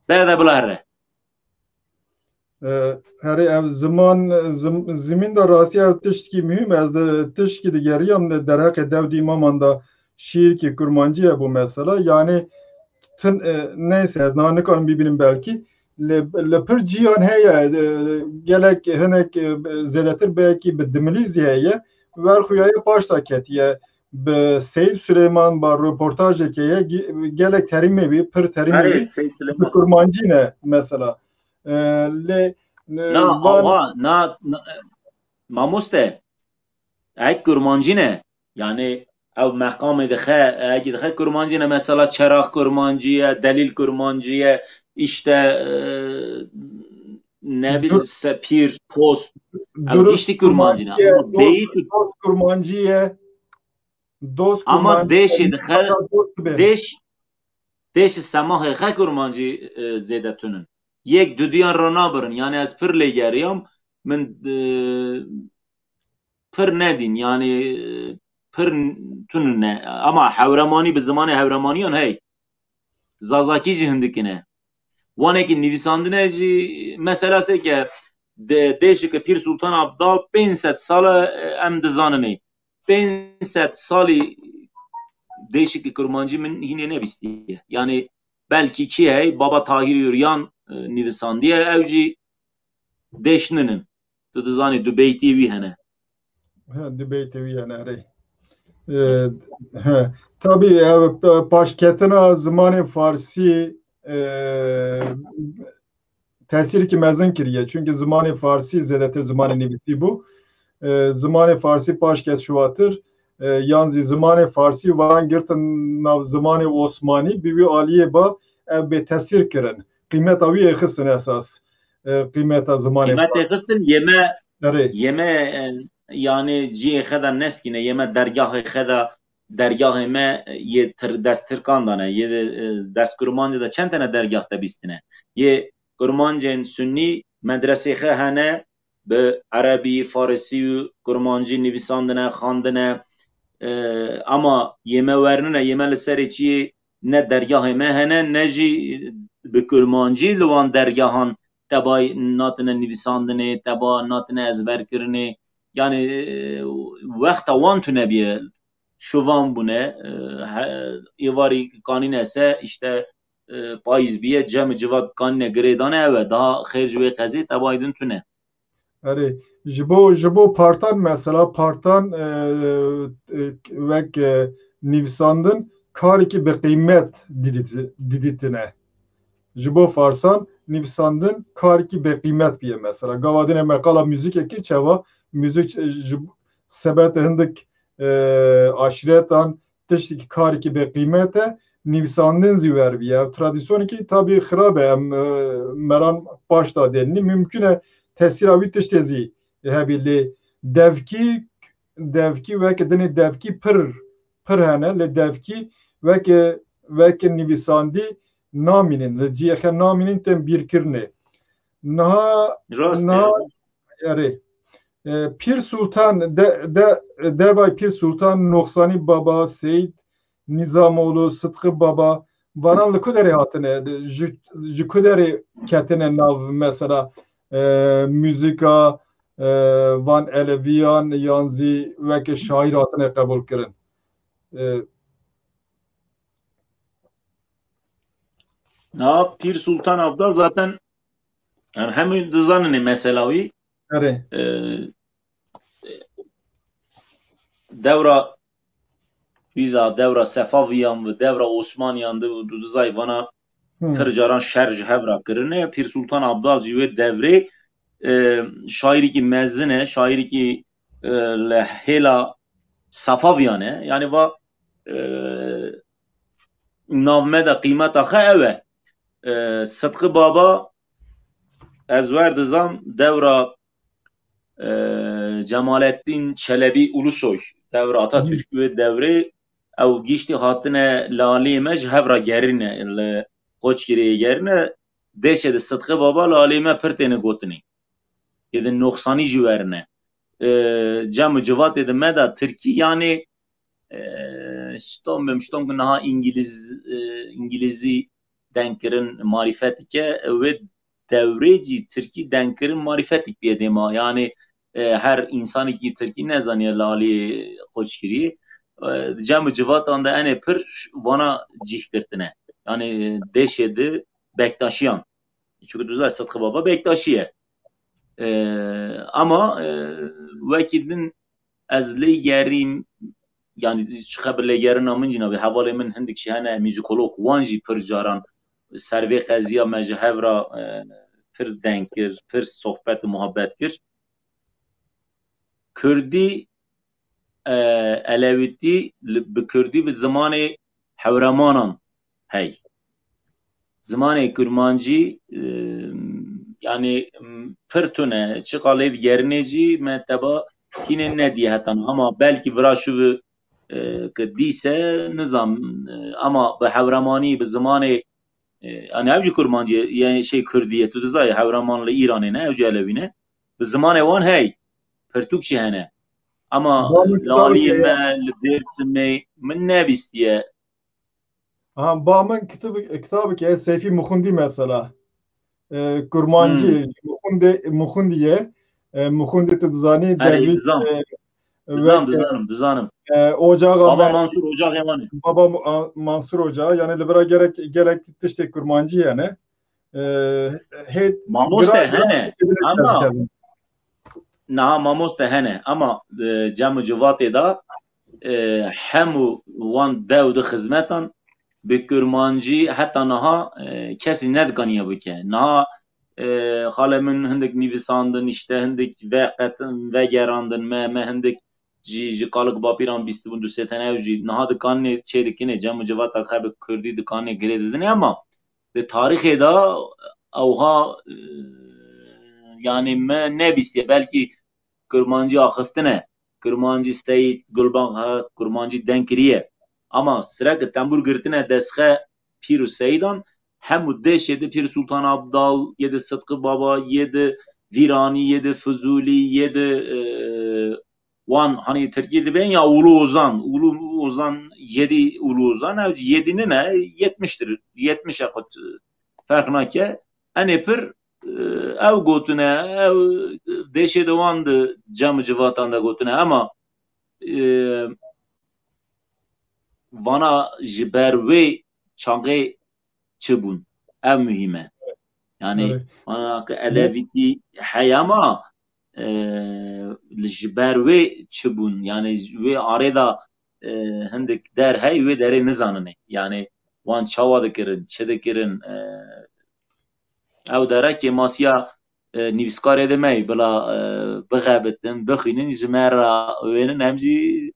berde bila here. E, herê ev ziman, zim-, zimîn de rastî ev tiştkî muhîm e. Ez de tiştkî digeriyam de derheqê Dewdî Maman da şiîrkî kurmancî hebû mesela. Yani tin, e, neyse ez niha nikarim bibînim belkî. Li, li pir ciyan heye, e, gelek hinek, e, zêdetir belkî bi dimilî zî heye. Wer xuyaye paşta ketiye. Bi Seyîd Suleyman ba roportajeke ye, gi-, gelek terîmê bî, pir terîmê Erê, bî. Seyîd Suleyman. Bi kurmancî ne mesela. E, lê, e, Na, van awa, na, na, mamoste, ey kurmancî ne. Yani ew meqamê dixe, ey dixe kurmancî ne. Mesela çerax kurmancî ye, delîl kurmancî ye, işte, e, ne bileyim, Dur-, sepîr, post. Ew durust giştî kurmancî ne. Kurmancî ye, Ama dost, beyî tu- dost kurmancî ye. Dost Ama kurmancî dêşê ye, dixe, dost dibe. Dêş, dêşê semahê xe kurmancî, e, zêde tunin. Yek duduyan re nabirin. Yani ez pir lêgeriyam, min, e, pir nedîn. Yani, e, pir tun ne. Ama hewremanî bi zimanê hewremaniyan hey. Zazakî jî hindik ne. Wanekî nivîsandine jî mesela seke de, dêşike Pîr Sultan Abdal pênc sed sal e, em dizanin ê. Pênc sed salî dêşike kurmancî min hînê nebîstiye. Yani belkî kî hey, Baba Tahîr Yuryan, e, nivîsandiye, ew jî dêş ninin. Tu dizanî du beytê wî hene. He, du beytê wî hene, erê. E, he. Tabî ev, e, paşketina zimanê farsî, e, tesîrkî mezin kiriye. Çünkü zimanê farsî zêdetir zimanê nivîsî bû. E, zimanê farsî paşket şuwatir, e, yan zî zimanê farsî van girtin nav zimanê osmanî, bi wî aliyê ba ev bê tesîr kirin. Qîmeta wî ê xistin esas. E, qîmeta zimanê Qîmetê farsî. Xistin yê me, Erê. Yê me, e, yani ciyê xe de neskîne, yê me dergahê xe de, dergahê me yê tir-, dest tirkan dane, yê de, e, dest kurmancê de çend tane dergah te bîstine. Yê kurmancên sunnî medresê xe hene, bi erebî, farisî û kurmancî nivîsandine, xandine. E, ama yê me wernine, yê me li serê çiyê ne dergahê me hene, ne jî bi kurmancî li wan dergahan teba natine nivîsandinê, teba natine ezberkirinê. Yani, e, wexta wan tune biye, şovan bûne, e, he-, êvarî kanîne se, işte, e, payîz biye, cem û civat kanîne girêdane, ew e, daha xêr ji wê qezê tebayî din tune. Erê, ji bo, ji bo partan mesela, partan, e, e, wek, e, nivîsandin karekî bi qîmet didît-, didîtine. Ji bo farsan nivîsandin karekî bi qîmet biye mesela. Gava dine me qala muzîkê kir çawa, muzîk, e, ji sebete hindik, e, aşîretan tiştekî karekî bi qîmet e, nivîsandin zî wer biye. Ev tradisyonekî tabî xirab e, em, e, meran paş da dênî. Mumkin e tesîra wî tiştê zî hebî lê devkî, devkî weke dinê devkî pir, pir hene, lê devkî weke, weke nivîsandî namînin, li ciyê xe namînin tên bîrkirinê. Niha, Rast e. Niha, erê. E, Pîr Sultan, de, de, devay Pîr Sultan, Noxsanî Baba, Seyîd Nîzamoğlu, Sıtkı Baba, varan li ku derê hatine? Ji, ji ku derê ketine nav mesela, e, muzîka, e, van Eleviyan yan zî weke şaîr hatine qebûlkirin. E, Na Pîr Sultan Abdal zaten, yani, hemû dizanin ê mesela wî. Erê. E, dewra wî da, dewra Sefaviyan ve dewra Osmaniyan de, tu dizay vana, hmm, pir caran şer ji hev ra kirine. Pîr Sultan Abdal jî wê devrê, e, şaîrîkî mezin e, şaîrîkî, e, li hêla Sefaviyan e. Yani va, e, nav me de qîmeta xwe ew e. E, Sidqi Baba, ez wer dizam, dewra, e, Cemalettin Çelebi Ulusoy, dewra Atatürk wê devrê ew giştî hatine li aliyê me ji hev ra gerîne, li Qoçgirê gerîne, deşê de Sidqi Baba li aliyê me pir têne gotinê. Yê de noxsanî jî werine. E, cem û civatê de me de tirkî, yani, e, şitom bim, şitom ku niha îngiliz, e, îngilizî dengkirin marîfetîk e, wê dewrê jî tirkî dengkirin marîfetîk bîye dêma. Yani, e, her însanekî tirkî nezaniye li alî Qoçgiriyê. E, cem û civatan de enê pir vana cîh girtine. Yani, e, deşê di Bektaşiyan. Çunku tu zay Sidqi Baba Bektaşî ye. E, ama, e, wekî din ez lê gerîm, yani çiqe bi lêgerina min jî nabê. Hevalê min hindik jî hene, muzîkolog, wan jî pir caran ser vê qeziya me ji hev ra, e, pir deng kir, pir sohbet û muhabbet kir. Kurdî, e, elewîtî li, bi kurdî bi zimanê hewremanan hey. Zimanê kurmancî, e, yani, m, pir tune, çiqa lê digerinê jî me teba hînê nediye hetan. Ama belkî vira şuvi, e, ke dîse, nizam, e, ama bi hewremanî, bi zimanê, e, yani ev jî kurmancî ye, yani şey kurdî ye, tu dizayê hewreman li Îranê ne, ew jî elewî ne. Bi zimanê wan hey, pirtûk jî hene. Ama Ba min li aliyê kitabekê me, li Dêrsimê min nebîstiye. Aha, ba min kitab-, kitabekê Seyfî Muxundî mesela. E, kurmancî, Hmm. Muxundê, Muxundî ye. E, Muxundî tu dizanî, Erê, dervîş, dizan. e, Dizan, wek, dizanim, dizanim. e, ocaxa Baba me, Mansur ocaxê wan e. Baba Mu-, a, Mansur Ocağı, yani li vira gerek, gerek tiştê kurmancî yani. E, hê, Mamoste gira, gira hene, tiştê bine ama dikevin. Niha mamoste hene, ama, e, cem û civatê de, e, hemû wan dew di xizmetan bi kurmancî heta niha, e, kesî nedikaniye bike. Niha, e, xalê min hindik nivîsandin, işte hindik veqetin, vegerandin me, me hindik jî ji kalik bapîran bîstibûn du sê tene ew jî niha dikanê çê dikinê, cem û civata xwe bi kurdî dikanê girê didinê, ama di tarîxê de ewha, e, yani me nebîstiye, belkî kurmancî axiftine, kurmancî Seyîd Gulbang hat, kurmancî deng kiriye. Ama sireke tembûr girtine destxe pîr û seyîdan, hemû deşê di Pîr Sultan Abdal, yê di Sidqi Baba, yê di Vîranî, yê di Fizûlî, yê di, e, wan, hani tirkî dibên ya Ulu Ozan, Ulu Ozan, yedi Ulu Ozan, ev yedi nine, yetmiştir, yetmiş e xut ferq nake. Enê pir, e, ew gotine, ew deşê de wan di cem û civatan de gotine, ama, e, vana ji ber wê çaxê çi bûn? Ev muhîm e. Yani, Evet. Vana ki elevîtî heye ama, e, li ji ber wê çi bûn? Yani wê arê de, e, hindik der hey, wê derê nizaninê. Yani wan çawa dikirin, çi dikirin, e, ew dere kêmasiya, e, nivîskarê de me bila, e, bixebitin, bixwînin, ji me re wênin, em jî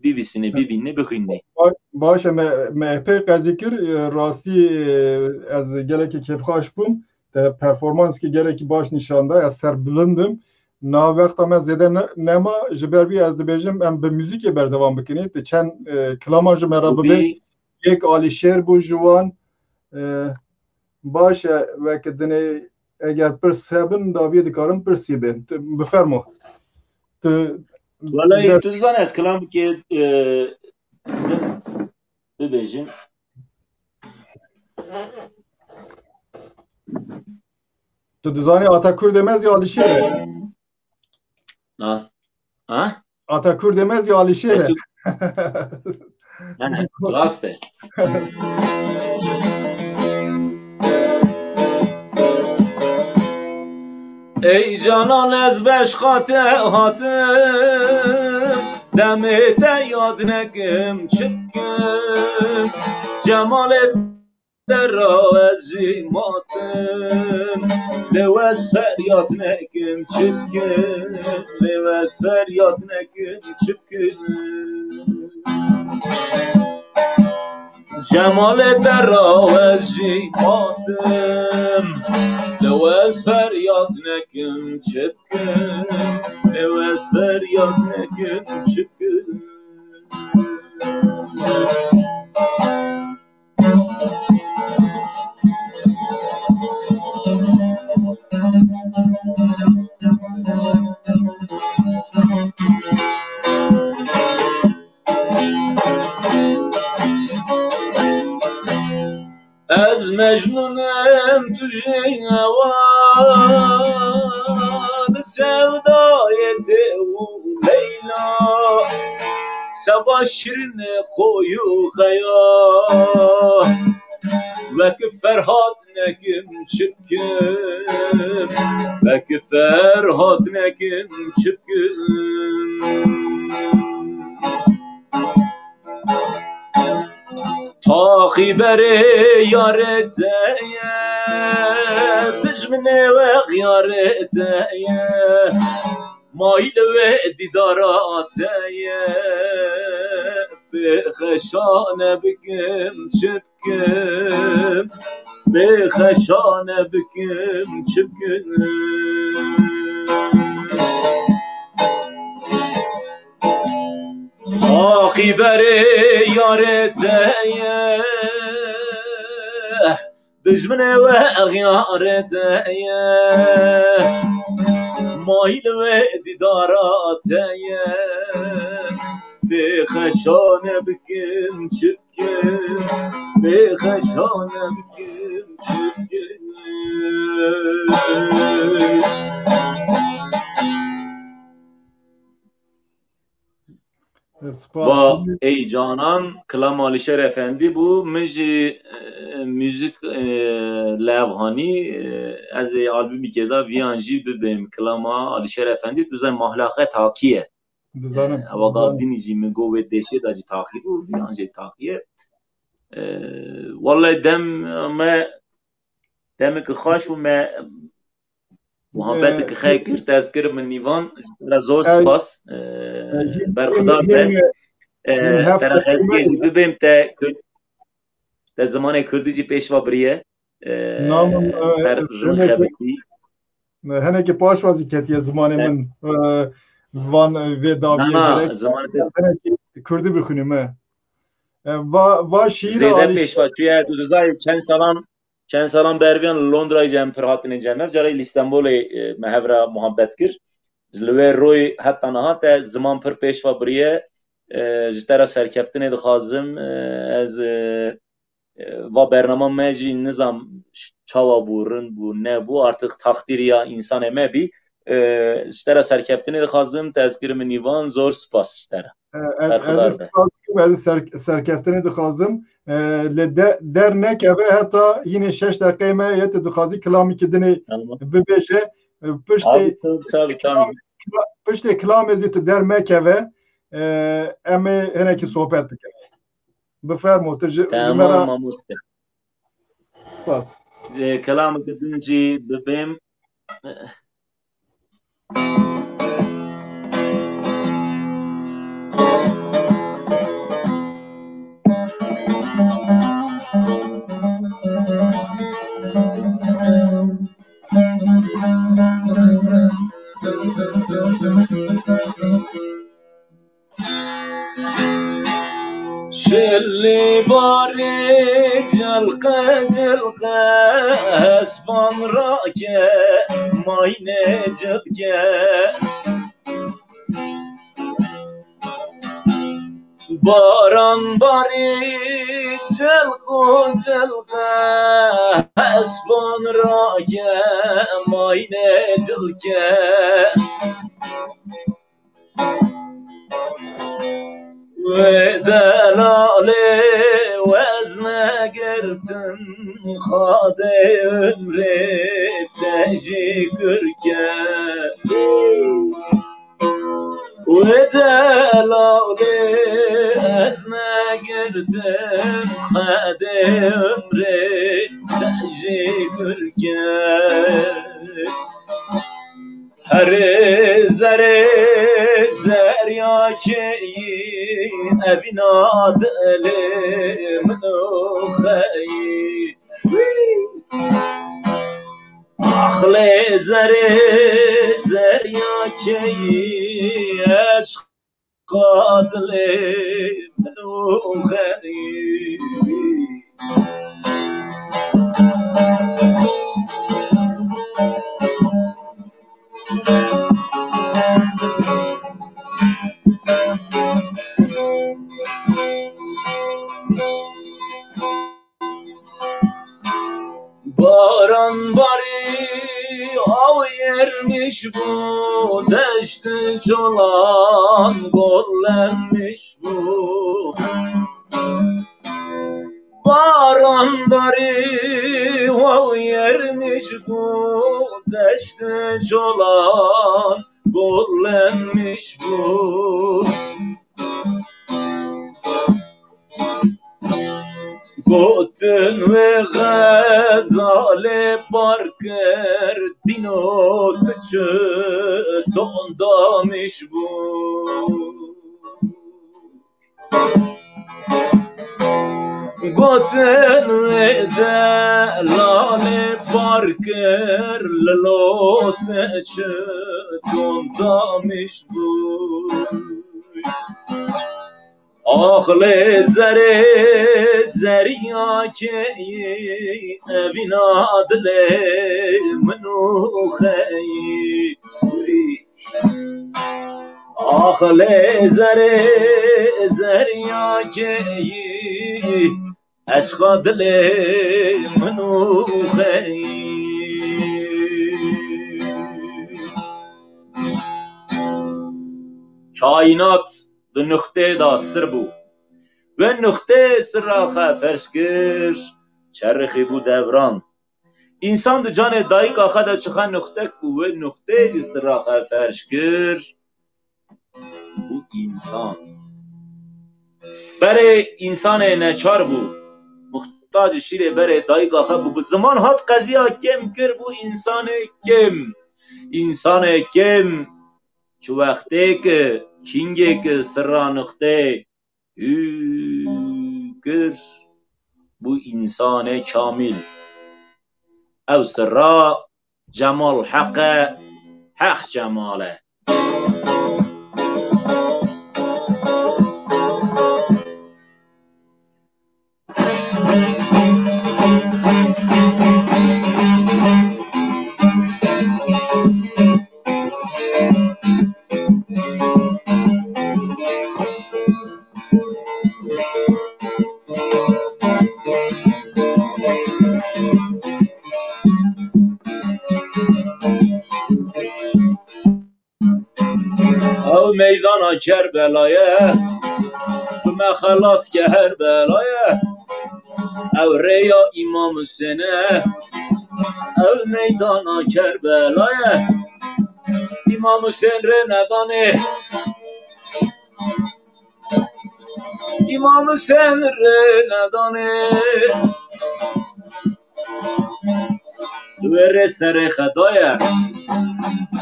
bibîsîne, bibîne, bixwîne. Ba-, baş e, me, me epey qezî kir, e, rastî, e, ez gelekî kêfxweş bûm. Te performanskî gelekî baş nîşan da, ez serbilind im. Niha wexta me zêde ne-, nema, ji ber vî ez dibêjim em bi muzîkê berdewam bikin. Te çend, e, kilama ji me re bibe. Yek Alîşêr bû ji wan. E, baş e, weke dinê eger pirs hebin, daviyê dikarin pirsî bin. Tu, bifermo. Tu Wele, tu dizanî ez kilamekê, e, din bibêjim. Tu dizanî Ata Kurdê me zî Alîşêr e. Nas-, ha? Ata Kurdê me zî Alîşêr e. He, rast e. Ey canan ez beşqa te hatim, demê te yad nekim çi bikim. Cemalê te ra ez jî matim, lê ez feryad nekim çi bikim, lê ez feryad nekim çi bikim. Cemalê te ra ez jî matim, lê ez feryad nekim çi bikim, lê ez feryad nekim çi bikim. Ez Mecnûn im, tu jî hewan, sewdayê te û Leyla. Seba şirin koy û xeya, wek Ferhat nekim çi bikim, wek Ferhat nekim çi bikim. Taxî berê yarê te ye, dijminê we xiyarê te ye. Mayîl wê dîdara te ye, bê xeşane bikim çi bikim, bê xeşane bikim çi bikim. Axî berê yarê te ye, dijminê we exyarê te ye. Mayîl wê dîdara te ye, bê xeşane bikim çi bikim, bê xeşane bikim çi bikim. Spas. Va ey canan, kilam Alîşer Efendî bû. Min jî, e, muzîk, e, levhanî, e, ez ê albumîkê de viyan jî bibêm. Kilama Alîşer Efendî, tu zan mahlaxe takî ye. Dizanim, e, ewa dizanim. Gavdînî jî min got wê deşê de jî takî bû, viyan jî takî ye. E, wallahî dem me, demeke xweş bû me, muhabbeteke xeyr kir, te ez kirim min nîvan, ji te re zor spas, e, berxudar be. E, te re xezgê jî bibêm, te Kurd, te zimanê Kurdî jî pêş ve biriye. E, ser rin xebitî. Hinekî paş ve zî ketiye zimanê min, e, van, e, vê dawiyê gerek. Zimanê te hinekî Kurdî bixwînim, e. E, va, va şîîra Zêde pêş ve çûye, tu dizayê çend salan Çend salan berviyan li Londrayê jî em pir hatine cem hev. Carê li Stenbolê, e, me hev re muhabbet kir. Ji li wê royê heta niha te ziman pir pêş ve biriye. E, ji te re serkeftinê dixwazim. E, ez, e, e, va bernama me jî nizam ş-, çawa bû, rind bû, nebû, artık taxtîriya însanê me bî. E, ji te re serkeftinê dixwazim, te ez kirim nîvan, zor spas ji te re. E, ez, ez ê spas bikim, ez ê ser, serkeftinê dixwazim. E, lê de, dernekeve heta yine şeş deqeyê me ye, tu dixwazî kilamekî dinê bibêje. E, piştê, piştê kilamê zî tu dermekeve, e, em ê hinekî sohbet bikin. Bifermo, tu ji, ji me re. Tamam, mamoste. Spas. E, kilamekî din jî bibêm. Şilî barê cilqe cilqe, hespan rake, maynê cilke. Baran barê cilqo cilqe, hespan rake, maynê cilke. Wê delalê wez negirtin, xadê umrê te jî kurke. Wê delalê ez negirtim, xadê umrê te jî kurke. Herê zerê zerya keyî, evîna dilê min û xeyî. Ax lê zerê zerya keyî, eşqa dilê min û xeyî. Baran barî, aw yermiş bû, deşt çolan gollenmiş bû. Baran barî, aw yermiş bû, deşt çolan gollenmiş bû. Gotin wê xezalê bar kir, dîno tu çi tondamiş bû. Gotin wê delalê bar kir, lilo te çi tondamiş bû. Ax lê zerê zerya keyî, evîna dilê min û xeyî. Ax lê zerê zerya keyî, eşqa dilê min û xeyî. Kaînat di nuxtê de sir bû. Wê nuxtê sirra xwe ferş kir, çerixî bû devran. Însan di canê dayika xwe de çixa nuxtek bû, wê nuxtê jî sirra xwe ferş kir, bû însan. Berê însanê neçar bû, muxtacî şîrê berê dayika xwe bû. Bi ziman hat qeziya kêm kir, bû însanê kêm. Însanê kêm, çi wextê ki kîngê ki sirra nuxtê hû kir, bû însanê kamîl. Ew sirra Cemal Heq e, Heq Cemal e. Ew meydana Kerbela ye, tu me xelas ke her bela ye. Ew rêya Îmam Husên e, ew meydana Kerbela ye. Îmam Husên rê nedanê. Îmam Husên rê nedanê. Wê rê serê xeda ye.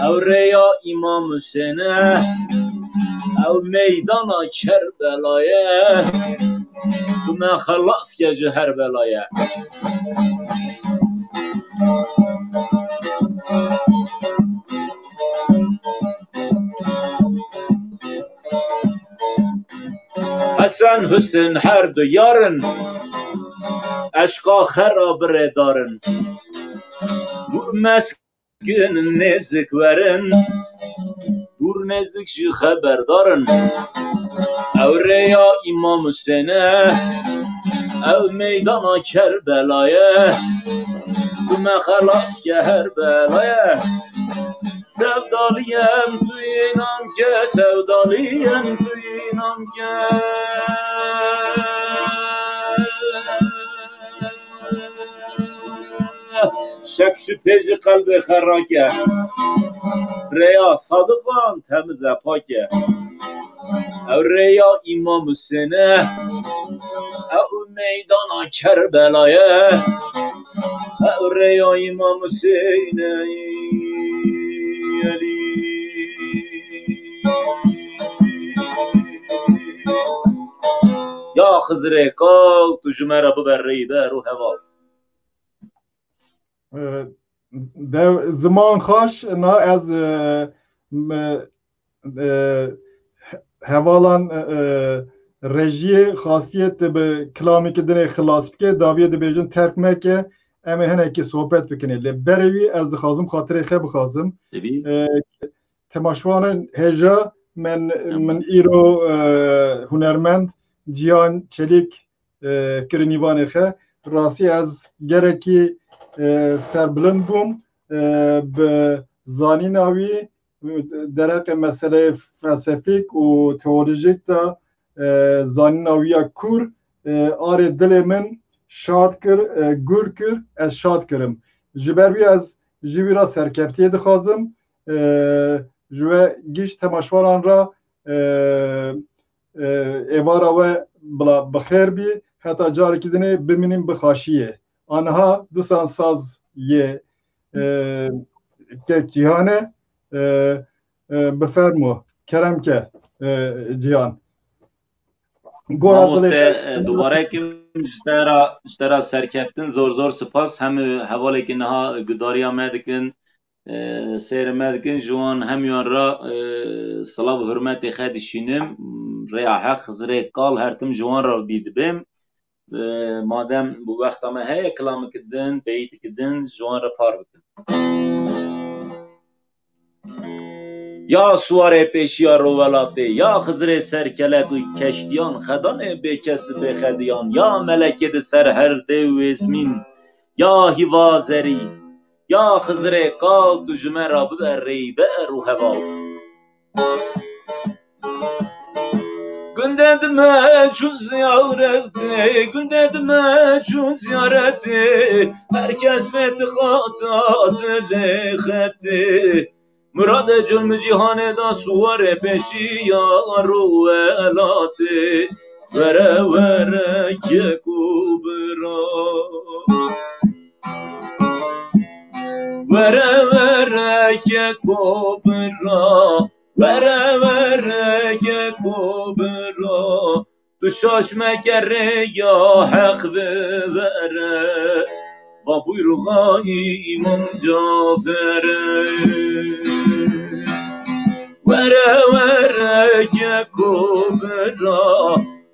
Ew rêya Îmam Husên e. Ew meydana Kerbela ye. Tu me xelas ke ji her bela ye. Hesen Husên her du yar in, eşqa xera birêdar in. Hûr meskin nêzik werin, hûr nêzik jî xeberdar in. Ew rêya Îmam Husên e, ew meydana Kerbela ye. Tu me xelas ke her bela ye. Sevdaliyem tu înan ke, sevdaliyem tu înan ke. Şek şübhê ji qelbê xwe rake. Rêya sadiqan temiz e, pak e. Ew rêya Îmam Husên e. Ew meydana Kerbela ye. Ew rêya Îmam Husên e. Elî. Ya Xizirê kal, tu ji me re bibe rêber û heval. E, de, ziman xweş, na ez, e, me, e, he-, hevalan, e, e, rejiyê xastiye te bi kilamekî dinê xilas bike, daviyê dibêjin terk meke, em ê hinekî sohbet bikin. Lê berê wî ez dixwazim xatirê xe bixwazim. Tabii. E, temaşvanên hêja min, Tamam. min îro, e, hunermend Cihan Çelîk, e, kirin nîvanê xe. Rastî ez gelekî, e, serbilind bûm, e, bi zanîna wî, e, dereqê meseleyê felsefîk û teolojîk de, e, zanîna wî ya kûr, e, arê dilê min şad kir, e, gûr kir, ez şad kirim. Ji ber wî ez ji wî re serkeftiyê dixwazim. E, ji we giş temaşvanan re, e, e, êvara we bila bi xêr bî, heta carekî dinê bimînin bi xaşiyê. Aniha disan saz yê, e, kek Cîhan e, e, e, bifermo, kerem ke, e, Cîhan. Gora Mamoste, dilê e, dubare kim ji te re, ji te re serkeftin, zor zor spas. Hemû hevalekî niha gudariya me dikin, e, seyr me dikin, ji wan hemûyan re, e, silav û hurmetê xe dişînim. Rêya heq, Xizirê kal her tim ji wan re bî dibêm. E, madem bi wexta me heye, kilamik din, beyîtik din, ji wan re par bikim. Ya siwarê pêşiya rovelatê, ya Xizirê serkelek û keştiyan, xedanê bêkes bêxediyan, ya melekê di ser herdê û êzmîn, ya hîva zerî, ya Xizirê kal, tu ji me re bibe rêber û heval. Gundê dime çûn ziyaretê, gundê dime çûn ziyaretê, her kes vê dixata dilê xetê. Muradê cul min cîhanê da, siwarê pêşiya rowelatê. Were were keko bira. Were were keko bira. Were were keko bira. Tu şaş meke rêya heq bivere. Va buyruxa Îmam Cafer. Were were keko bira.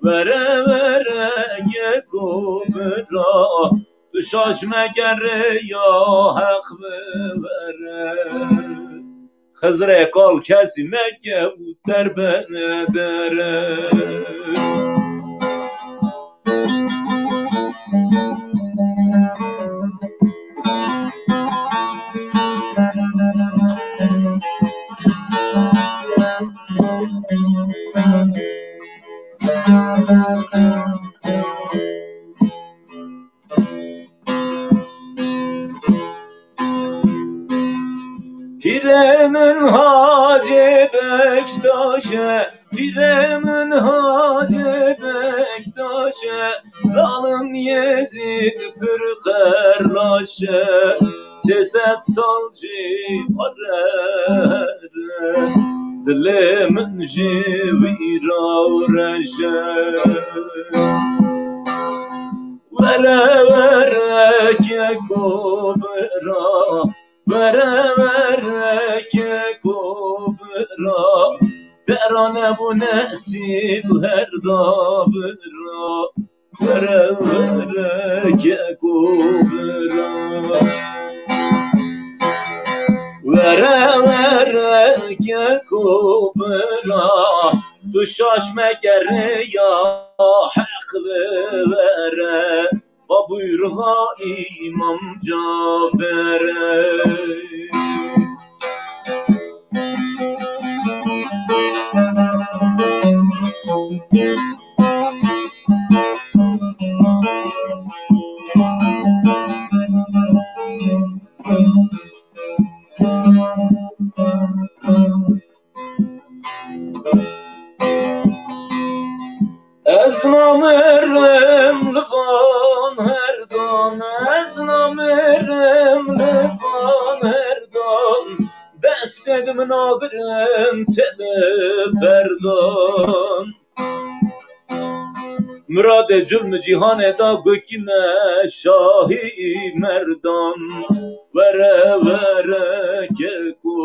Were were keko bira. Tu şaş meke rêya heq bivere. Xizirê kal kesî meke û derbedere. Pîrê min Hacê Bektaş e, pîrê min Hacê Bektaş e, zalim Yezîd pir qerlaş e, sê sed sal jî were dilê min ji wî re reş e. Were were keko bira, were were keko bira, te ra nebû nesîb her da bira. Were were keko bira. Were were keko bira. Tu şaş meke rêya heq bivere. Va buyruxa Îmam Cafer. Ez namerim li van herdan, ez namerim li van herdan, destê di min agirin tê di berdan. Miradê culm cîhanê da gokîne şahî merdan. Were were keko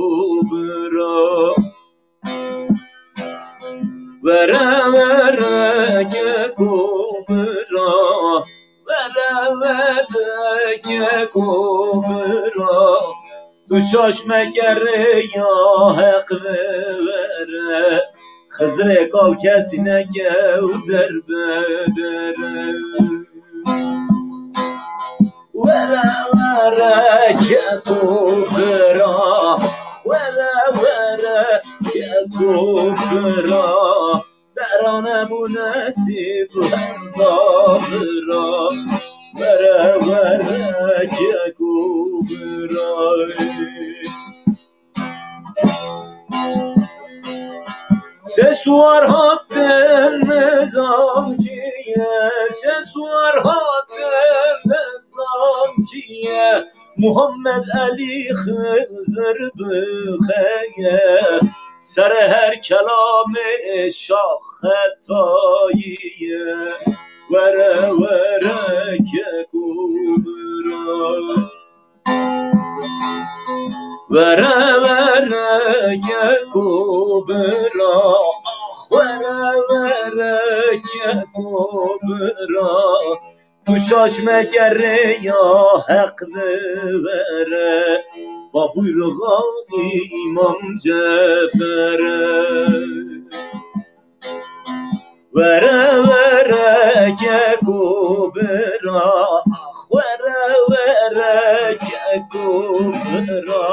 bira. Were were keko bira. Were were keko bira. Tu şaş meke rêya Heq vere. Xizirê kal kesî neke û derbedere. Were were keko bira. Were were keko bira. Derane bû nesîb her davira. Were were keko bira. Sê suwar hatin nizam çi ye, sê suwar hatin nizam çi ye. Muhammed Elî Xizir bi xeye, serê her kelamê şax xetayî ye. Were were keko bira. Were were keko bira, ax were were keko bira. Tu şaş meke rêya Heq vere, babûy rixanî Îmam Cefere. Were were keko bira, ax were were keko bira.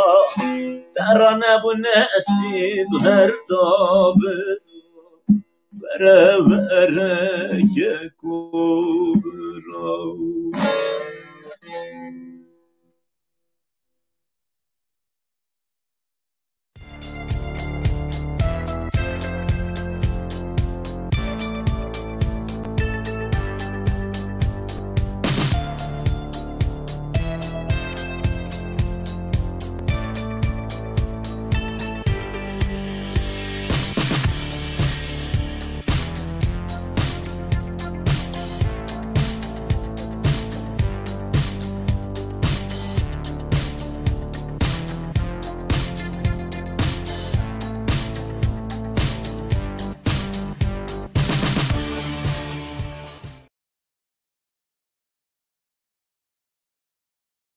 Te ra nebû nesîb her davira. Were were keko